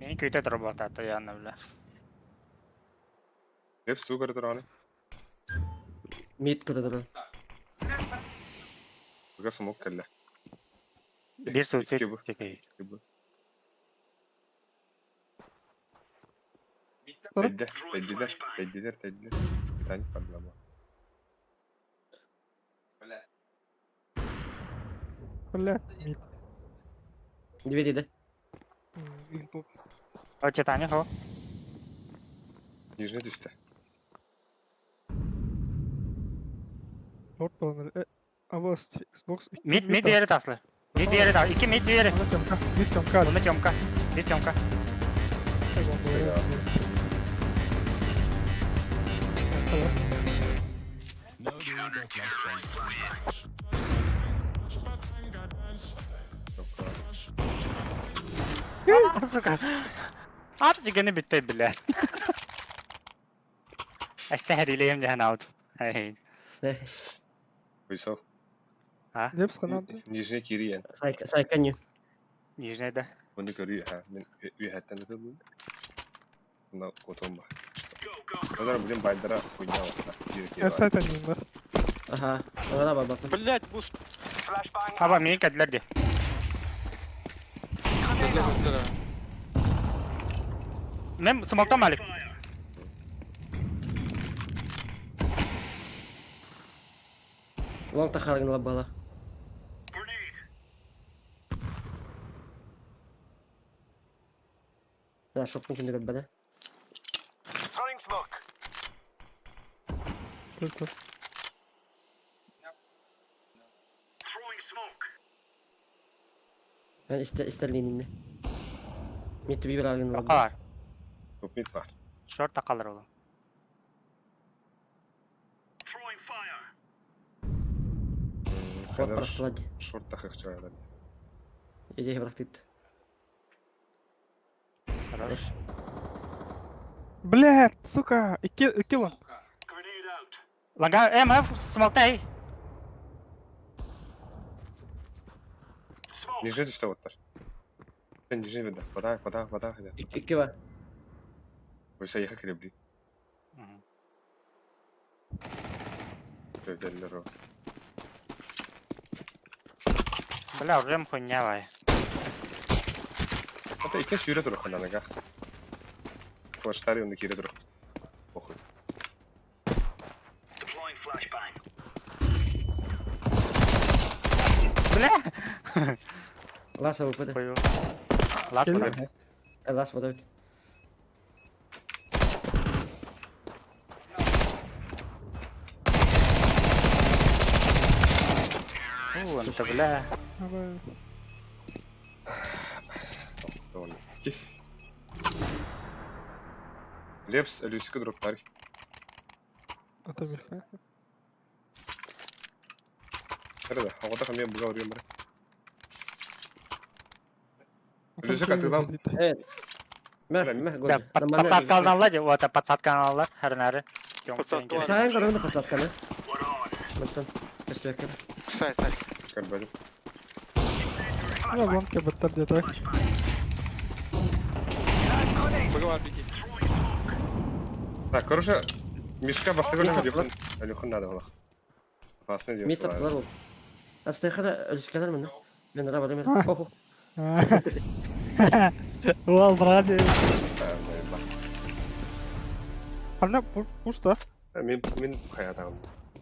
Мин күүтэ турбатаата яна бля. Лепс тугу көрө тураҕыный? Мид көрө турар. Быга смок кэллэ. Биир суицид Икки бу. тикэй. Икки бу. Тура. Тэйдэ, тэйдилэр, тэйдилэр, тэйдилэр. Титаник проблема. Бля. Мид. Двери да. Xbox. О, Титаник хо. Нижний түстэ. Шорт баланыр. Э, Абас, Xbox. Мид мид двери таслы. Мид двери та. Икки мид двери. Ана Тёмка. Мид Тёмка. Уна Тёмка. Мид Тёмка. Сука. Ат дигени битте биле. Эсэһэрилиэм дьаһан аут. Эй. Высов. Лепс ханан. Нижний кириэн. Сайканью. Нижний да. Оны көрүү ха. Мен үйәттен өтөбүн. Мына котом бар. Олар блин байдара хуйня бар. Эсайт анин бар. Аха. Ана бар батын. Блядь, буст. Аба мин кәдләр ди. Мен смоктан малик. Лонг тахаргын лабала. Да, шоптун күндү көрбөдө. Только. Мен истерлининне. Мид бир аргын лабала. Калар. Топ мид бар. Шорт та калар ол. Вот бырахтылар ди. Шорт тахык чыгарар. Эжеге бырахтыт. Хорош. Блядь, сука. Икки, икки лон. Ланга МФ смоктай. Нижний түстэ оттар. Сен нижний вида. Вода, вода, вода. Икки бар. Ойса еха киребли. Көтеллер о. Бля, урем хуйня вай. Ата икки сүйрө турук хананага. Флаштари оны кире турук. Похуй. Бля. Ласа выпады. Хую. Лас Келді. бля. Лас вода. Фу, это бля. Аба. Довольно. Лепс, Люсика дроптар. Ата миха. Nerede? Havada kamyon buga vuruyorum bırak. Люсика атылам. Э. Мэр, мэр, Да, подсадка алналар, вот, подсадка алналар, хәрнәре. Подсадка. Сайын көрөмдө подсадканы. Мынтан. Көстөккө. Сайт, сайт. Көрбөдүм. Ну, лонг баттар где-то. Быгы беги. Так, короче, мешка бастыгы Мид Алюхун. Алюхун надо было. Опасный Мид дело. саптылар болду. Астайхада өлүскәләр мене. Мен ара барым. А. Охо. Уал, браде. Ана пусто. Мен мен хаятам.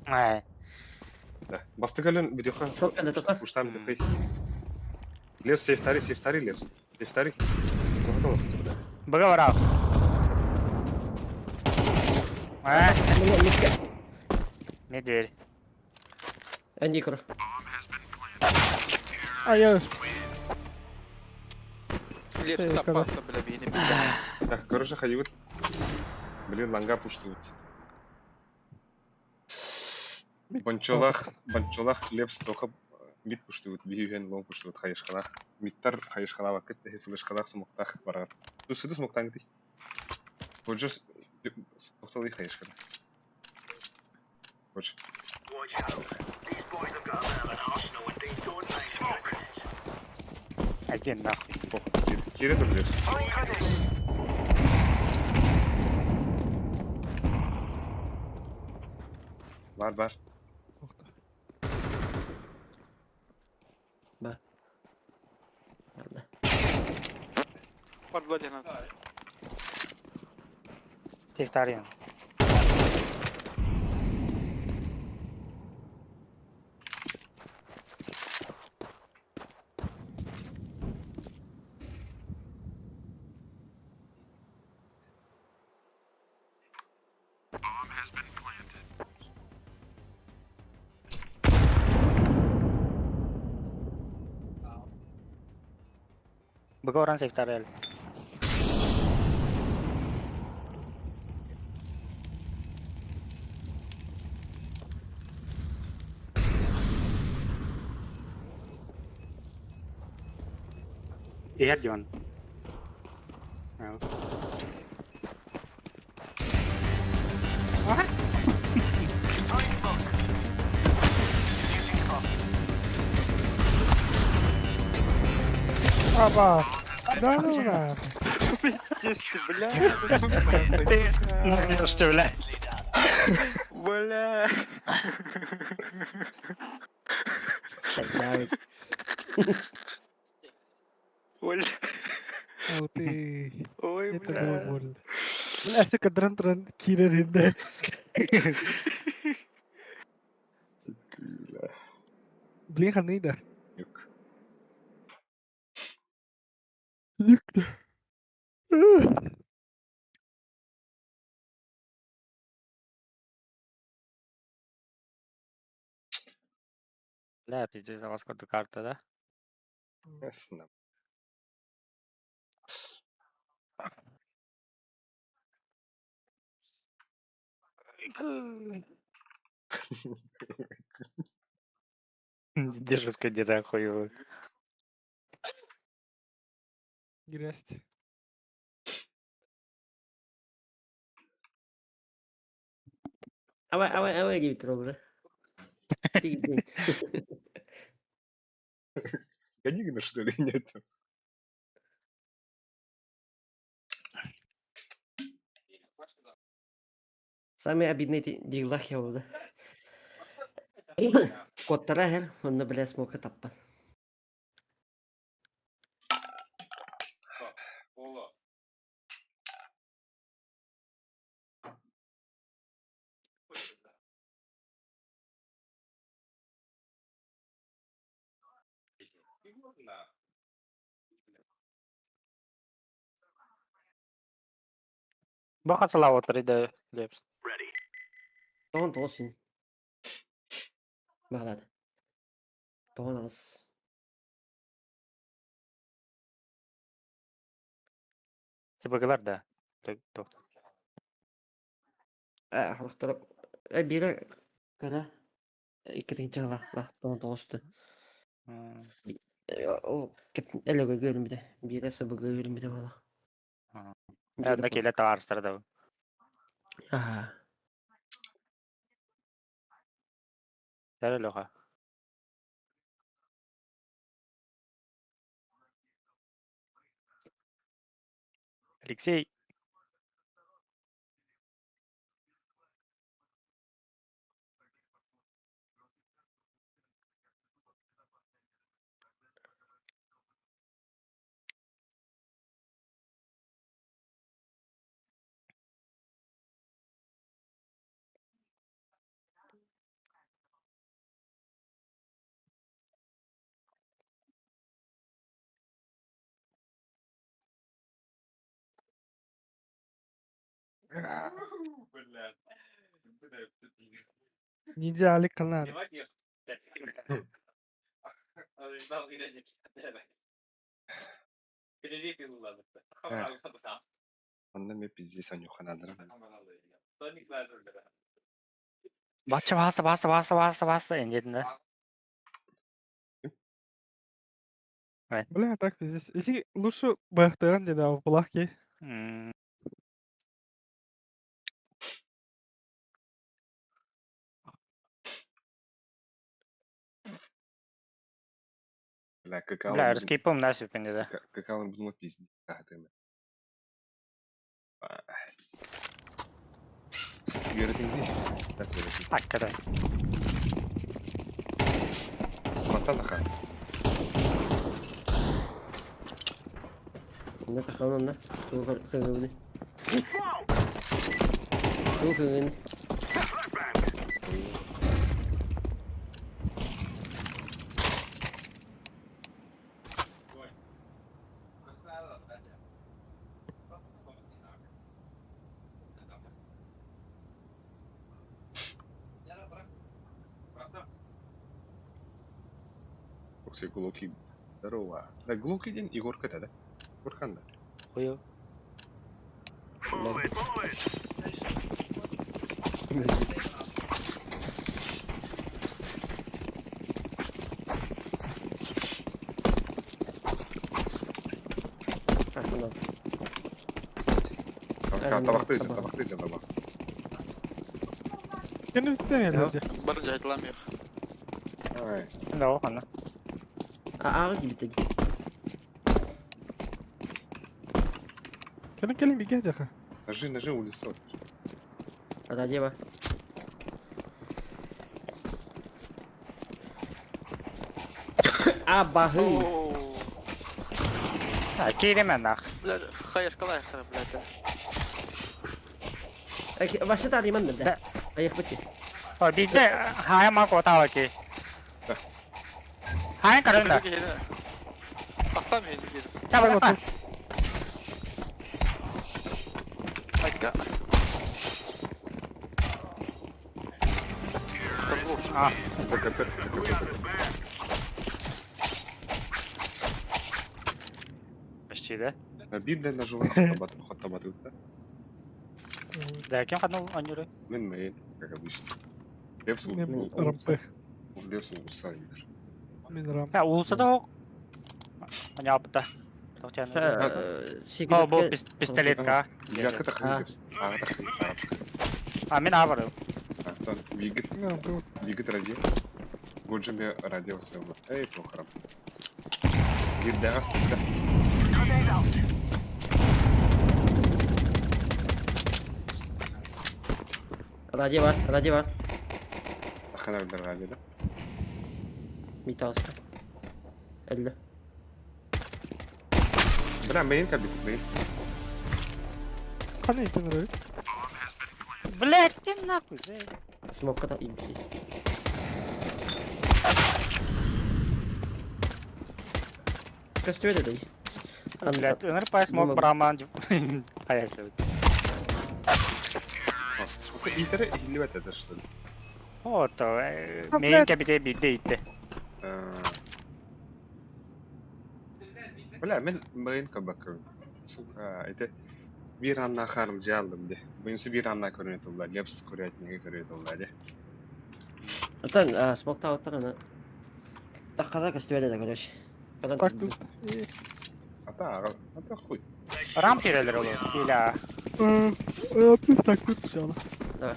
Ай. Да. Бастыгы элен видеоха. Шорт кэллэ тота. Уштам бикый. Лепс сейфтари, сейфтари лепс. Сейфтари. Готово. Быгы барау. Ай, Мидке. мид дверь. Энди көр. Айа. Лепси таппатта, бля, бейни бля. Так, короче, хайыбыт. Блин, ланга пуштубут. Бончолах, бончолах лепс тоха мид пуштубут, биһүһэн лон пуштубут хайышкалах. Мидтар хайышкалаабаккыт, эһи флешкалах смоктах барар. Тусуду смоктаҥ дии. Больше смокталый хайышкала. Больше. Один нахуй. Кире тур лепс. Бар, бар. Барда. Бар, бла, дена. Тихтарин. Быга оран сектарел. Иһэр дьон. Аба. Да ну на. Пиздец ты, бля. Ты что, бля? Бля. Бля. Ути. Ой, Это бля. было больно. Бля, сука, дран-дран кирер инде. Блин, ханыйда. Юк. Юк. Бля, пиздец, за вас карта, да? Ясно. Дежурская где-то охуеваю. Грязь. Авай, авай, авай диэбит олора. Конигна, что ли, нет? Самый обидный диглах я да. Коттара хер, онно бля смока таппат. Баха салава да лепс. Тоҕон тоҕус син. Баҕалаат. Тоҕон аҕыс. Сыбыгылар да. Э, хорохторо биирэ кыра икки тыһыынча тоҕон тоҕусту. Ол элөгө өлүмүтэ. Биирэ сыбыгы өлүмүтэ буола. Онно келе таарыстар да. Аха. Тәрі Леха. Алексей. Блядь. Ниндзя Алик Канар. Онно эмиэ пиздец онньуохха наадара. Бачча бааса бааса бааса бааса бааса эндиэтин да. Бля, так пиздец. Если лучше бахтыран деді ал булах ки. Бля, какао Бля, будем- рескейпом нас үпенде да. Какао будем пиздец. Үөрэтиҥ дии. Тас үөрэтиҥ. Аккада. Мантан аха. Онно тахан онно. Тугу кыгыбыны. Тугу кыгын. Оксай Глоки. Здорово. Да, Глоки день Егорка да? Егорхан да. Хую. А, Табақты етен, табақты етен, табақ. Кені Жоқ. енді. Бар жайтылам yok. Ай, Да, охан. Ағы кибитеги. Кені келин биге жаха. ножи, ножи улица. Радева. А, бахы. Ооо. А, киремен нах. Блядь, хаешкалай, блядь. Вообще тариман да. Аяқ бітті. О, биде хая ма котала ки. Да. Хая карында. Оставь меня здесь. Давай, давай. Айка. А, ЗКТ, ЗКТ. почти да. Обидно ножевой хот табат да? Да, кем ходил анюры? Мин мейн, как обычно. Левсу, Мен рампы. Левсу уса игр. Мен рамп. Я улуса да ок. Аня апта. О, бу пистолетка. Девятка тахын Левс. А, тахын. А, мен авары. А, там, вигит, Мен рампы. вигит радио. Годжиме радио сэлла. Эй, плохо. Гиддагас да. Радева, Радева. Тахын радио, да? Митауста. Әлі. Бля, мейн кабит, мейн. Қане итен рой? Блять, ты нахуй. Смокка да импи. Көстүөдө дей. Блять, НРП смог браман. А если. А, Сука, итере илибет это что ли? Вот, А, мейн блядь. кабите биде итте. Бля, мен мейн кабак. Сука, это бир анна харым жалдым де. Буюнсу бир анна көрүнөт улар, лепс көрөт, неге көрөт улар де. Atan смокта оттарына. Таққада көстүөдө да короче. Так тут. Ата, ата хуй. Рамп кирелер олу. Иля Плюс так тут жала.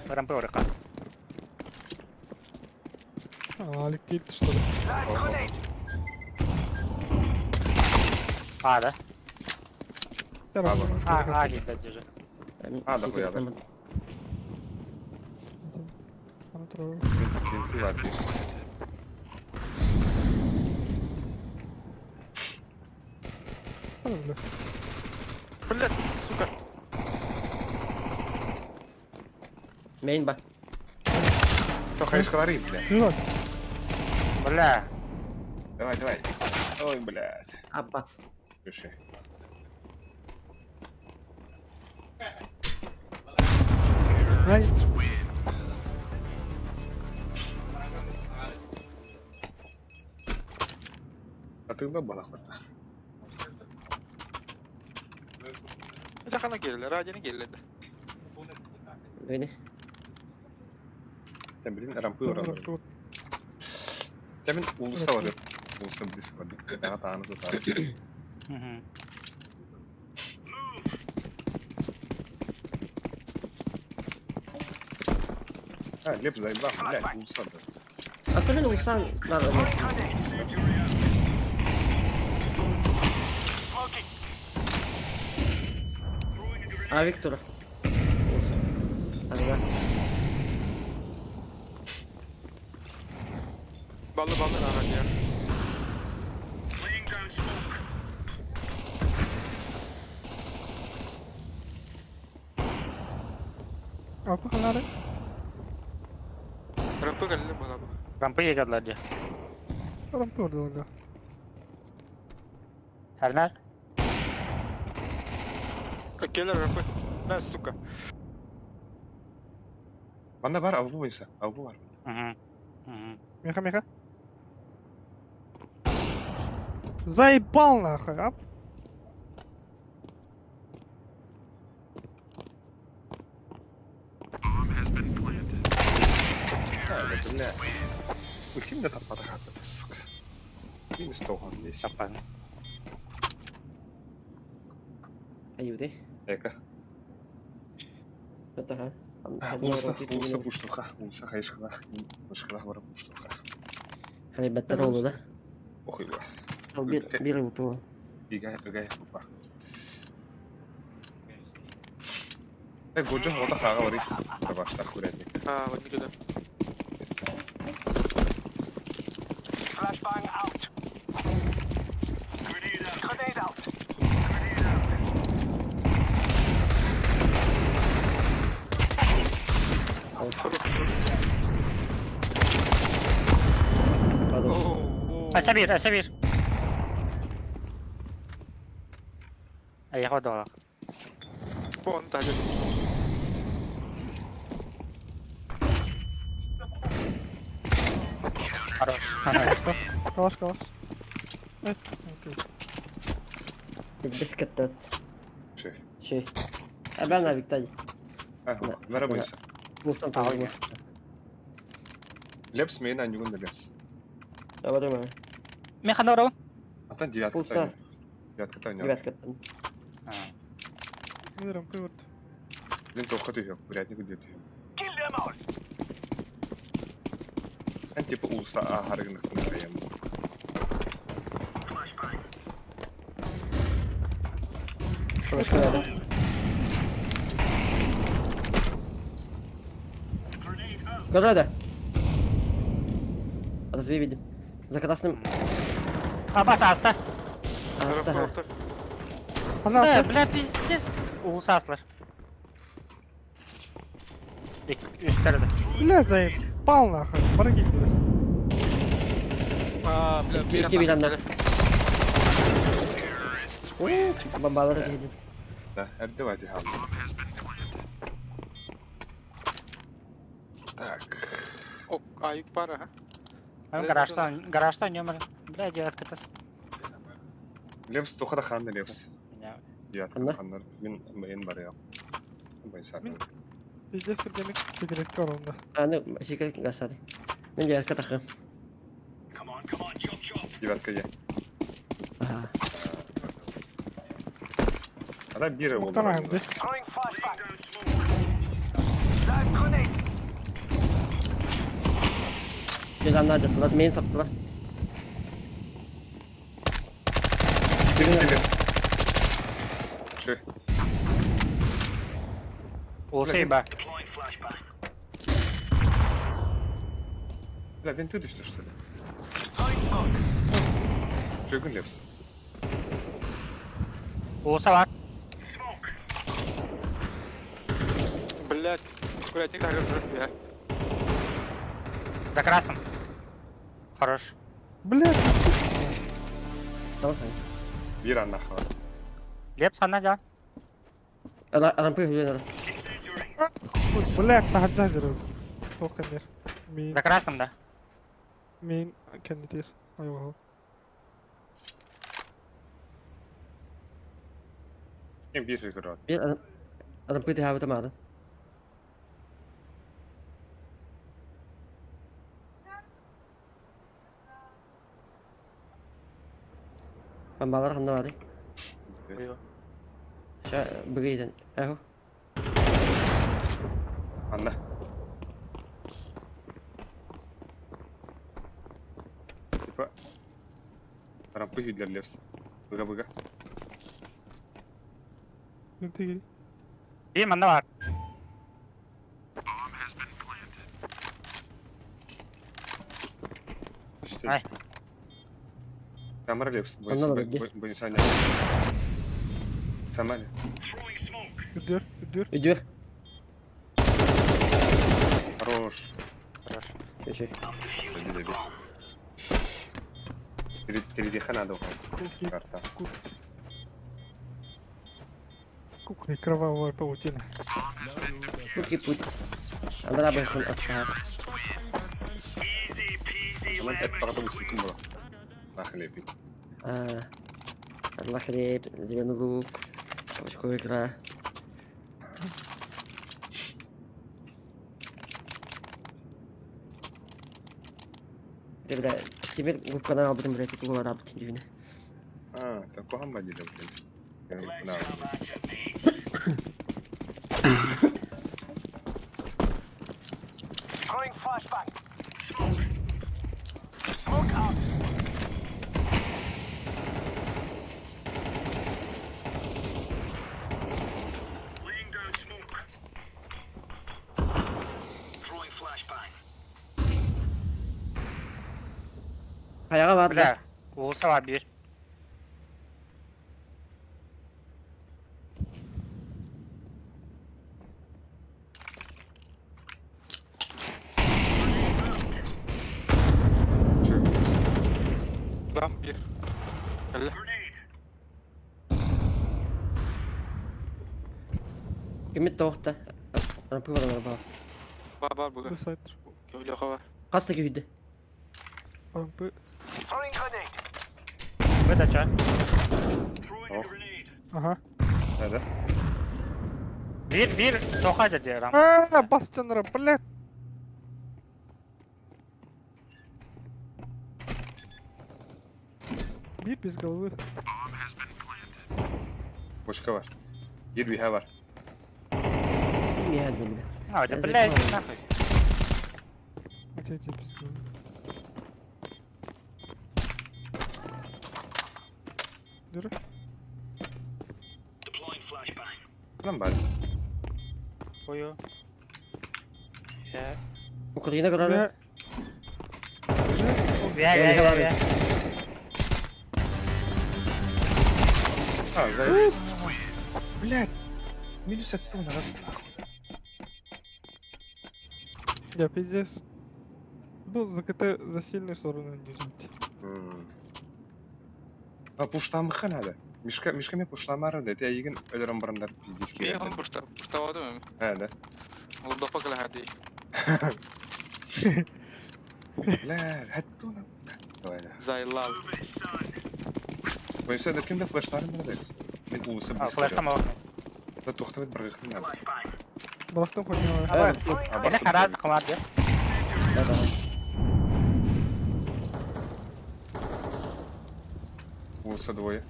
рампы орыка. Алик дейді что ли? А, да. Рампы. А, а, гидде держи. А, да, хуя, да. Винты бар бир. Блядь, сука. Мейн ба. Тоха ишкалары, бля. Жирок. Бля. Давай, давай. Ой, блядь. Аббас. Слушай. Найс. Атыылар балахпыта. Хана келлер, радионы келлер. Бeni. Sen bilin рампы оралар. Тәмин улуса бар. Улуса билис бар. Ага тааны сотар. А, леп заебал, блядь, улуса да. А то мен улсан надо. А, Виктор. Улсан. Ага. Баллы баллы на радио. Апа халары. Рампы келлер була бу. Рампы егерлер ди. Рампы ордаларда. Herner. Келлер рампы. На, сука. Манда бар, аву бойынша, аву бар. Меха, меха. Заебал нахуй, а? А, да, бля. Ой, ким да таппада хаппата, сука. Ким столхан здесь. Таппан. Аюды. Эка. Это ха. Улуса, улуса пуштуха, улуса хайшхала, хайшхала бара пуштуха. Hani better oldu da. Ох, иба. Al bir bir bu. Игай, игай, опа. Э, годжа хода хага бари. Табашта курятник. А, вот никуда. Pardon. Asa bir, asa bir. Аяғы долақ. Вон, да, Хорош. Калаш, калаш. Окей. Бискетте. Шей. Şey. Ha ben de Victor. А, бара бойынша. Улсан tamam. Лепс мейн анюгун да лепс. Я барым. Мен қандай орал? Атан девятка Улса. тайна. Девятка тайна. Девятка. Мен рампы орд. Мен тоққа түйіп, курятник үдет түйіп. Мен типа улуса ахаргынықтың кайым. Konuşma. Көреді. Разве видим? За красным. Абас аста. Аста. Рампы Ана, Э, бля, пиздец. Улуса аслар. Үстерді. бля, заебал нахуй. Бара келлер. А, бля, Екі бір анда. Бомбалар едет. Да, давайте хам. Так. О, аюк пара, а? Гаражтан, гаражтан нөмір. Бля, девятка тас. Лепс тоқада ханды лепс. Девятка Анда? хандар. Мен мен бар я. Бойынша. Мен- Пиздец киргенек секретке орында. Аны секрет гасады. Мен девятка тақым. Девятка я. Ага. Ада бирі болды. Тоқтамайын, де. Bir anda acıttılar. Main saptılar. Шей. Улуса иба. Бля, винты düştü что ли? Чугун лепс. Улуса бар. Блядь, курятник так бля. За красным. Хорош. Бля, Tamam sen. Бир аннахла. Лепс қандай да? Ара рампы хүрен хуй, бля, тахаджа жүрөм. Тоқканер. Мен, За красным, да. мен кеннетер. Айва. Биир көрөт. Биир арампы тыһаабыта маарын. Бомбалар ханна баарый? Ща быгыйтан. Эхо. Анна. Типа Рампы хүйдлер лепс. Быга-быга. Биир манна баар. Ай. Камера лепс. Онно да бир. Бойсаня. Самали. Үдүр, үдүр. Үдүр. Хорош. Хорош. Үчүй. Забей, забей. Три диха надо уходить. Куки, Карта. куклы, кровавая паутина. Куки путь. Андра бэхун отсаас. Ман это быстренько было. На хлебе. А, Орла хлеб, зеленый лук, кабачковая икра. Бля, теперь губканан албытым, блядь, тугу барабыт дүүнэ. А, такого бандита, блядь. На. Хайаҕа баар да? Бля, уулусса баар биир. Чё? Там биир. Кэллэ. Кимит тоохта? Рампы бар бар. Бар бар буга. Сайт. Леха бар. Хас да күйдү? Рампы. Выдача. Ох. Ага. Да, да. Биир, биир, тоха деді рам. А, Бастионера, блядь. Бир без головы. Бочка бар. Бир биха бар. Миһэ диэбитэ. А, да, блядь, нахуй. Хотя эти без головы. Дыра. Нам бар. Хую. Я. Украина көрөрө. Я, я, я, я. А, заебись. Блядь. Минус от тона, раз нахуй. Я пиздец. Ну, за КТ за сильную сторону не взять. А пуштамыха надо. Мишка, мишка мен пуштамары да. Я егин өлөрөн барандар пиздец Биир керек. он пушта. Пуштавады мен. А, да. Ол допа кэлэ хadi. Бля, хаттуна. Давай, да. Зайлал. Бойса да кимде флештарын бар да. Мен улусы А, флешка мог. Да тоқтап бір гыхын надо. Балахтан хуйня. Давай. А, Мені басқа хараз қымар деп. Да, да. Улуса двое.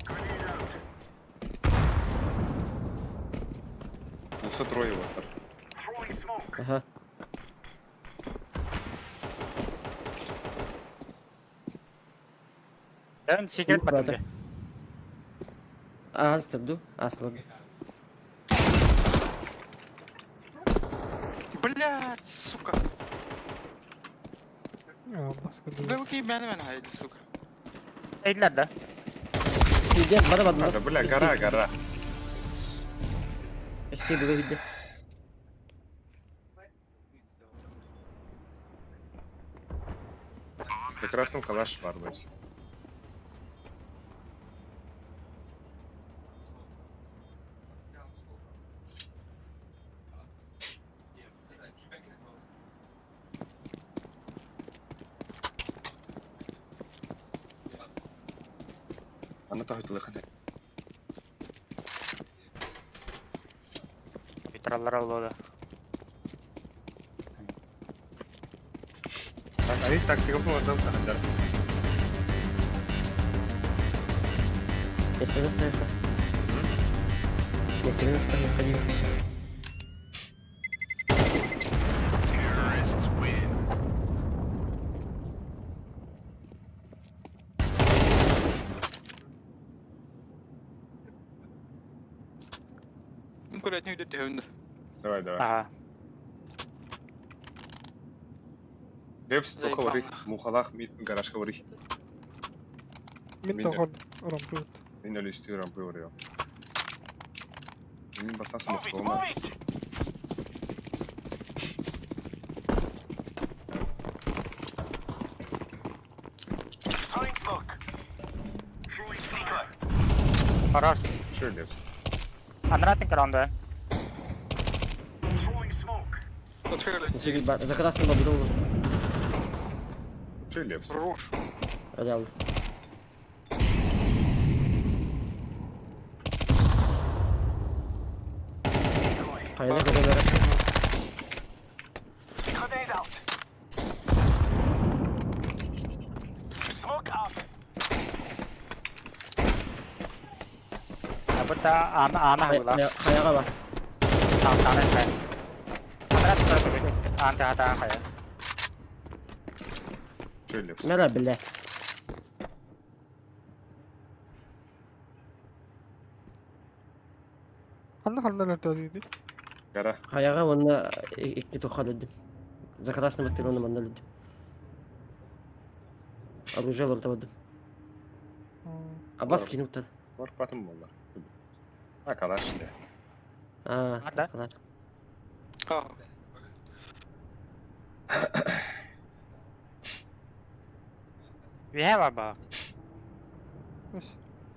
Улуса трое вот. Ага. Дэн секрет Сука, батырды. Аа, турду. Аслады. Блядь, сука. А, маска Бля, дыра. окей, мен мен хайди, сука. Эйдлер да. Пиздец, бара бадым. Да, бля, гора, гора. Эске быга күйдү. На красном калаш бар бойся. Ана тахы тылыхын. Хоттороллоро буолуо да. Ай тактика буолан таһындар. Если настояха. Если настояха, не. Курятник идет тегүндэ. Давай, давай. Ага. Лепс тоха барый, мухалах мит гаражка барый. Мин тоҕор рампыт. Мин өлүстүү рампы барыам. Мин бастан смоккома. Хорош. Шо Лепс? Анратник раунда. За красным бобром. Шо Лепс? Руш. Реал. Хайда көтөлөр. Абыта ана ана хула. Хайаға бар. Таң таң хай. Анратник ана та хай. Шо Лепс? Мера биле. Ханна ханна лөртө диди. Гара. Хайаға онна икки тоха лүдүм. За красным баттырона манна лүдүм. Оружие лордабадым. Абас кинуттад. Бар патым болlar. А, калаш те. А, Да? калаш. А. We have a bug.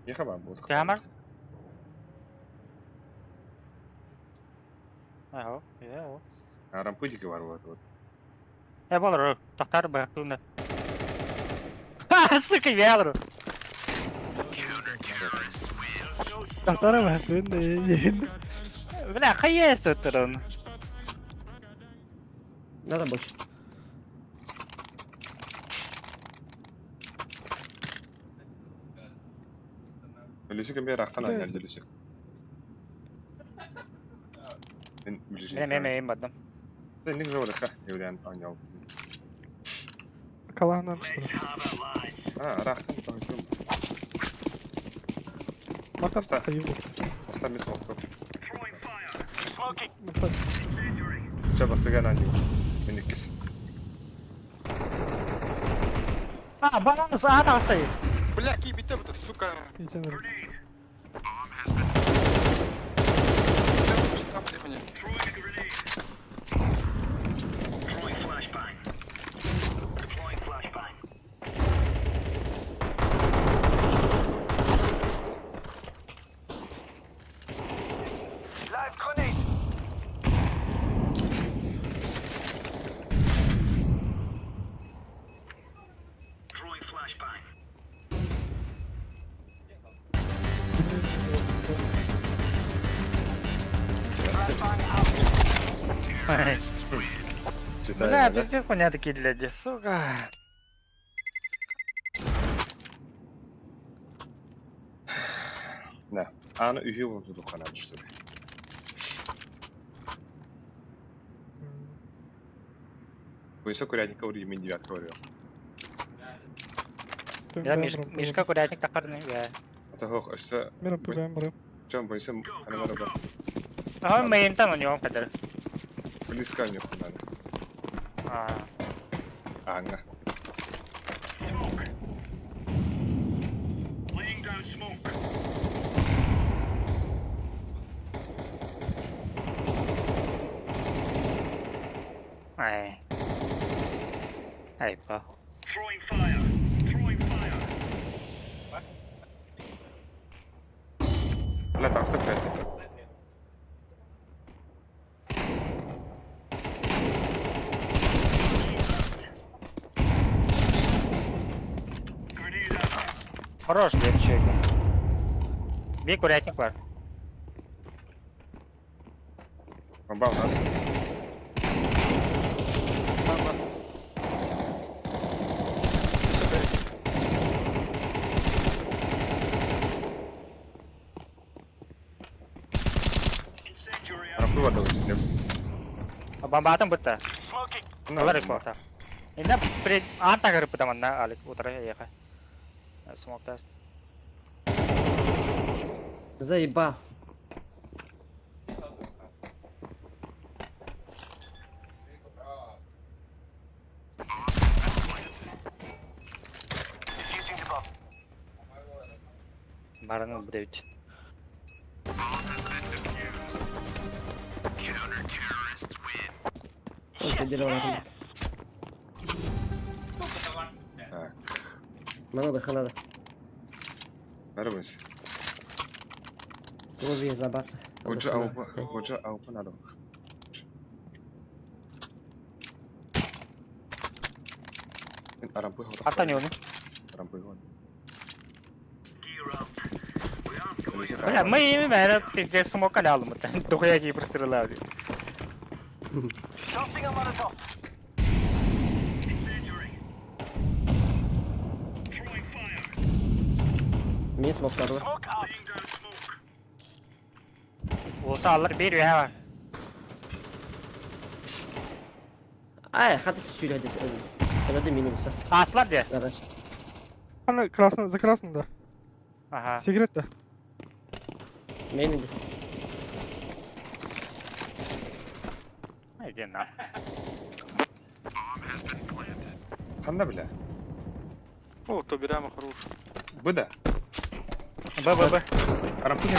Еха бар бот. Hammer? Аһо, я. А рампыдики бар вот вот. Э болор, тохтар бахтуна. Ха, сука, вялру. Тахтара бахтын да. Бля, хае тут. Надо больше. Өлүсүк эмбе рахтан аньял өлүсүк. Мен ближний. Мен мен мен бадым. Да, не говорю, ха, еврян аньял. Калаһынан что. А, рахтан там. Макаста хайы. Оста мисал. Мата. Ча бастыган аньял. Мен иккис. А, банан а там стоит. Бля, какие биты вот, сука. Иченер. Там, телефоне. Бля, пиздец, у меня такие люди, сука. Да. Аны үйе болып духана что ли. Бойса курятника вроде мен девятка говорил. Я Мишка курятник тахарны, я. Это хох, өсө Мира пугаем бро. Жан бойса ханамара бар. А мы там у него кадр. Близко не хунаны. А. Аңа. Ай. Ай, па. Бля, тақсы курятник. Хорош, блядь, Бей курятник бар. Бомба у нас. Бомба. Рампы вода уже. Бомбатын бытта. Олар икота. Инна при аан тагыр бытаманна алик утары эйэхэ. Смоктас. Заебал. Баранын бүтэбит. Так. Мана да ханада. Барыбыз. Лови забаса. Оджа аупа, оджа аупа надо. Арампы хот. Ата не оны. Арампы хот. Бля, мы ими мэрэ пиздец смока лялым. Дохуя кей прострелали. Мин смог надо. Olsa alır bir üye var. Ай, хата сюда дед. Это минуса. Аслар де. Давай. Ана красный, за красным, да. Ага. Секрет, да. Мейн иди. Иди на. Ханда бля. О, то берем хорош. Быда. Б, Б, Б. Арампы не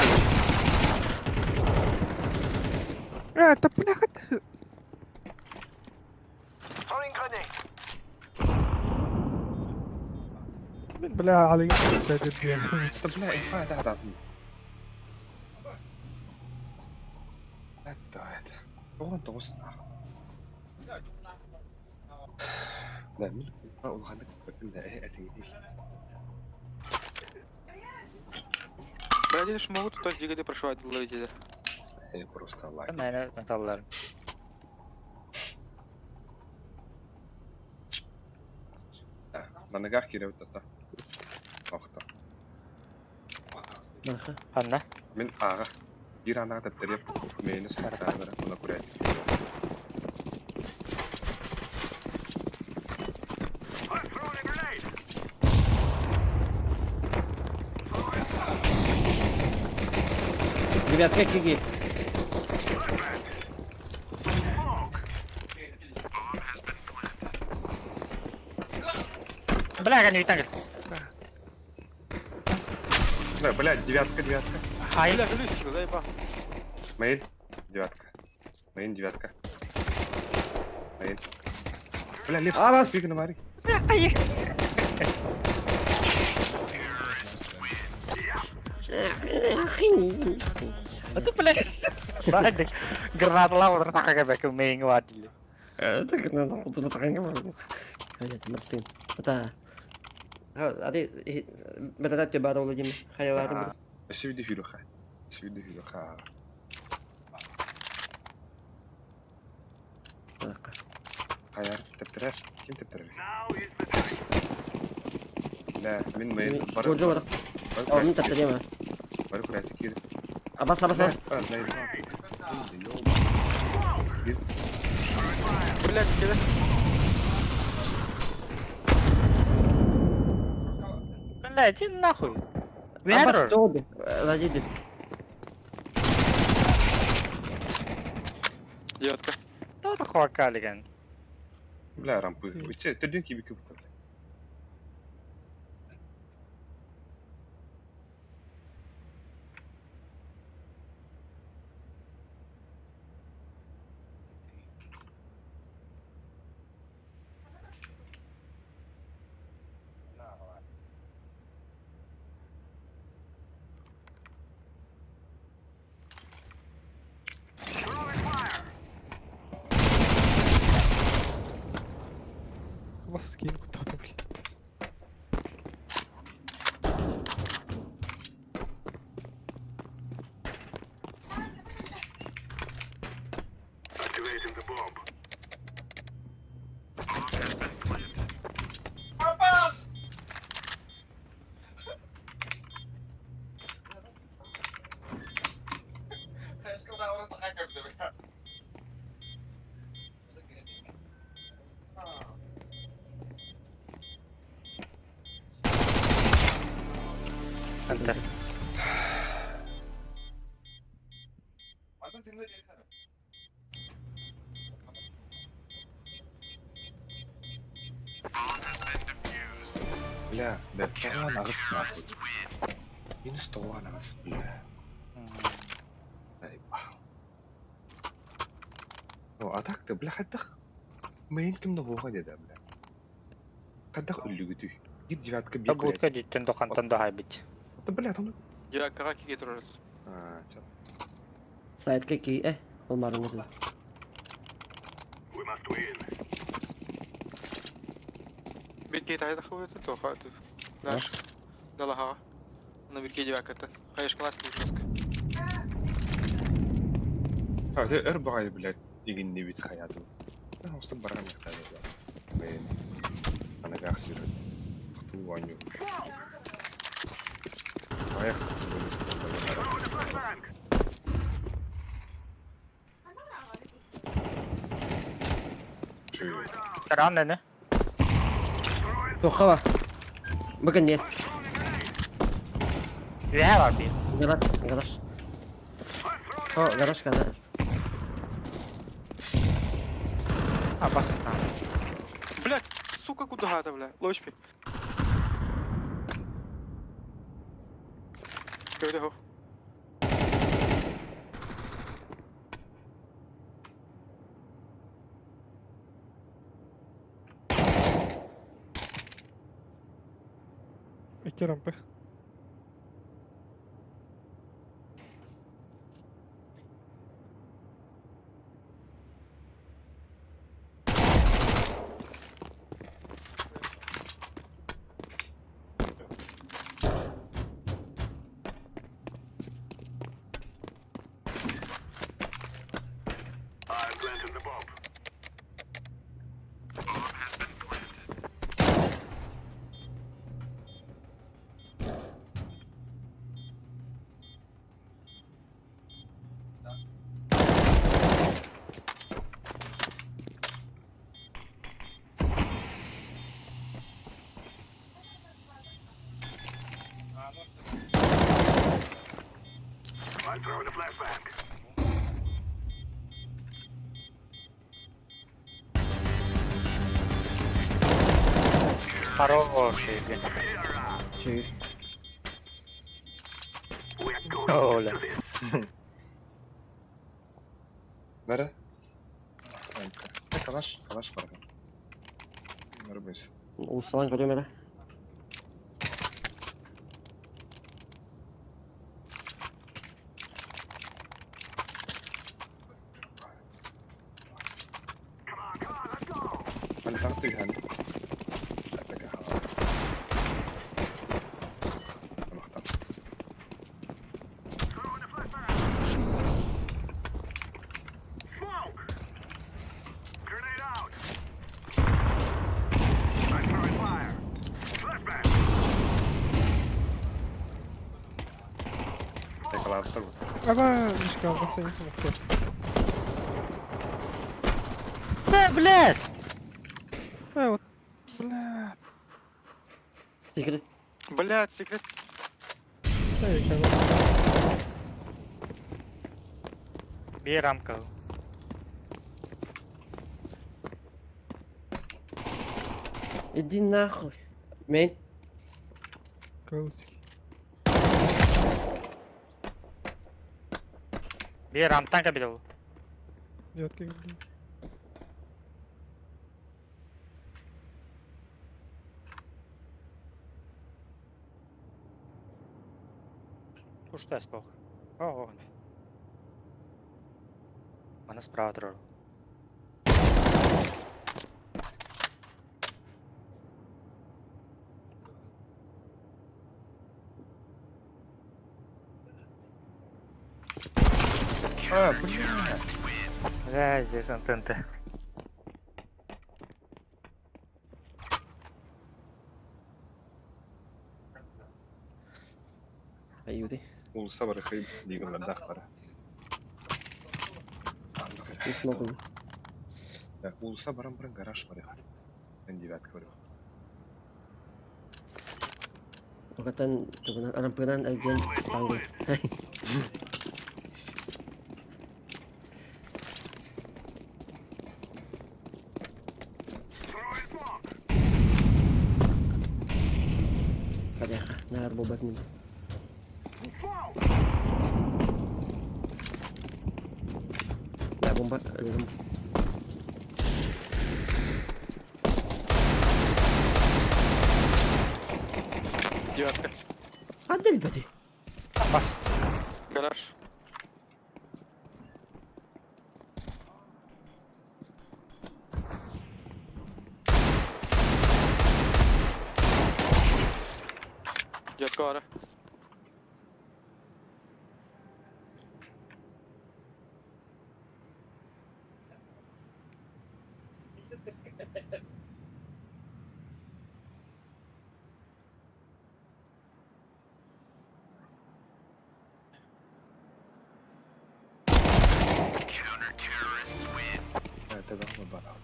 Это бляха ты. Блин, бля, علي Бля, инфа это хадатым. Это это. Тоғын тоғыз нах. Да, мин инфа улханды көппін да, әтіңе Бля, дедиш могут то дигады прошивать ловить. Просто лайк. Мені металлар. На ногах кире вот это. Охто. Анна. Мин аға. Bir анаға тәптіреп, мені сұқтағыра оны көрәді. Девятка киги. Бля, не так. Да, блядь, девятка, девятка. Хай. Бля, глючки, заеба. Мейн, девятка. Мейн, девятка. Мейн. Бля, лев, Авас! фиг на мари. Это, бля. Бадик. Гранатала утра как мейн вадили. Это надо Это هذه بدلت بعد ولدي خيال Сүйді хүліха. Сүйді хүліха. Қаяр тәптірер. Ким тәптірер? Бля, мен мейн. جوجو ورا او من تبتدي Бары көрәді кире. بس بس بس Бля, кида. Бля, иди нахуй. بس توبي لا جدي Девятка. Кто такой Калиган? Бля, рампы. Че, түрден кибі көп бля. Вас скинь куда-то, блин. Enter. Бля, бля, тоҕо аҕыс нахуй. Минус тоҕо аҕыс, бля. Заебал. Ну, а так-то, бля, хайдах мейн ким да буоха диэдэ, бля. Хайдах өллүгүтүй? Биир девятка биир күлэт. Будка диттен дохантан да хайбит. Да, бля, тону. Девяткаға киге тұрырыз. А, чё. Сайтка ки, э, ол марыңызы. Бирке тайда хуйты, то хаты. Даш. Далаха. На бирке девятката. Хаеш класс жестко. А, ты эр баҕайы, блядь, игиннибит хайаатым. Оста баран яхтааны, Мейн. Анагаах сүүрэн. Тохтуу оонньуу. Аяқ Таран не? Туохха бар. Бүгін не? Үһэ бар бир. Гараж, гараж. О, гараж када. Абас. Блять, сука, куда это, бля? Лочпи. Куда хо? Икки рампы. Хороший, блин. Чүй. Оля. Бәрі? Калаш, калаш бар. Нормально. Улсалан көрөм эле. Антар тыган. Махтан. Екалаптар. Аба, мишка, сен смокты. Бля, блядь! Э, вот. Бля. Секрет. Блять, секрет. Эй, как Бир рамка. Иди нахуй. Мейн. Крутик. Бир рамтан кабидол. Девятка, блин. Ушта спох. О, Мана справа турар. А, бля. Бля, здесь антенты. Аюды. Улуса бар хай дигәнләрдә бар. Не смогу. Улуса барам барам гараж бар. Мен девятка бар. Окатан тугунан арампыынан эргийэн спангын. Барыахха, наар буолбат мин. Да, бомба өлөрүм. Девятка. Ханна өлбөтүй? Бас. Гараж. Девятка бара. Это бара.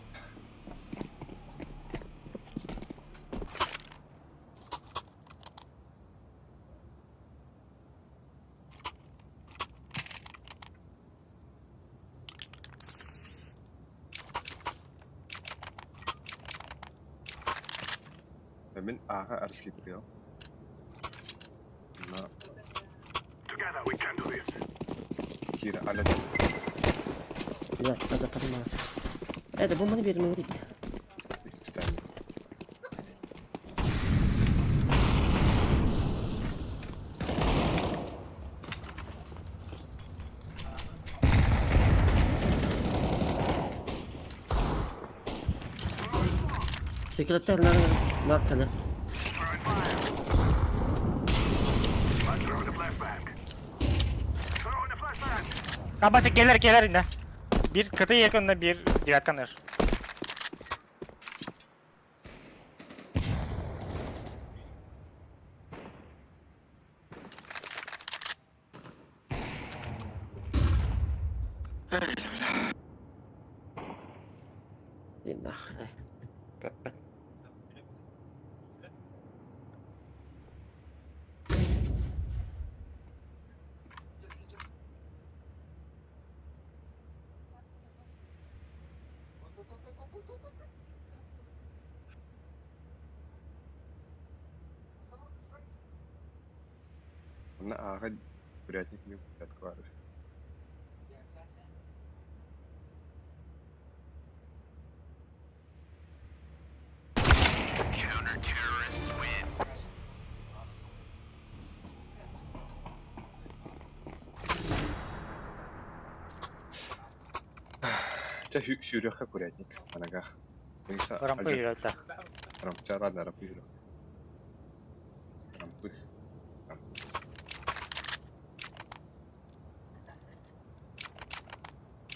Мин ааҕа арыскыйдыам. На. Кира, аля. Да, надо подумала. Это бомба не берем, не Стань. Секретарь на наркана. Абасы келер келер инде. Bir кıtı yakında bir девятка ныр. Нахрен. Капец. На ааҕа курятник не курятка баар. Чэ сүүрүөххэ курятник анагах. Мыса Рампы үйрәтті. Рамча рада рампы жүрө. Рампы.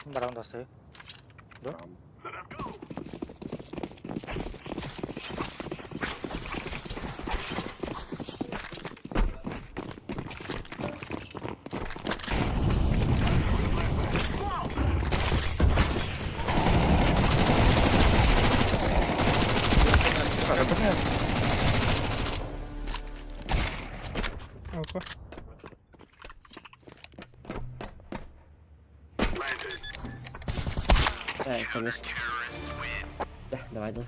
Баран досты. Рам. Опа. Конечно. Да, давай, да.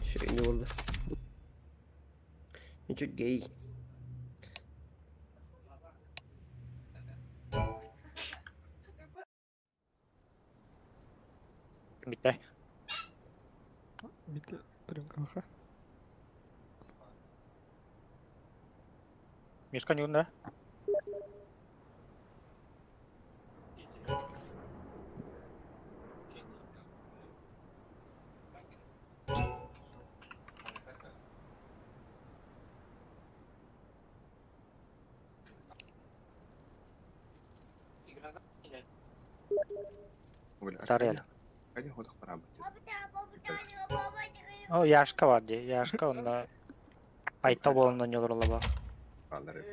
Еще не болды. Ничего гей. Битте. Битте примкалха. Мишка не да? Тарел. Хайа ходох барабыт. О, Яшка бар ди. Яшка онда айта болонда ньолор ба. Алары.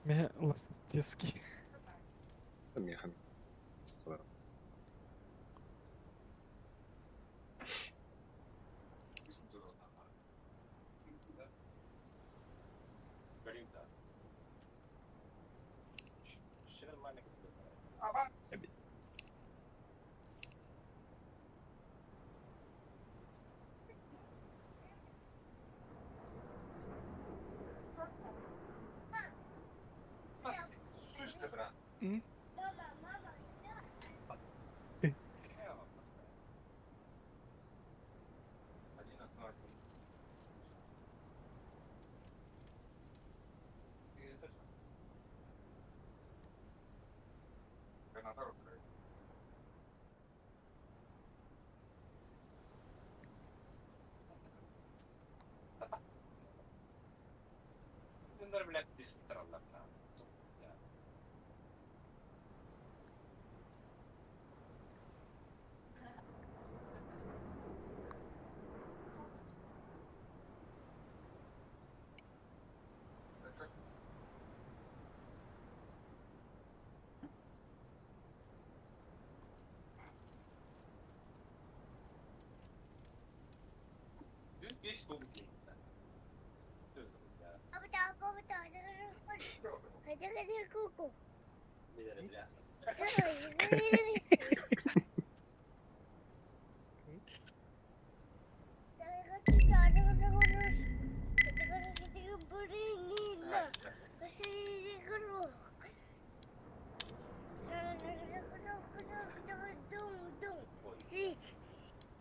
Мэ Ластецкий. Михан.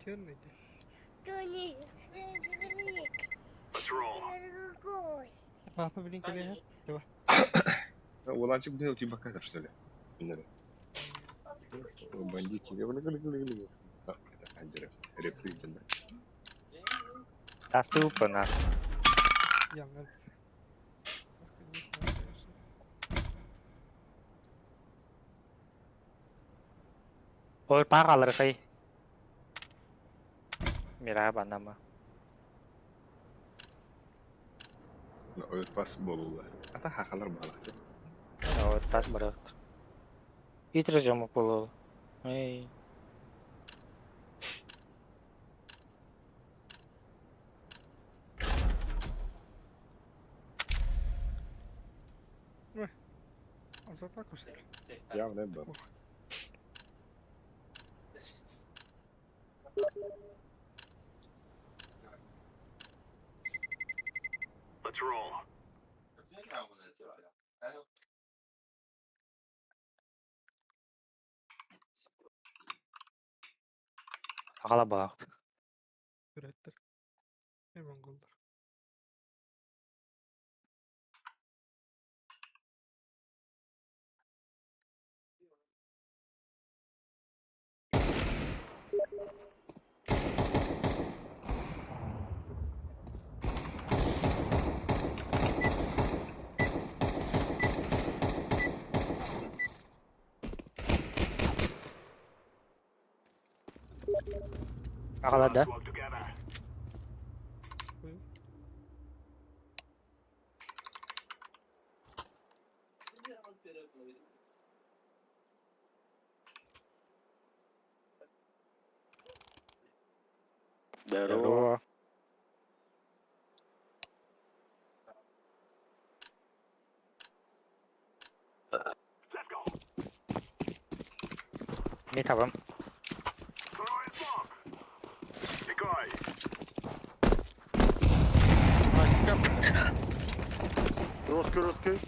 Черный. Папа, блин, коллега. Уланчик был типа как что ли? Бандики. Это андеры. Репты, да. Тастыы уппана. Я, мэр. Ол пагаларкай. Мира банама. Ой, пас болула. Ата хахалар балык. Ол тас барак. Итре жамы болу. Эй. Азата көстөр. Явно был. Агала бак. Көрөттөр. Э, монголдар. Агала да. Здорово. Метавым. Русский, русский.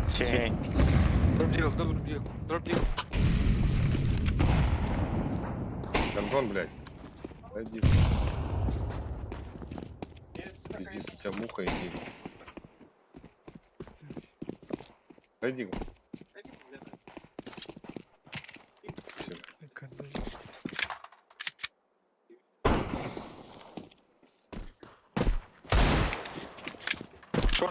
Синий. Дроп дил, дроп дил, дроп дил. Гондон, блядь. Иди. Пиздец, у тебя муха иди. Дойди. Всё.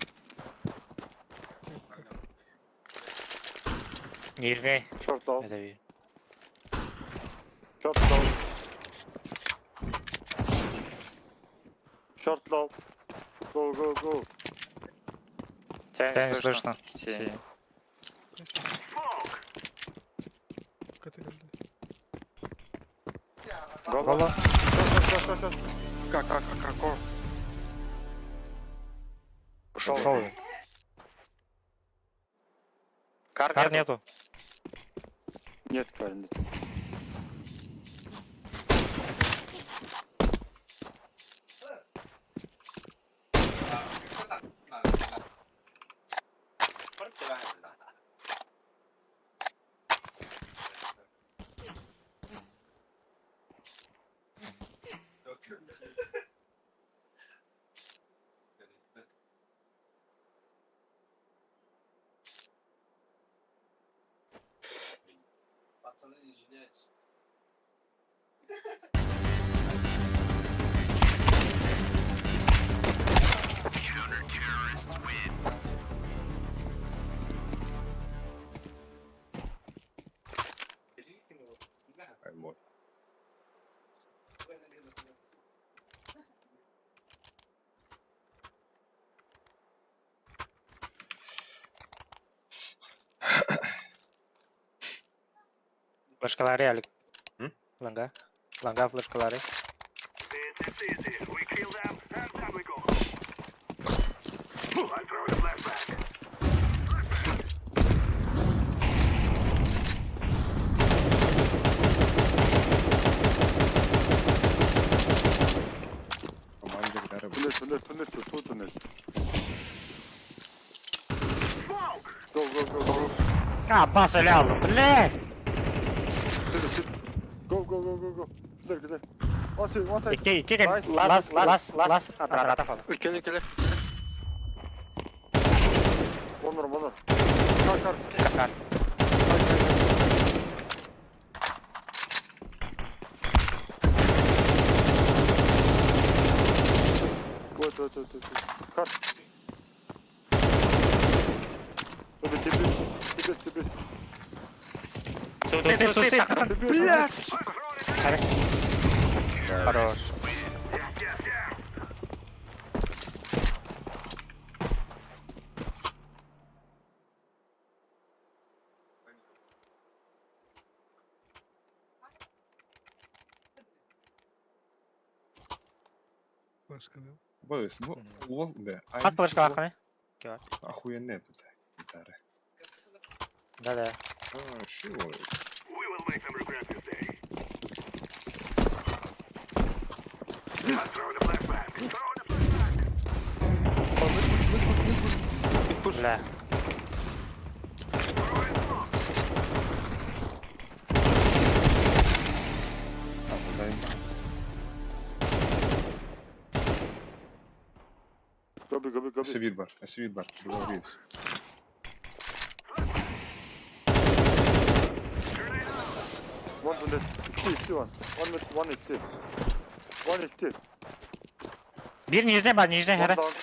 Нижний. Шорт дал. Это ви. Шорт дал. Шорт дал. Go, go, go. Тебя не слышно. Синий. Гола. Шорт, шорт, шорт, шорт. Как, как, как, как, Ушел. Ушел. Кар нету. Нет, кар нет. Ай, вот. Флешкалары, Алик. М? Ланга. Ланга флешкалары. Командир дары. Туннель, туннель, туннель, тут туннель. Go, go, go, go. А, бас лял, блядь! Go, go, go, go, go. Килер, килер. One side, one side. Икки, икки, Nice. лас, лас, лас, ата, ата, Кele, кele. One more, one more. Кар, кар. Кар. Wait, wait, wait, wait, wait. Кар. Тебе, тебе, тебе, тебе. Суицид, суицид! Блядь! Хорош. Борис, ну, уол, да. Хас флешка аханы. Охуенная тут гитара. Да-да. А, sure. Бля. А, заебал. Гоби, гоби, гоби. Өссө бар, өссө бар. Другой вес. One bullet. Two, two, one. One mid, one is two. One is two. Бир нижний бар, нижний One хара. down,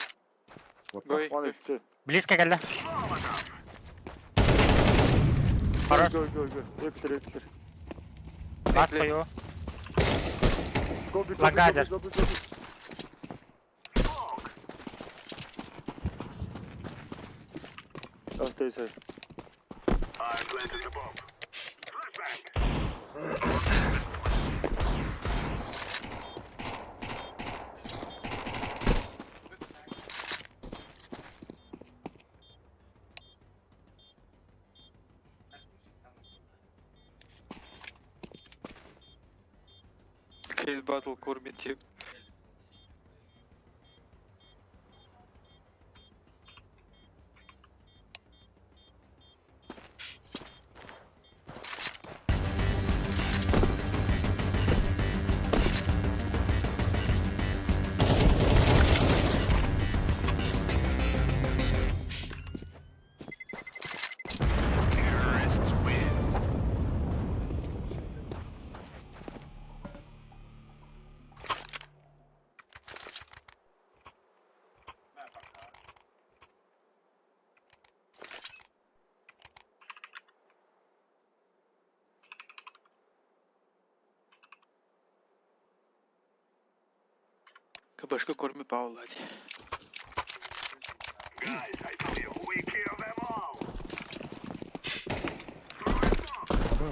Вот Гой. так. one is two. Близко кэллэ. Go, Хорош. go, go, go. Эксер, эксер. Лас пою. Go, go, go, Лагадер. go, go, go, go. Stay safe. Кейс батл кормит тип. Кабашка корми Паула.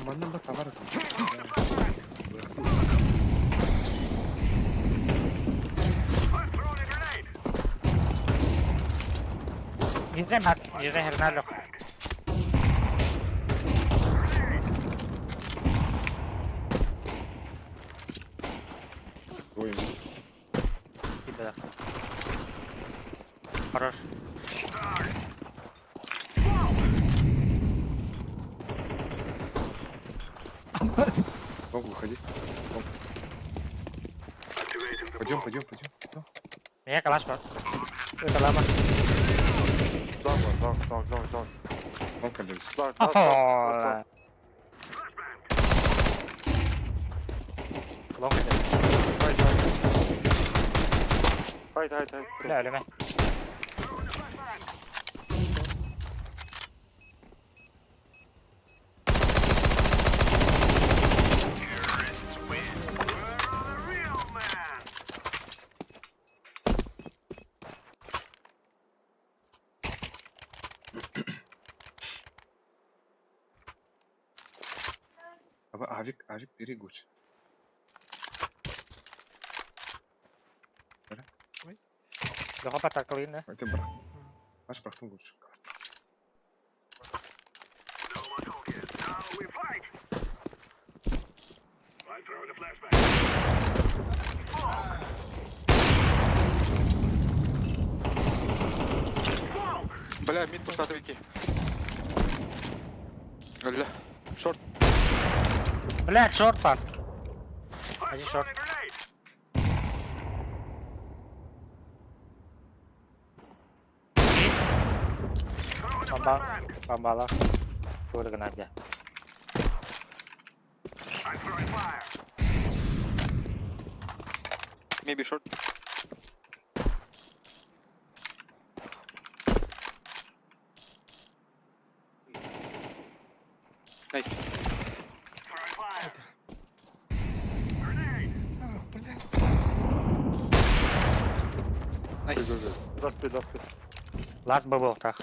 Манна ба товар. Нижний херналю. Ой, Да. Хорош. Лонг, выходи. Лонг. Пойдем, пойдем, пойдем. Меня калаш бар. Это лама. Long one, long, long, long, long. Лонг колес. Long, last long, last long. Лонг идет. Right, right. Right, right, right. Бля, өлеме. Авик, авик, перегуч. Леха патаклы, Это брат. Наш брахтун лучше. Бля, мид пустатовики. Бля. Шорт. Бля, шорт пар. Один шорт. Бомба. Бомбала. Курган надя. Maybe short. Nice. Nice. Last bit, last bit. Last bubble так.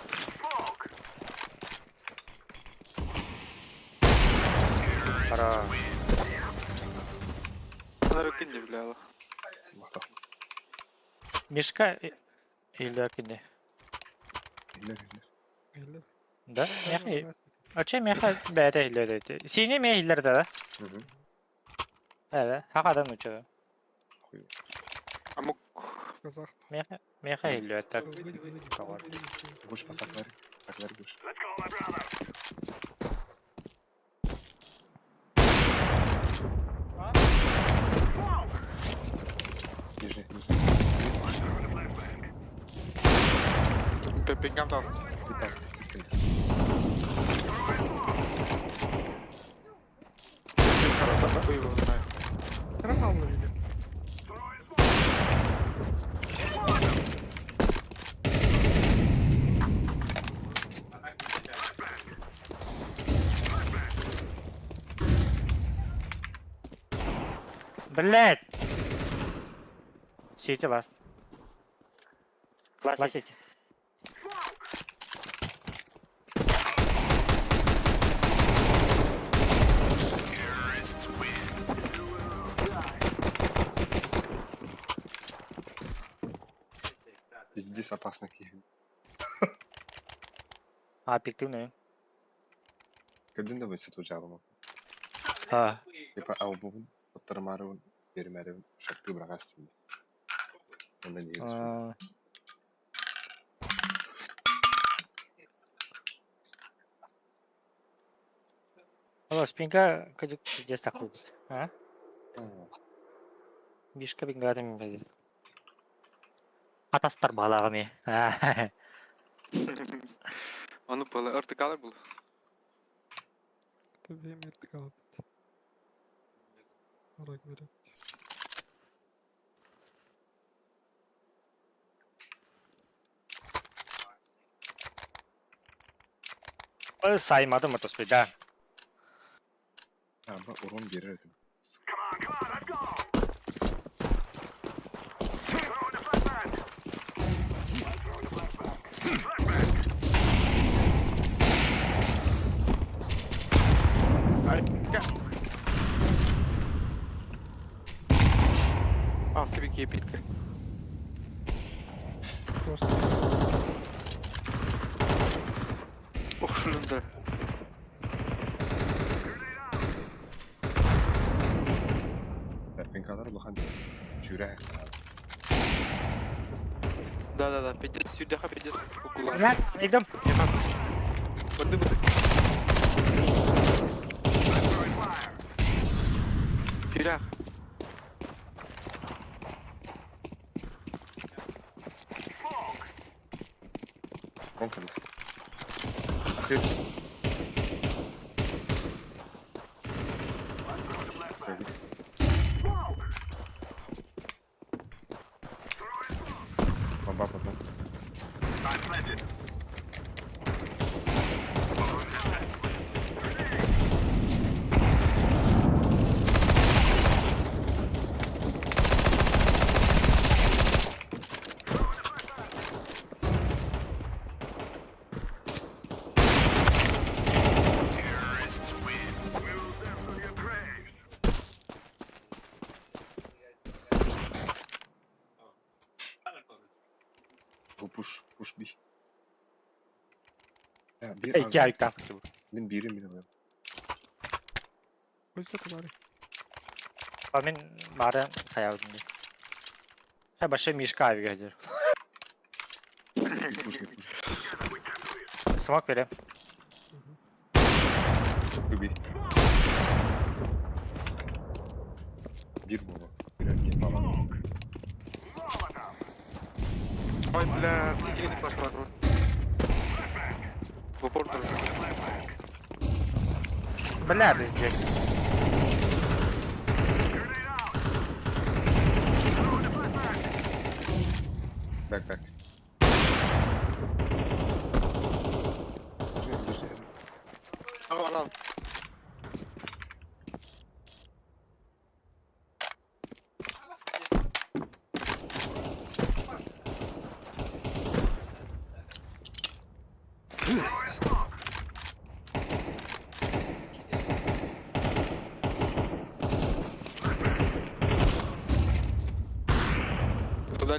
Хорош. На руки не влияло. Мишка или кини? Или, или. Да? Меха. А че меха бәйте или Синий меха илер да? Угу. Да, хакадан учу. Амук. Казах. Меха меха или так. Гуш, посаквари. Саквари, гуш. Нижний, нижний. Пингам даст. Пятнадцать. Хуй его знает. Крахал или? Блять! Сити ласт. Ласт сити. Здесь опасно. А, пиктивный. Кадин давай сету жалому. А. Типа албум, оттармару. Бермәрим шаттыы быраҕас Онно Аа. Алло, спинка кыдьык пиздец такой. А? Бишка бингатым били. Атастар баалааҕым ээ. Ону пылы ыртыкалар был. Tabii ыртыкалар. Рагнарёк. Саймадым отуспай да. Аба урон биэрэр этим. Алты бикей битке. Просто. Ох, шулунда. Тарпинкалар улахан чүүрэ Да-да-да, пиздец, сюда пиздец. Укула. Идем. Барды барды. Пирах. Конкурс. Ахыр. Бомба потом. Бу push, push B. Bir Икки айыктаах. Мин биирим мин ылыам. Пусть это Мин бары хаябытым дии. Хэ большой мишка авига диир. Push B, push B. Смок берем. Two B. Биир буолуо. Ой, бля, иди флешка хватило. В упор тоже. Бля, пиздец. Back, back. Ал, ал. Куда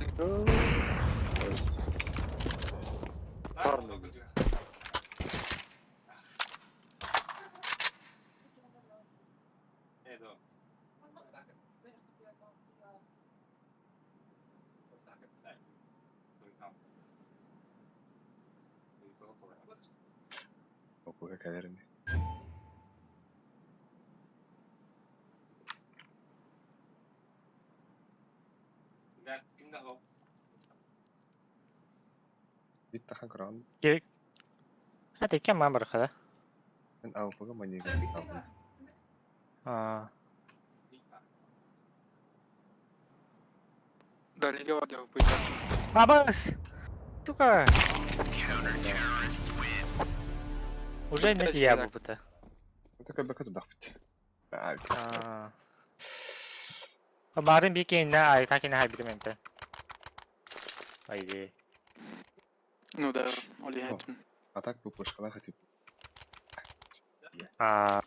Парный. Окуга кэлэрин. Биттахан көрөн. Керек. Это кем мамыр хада? Мен АВП-га маньяга алдым. А. Дальний гвардия выпустил. Абас! Сука! Уже не я был бы-то. Это как бы тудах бит. А. Барын бикейне ай такine хайбирименте. Айди. Ну да, ол яйтын. А так бу пушкалаах тип. А.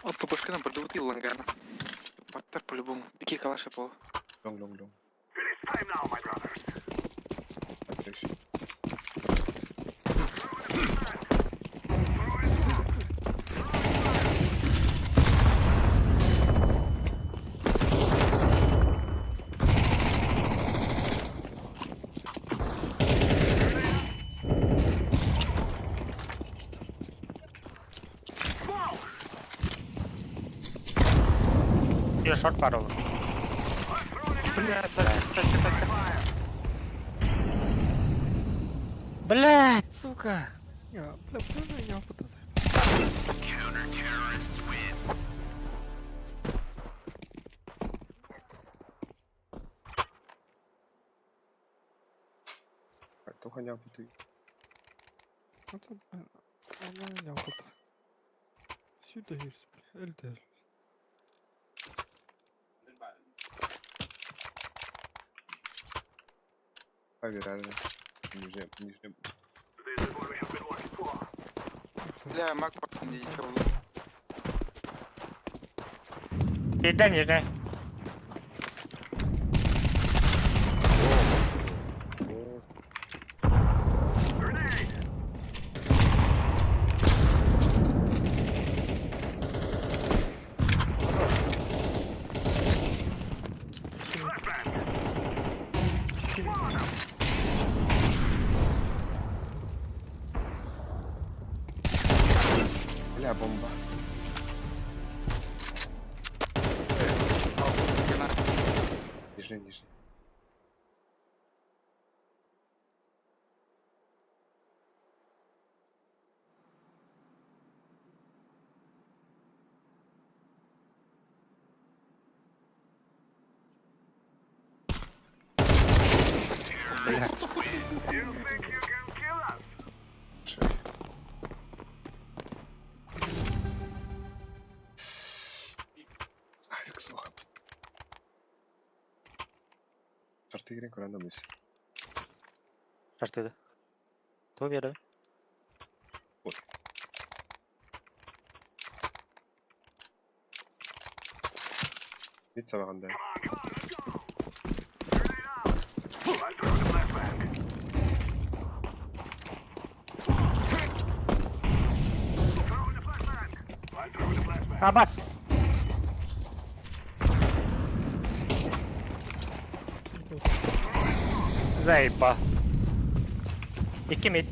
От ППшка нам продают и лангана. Баттер по-любому. Беги калаши пол. Long long long. Отлично. Биир шорт бар ол. Бля, тачка, тачка, тачка. Блять, сука. Ya, бля, бля, я буду. Тоха бутый. Это, она не вот. Сюда есть, бля, ЛД. Поверяли. Нижняя, нижняя. Бля, мак не Биирдэн нижний. Бля, бомба. Нижняя, нижняя. Шесть. Алекс, оха. Шарты игры куда мысль. Шартыды. Тугу биэрэбин? Вот. Бит сабаганда. Абас! Заеба. Икки мид.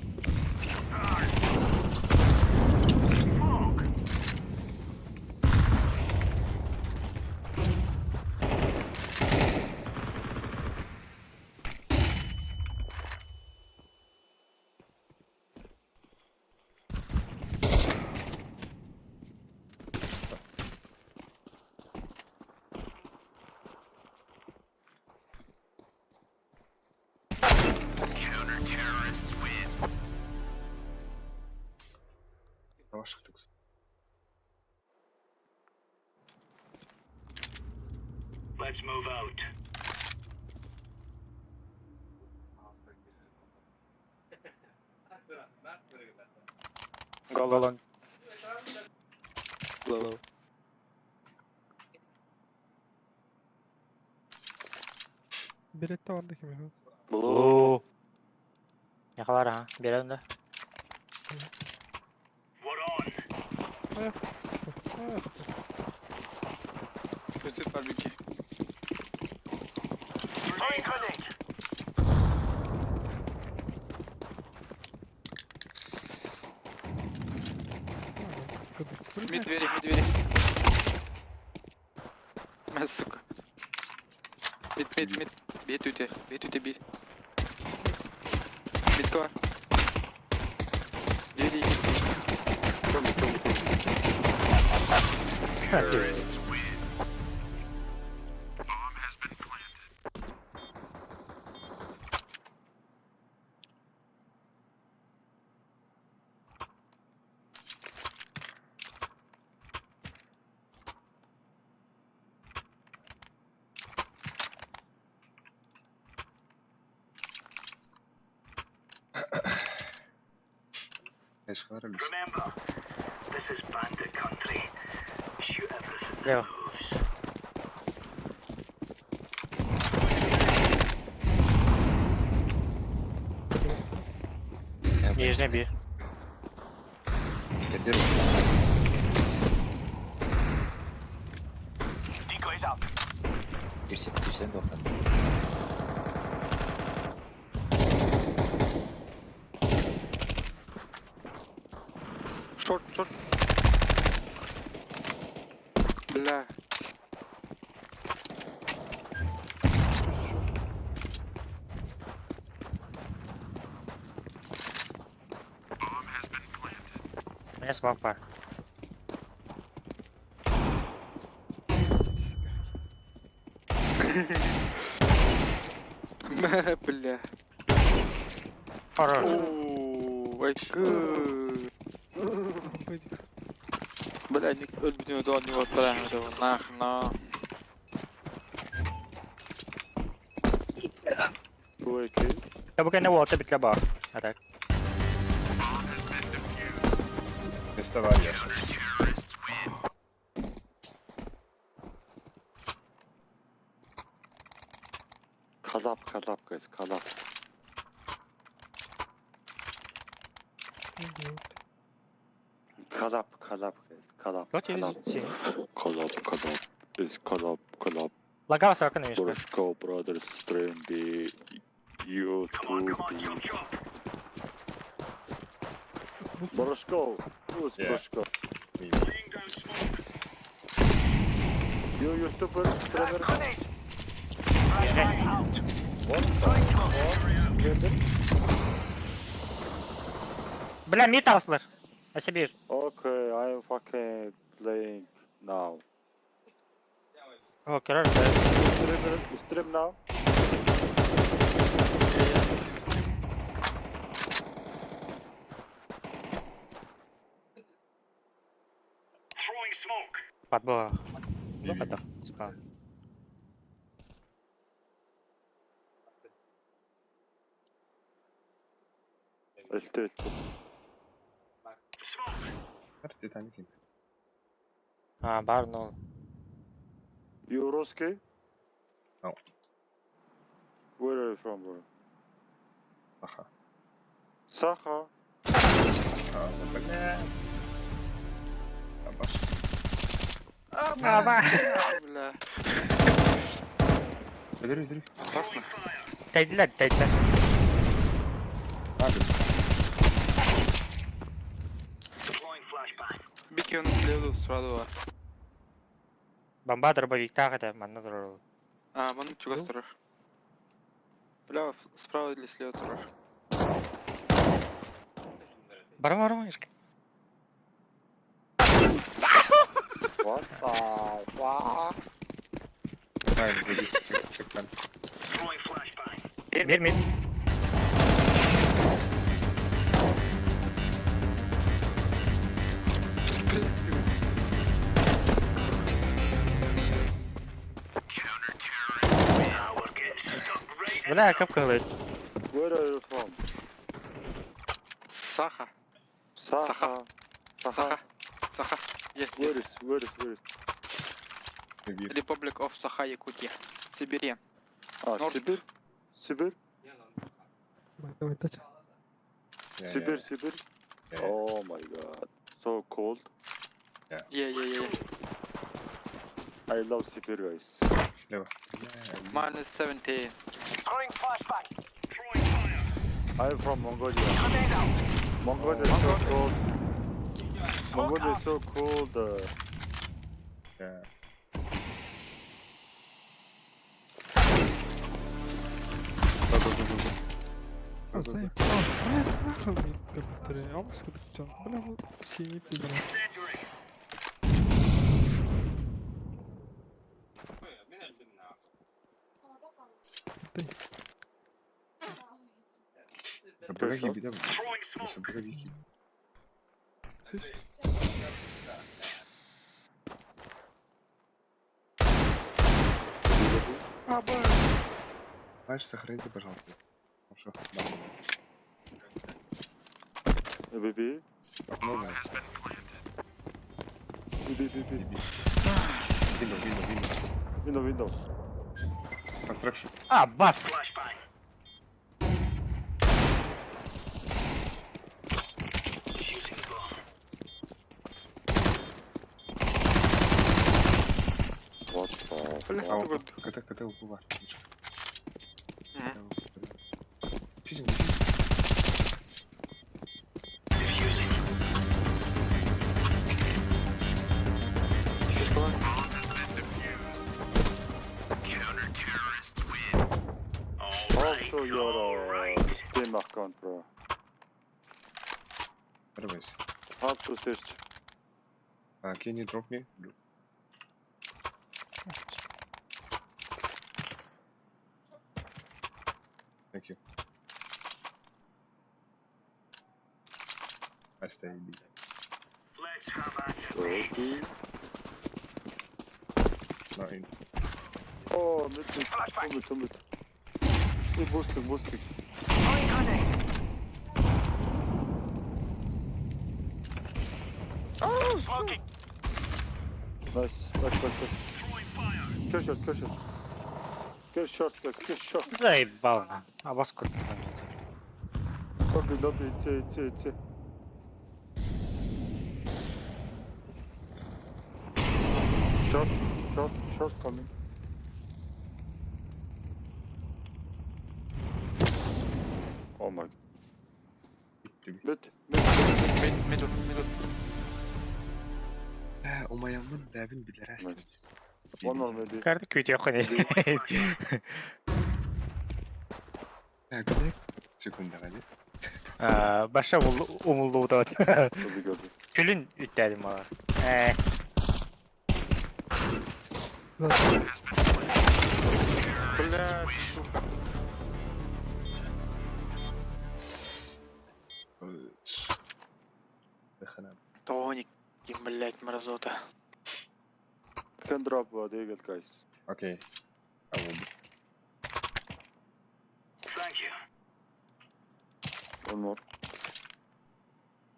Ваших так. Гололон. Билетте vardı ki benim. Blue. Yakalar ha. Биэрэбин да. Ayak. Ayak. Kötü var bir ki. Sıkıldık. Mid двери, mid двери. Мә, сука. Mid, mid, mid. Бет өте, бет өте бир. Мид бар. Двери екі. Эшхар или Лево. Нижний бир. Я первый. Кирсен, кирсен тоқтат. Шорт, шорт. Бля. Меня смог пар. Бля. Хорош. Ооо, айкы. Бля, өлбүтүн өтө оннук оттар нах на. Two AK. Я пока не вот, битле бар. А так. Место var ya. Kalap kalap guys kalap. Kalap kalap guys kalap. Вот через Kalap синий. kalap kalap. Is kalap kalap. Лагал сорок на мишку. Borishko Brothers stream the YouTube. Borishko. Who's Yeah. Borishko? You YouTuber streamer. What the fuck? Streamer? Бля, мид ауслар. А себе. Okay, I'm fucking playing now. О, короче, да. Streamer, stream now. Подбор. Ну, это, спал. LT LT. Titanic. А, бар нол. You Ruski? No. Where are you from, bro? Саха. Саха. А, бля. Абаш. Аба. Бля. Өтөр, өтөр. Опасно. Тайдилер, тайдилер. А, Бики он слева справа. Бомба дробовик так это, манна дробовик. А, маны чугас турар. Бля, справа или слева турар. Барма, барма, ишка. What the fuck? Ай, выйди, чек, чек там. Мир, мир. Бля, как говорит. Where are you from? Саха. Саха. Саха. Саха. Yes, Where yes. is, where is, where is? Сибирь. Republic of Саха, Якутия. Сибири. А, Норд. Сибирь? Сибирь? Давай, дача. Yeah, Сибирь, yeah, Сибирь? yeah. Oh my god. So cold. Yeah, yeah, yeah. I love Sibir guys. Слева. Бля, Minus 17. I'm from Mongolia. Mongolia is so cold. Mongolia is so cold. Yeah. Go, go, go, go, go. Go, go, go. Бля, вот синий пидор. Броги, беда. Броги. Знаешь, сохраните, пожалуйста. Хорошо. Да. BB? Много. BB, BB. Window, window, window. Window, window. Construction. А, бас. What the Бля, А, вот. вот, КТ, КТ, УПВ. Мгм. Физик, физик. Фишка. Also your Steam account, bro. Otherwise. Hard to search. Can you drop me? Thank you. I stay B. Go B. Not in. Oh, mid mid. Two mid, two mid. Bir boosting, boosting. Nice. Back, back, back. Kill shot, kill shot. Kill short, guys, kill short. Заебал. Абас көрдüm. Lobby, lobby, C, C, C. Short, short, short coming. Oh my. Mid, mid, Mid, mid, mid. Умаяммын дэбин билэрээс. Nice. One more maybe. Карты күтө хone. Гүлек секунда гали. Баша умулду да. Lobby, lobby. Күлүн үттәдим алар. Э, Блядь, сука. Хана. Тоник, блядь, мразота. Can drop the eagle, guys. Okay. I will. One more.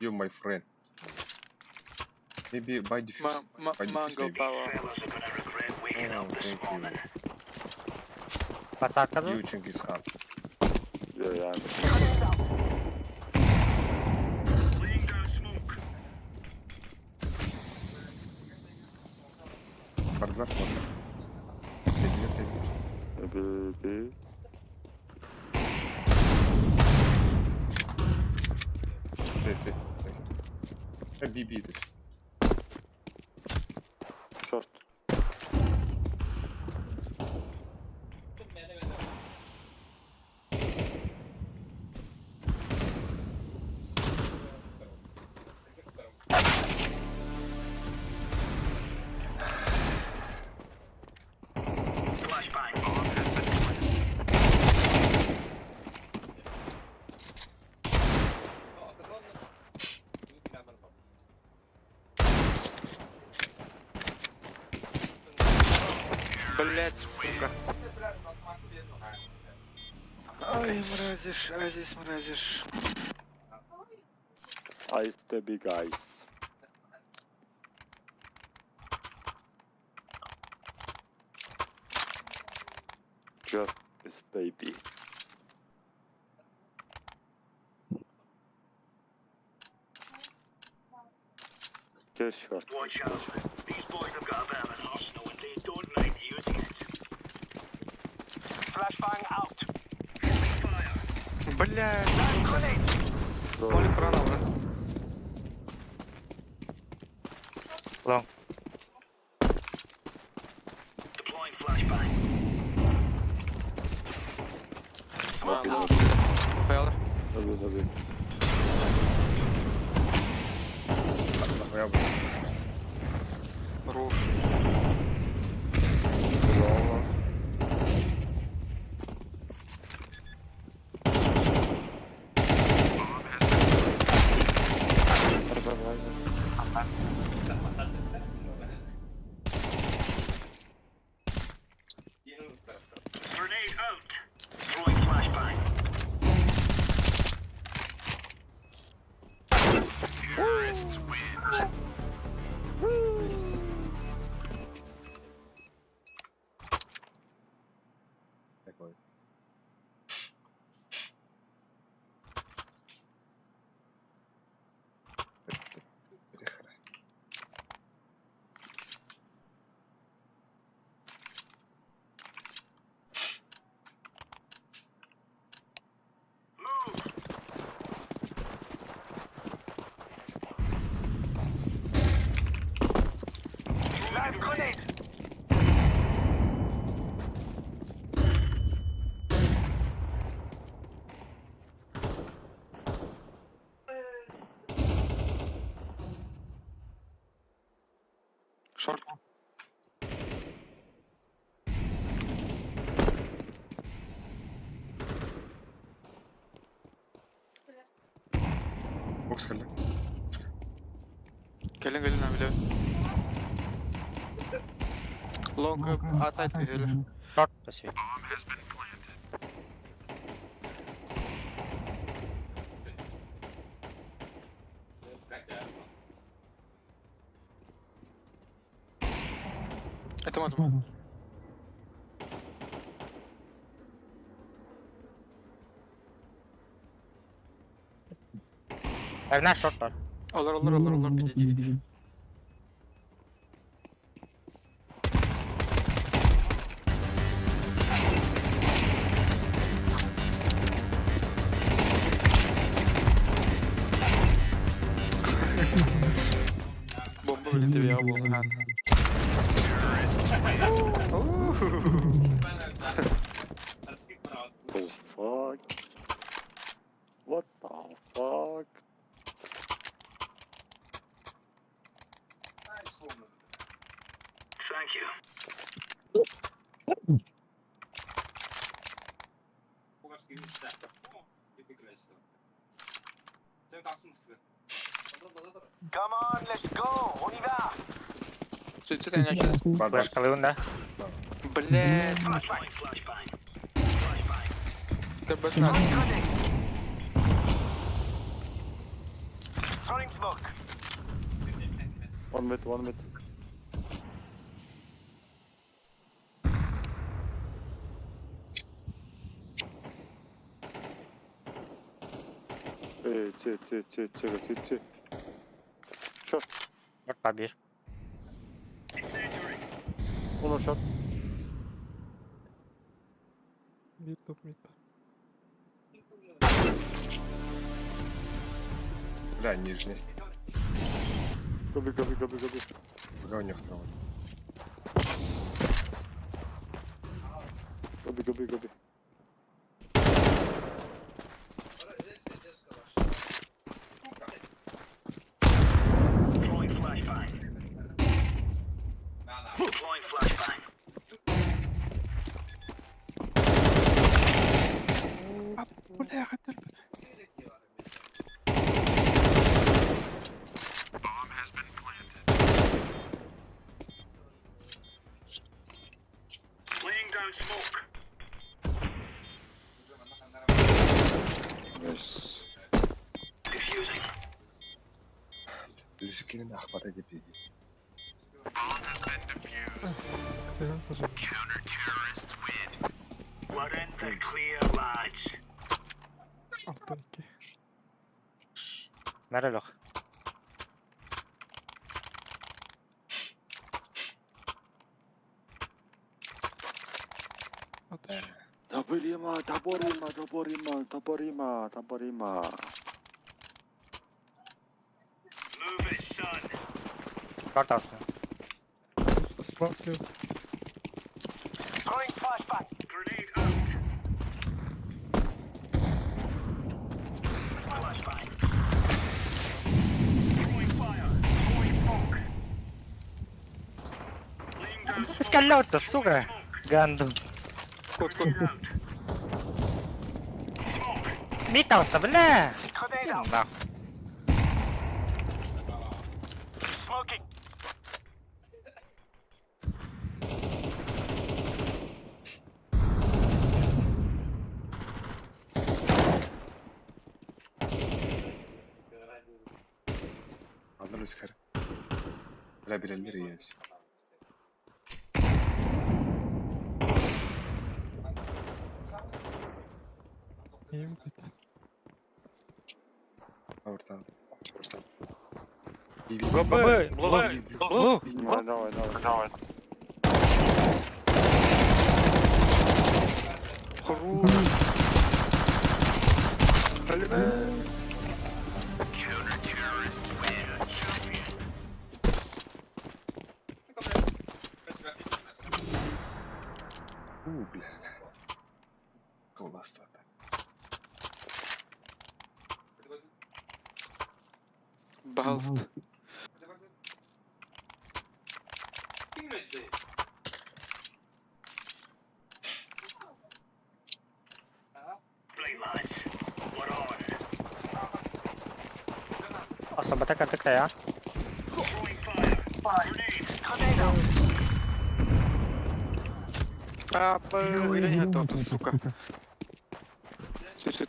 You my friend. Maybe buy defuse. Ma ma Buy defuse mango maybe. power. Oh, thank you. Пацака You Чингис Хан. Yeah, yeah. I'm- Бардылар болса. Тедилер тедилер. Maybe B. С, С, С. B, B dedi. Short. Блядь, сука. Ай, мразишь, азис, мразишь. Ice the big ice. Just stay B. Just short. Блядь. Молик рано, брат. Long. Lobby, А, lobby, Хуялар. lobby, lobby. Нахуя bu? Ру. Long. Такой. Шорт. Бокс кэллэ. Кэлин кэлин билэбин. Лонг асайт түһэлэр. Шорт спасибо. Это мат. Эрнар шорт бар. Олор олор олор олор биди. Бомба билин тебе буолан. The fuck? What the fuck? Сүтсүт әнәче. Бар бар. Флешкалыын да. Блядь. Көрбөт на. One mid, one mid. Эй, Ц, Ц, Ц, Ц, Ц, Ц. Short, Шорт бар бир. one more shot. Mid топ mid. Бля, нижний. Гоби, гоби, гоби, гоби. Пока у них трава. Гоби, гоби, гоби. Бля, хотел бы. Nice. Люсикинин ахпата деп пиздец. Сыгран сажал. Алтоньки. Мәрелөх. Атыш. Таборима, таборима, таборима, таборима, таборима. Шорт астын. Справа слева. Скалёт-то, сука. Ганду. Кот, кот. Мид таҕыста, бля. Нахуй. Анна Люсикер. Бля, билэллэр есть. Им бит. Ортан. Гобы, блу, блу. Давай, давай, давай. Давай. Хорош. У, бля. Коласта. Балст. Особо картыкта я. Апа, или не готов, сука. Стой, стой.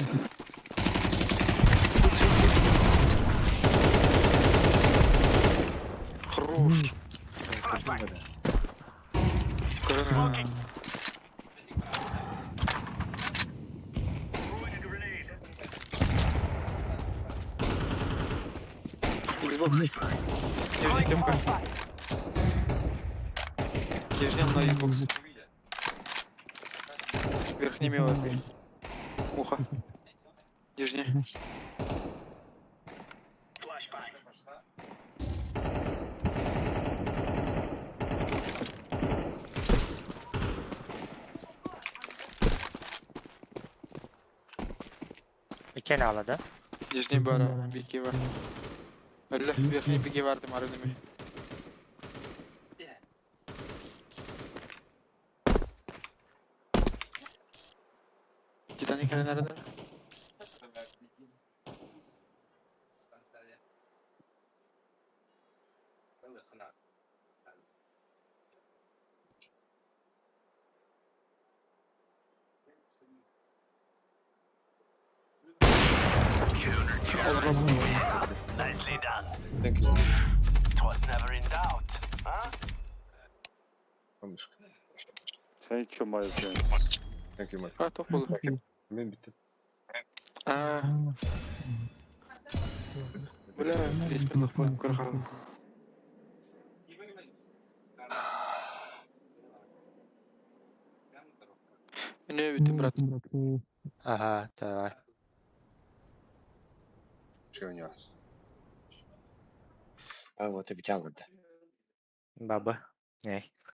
Хорош. Корона. Xbox. Нижняя кепка. Нижняя на Xbox. Верхний мелкий. Муха. Нижняя. Иккен алады. Нижний бара, бики бар. Әллә, верхний бики бар дим арынымы. Титаник әле нәрәдә? Thank you. Аннушка. Thank you, my friend. Thank you, my А, тоқ болды. Мен бітті. А. Бля, бес минут қойып көріп. Не бітім, брат. Ага, давай. Чего не А вот и битягур да. Баба. Не.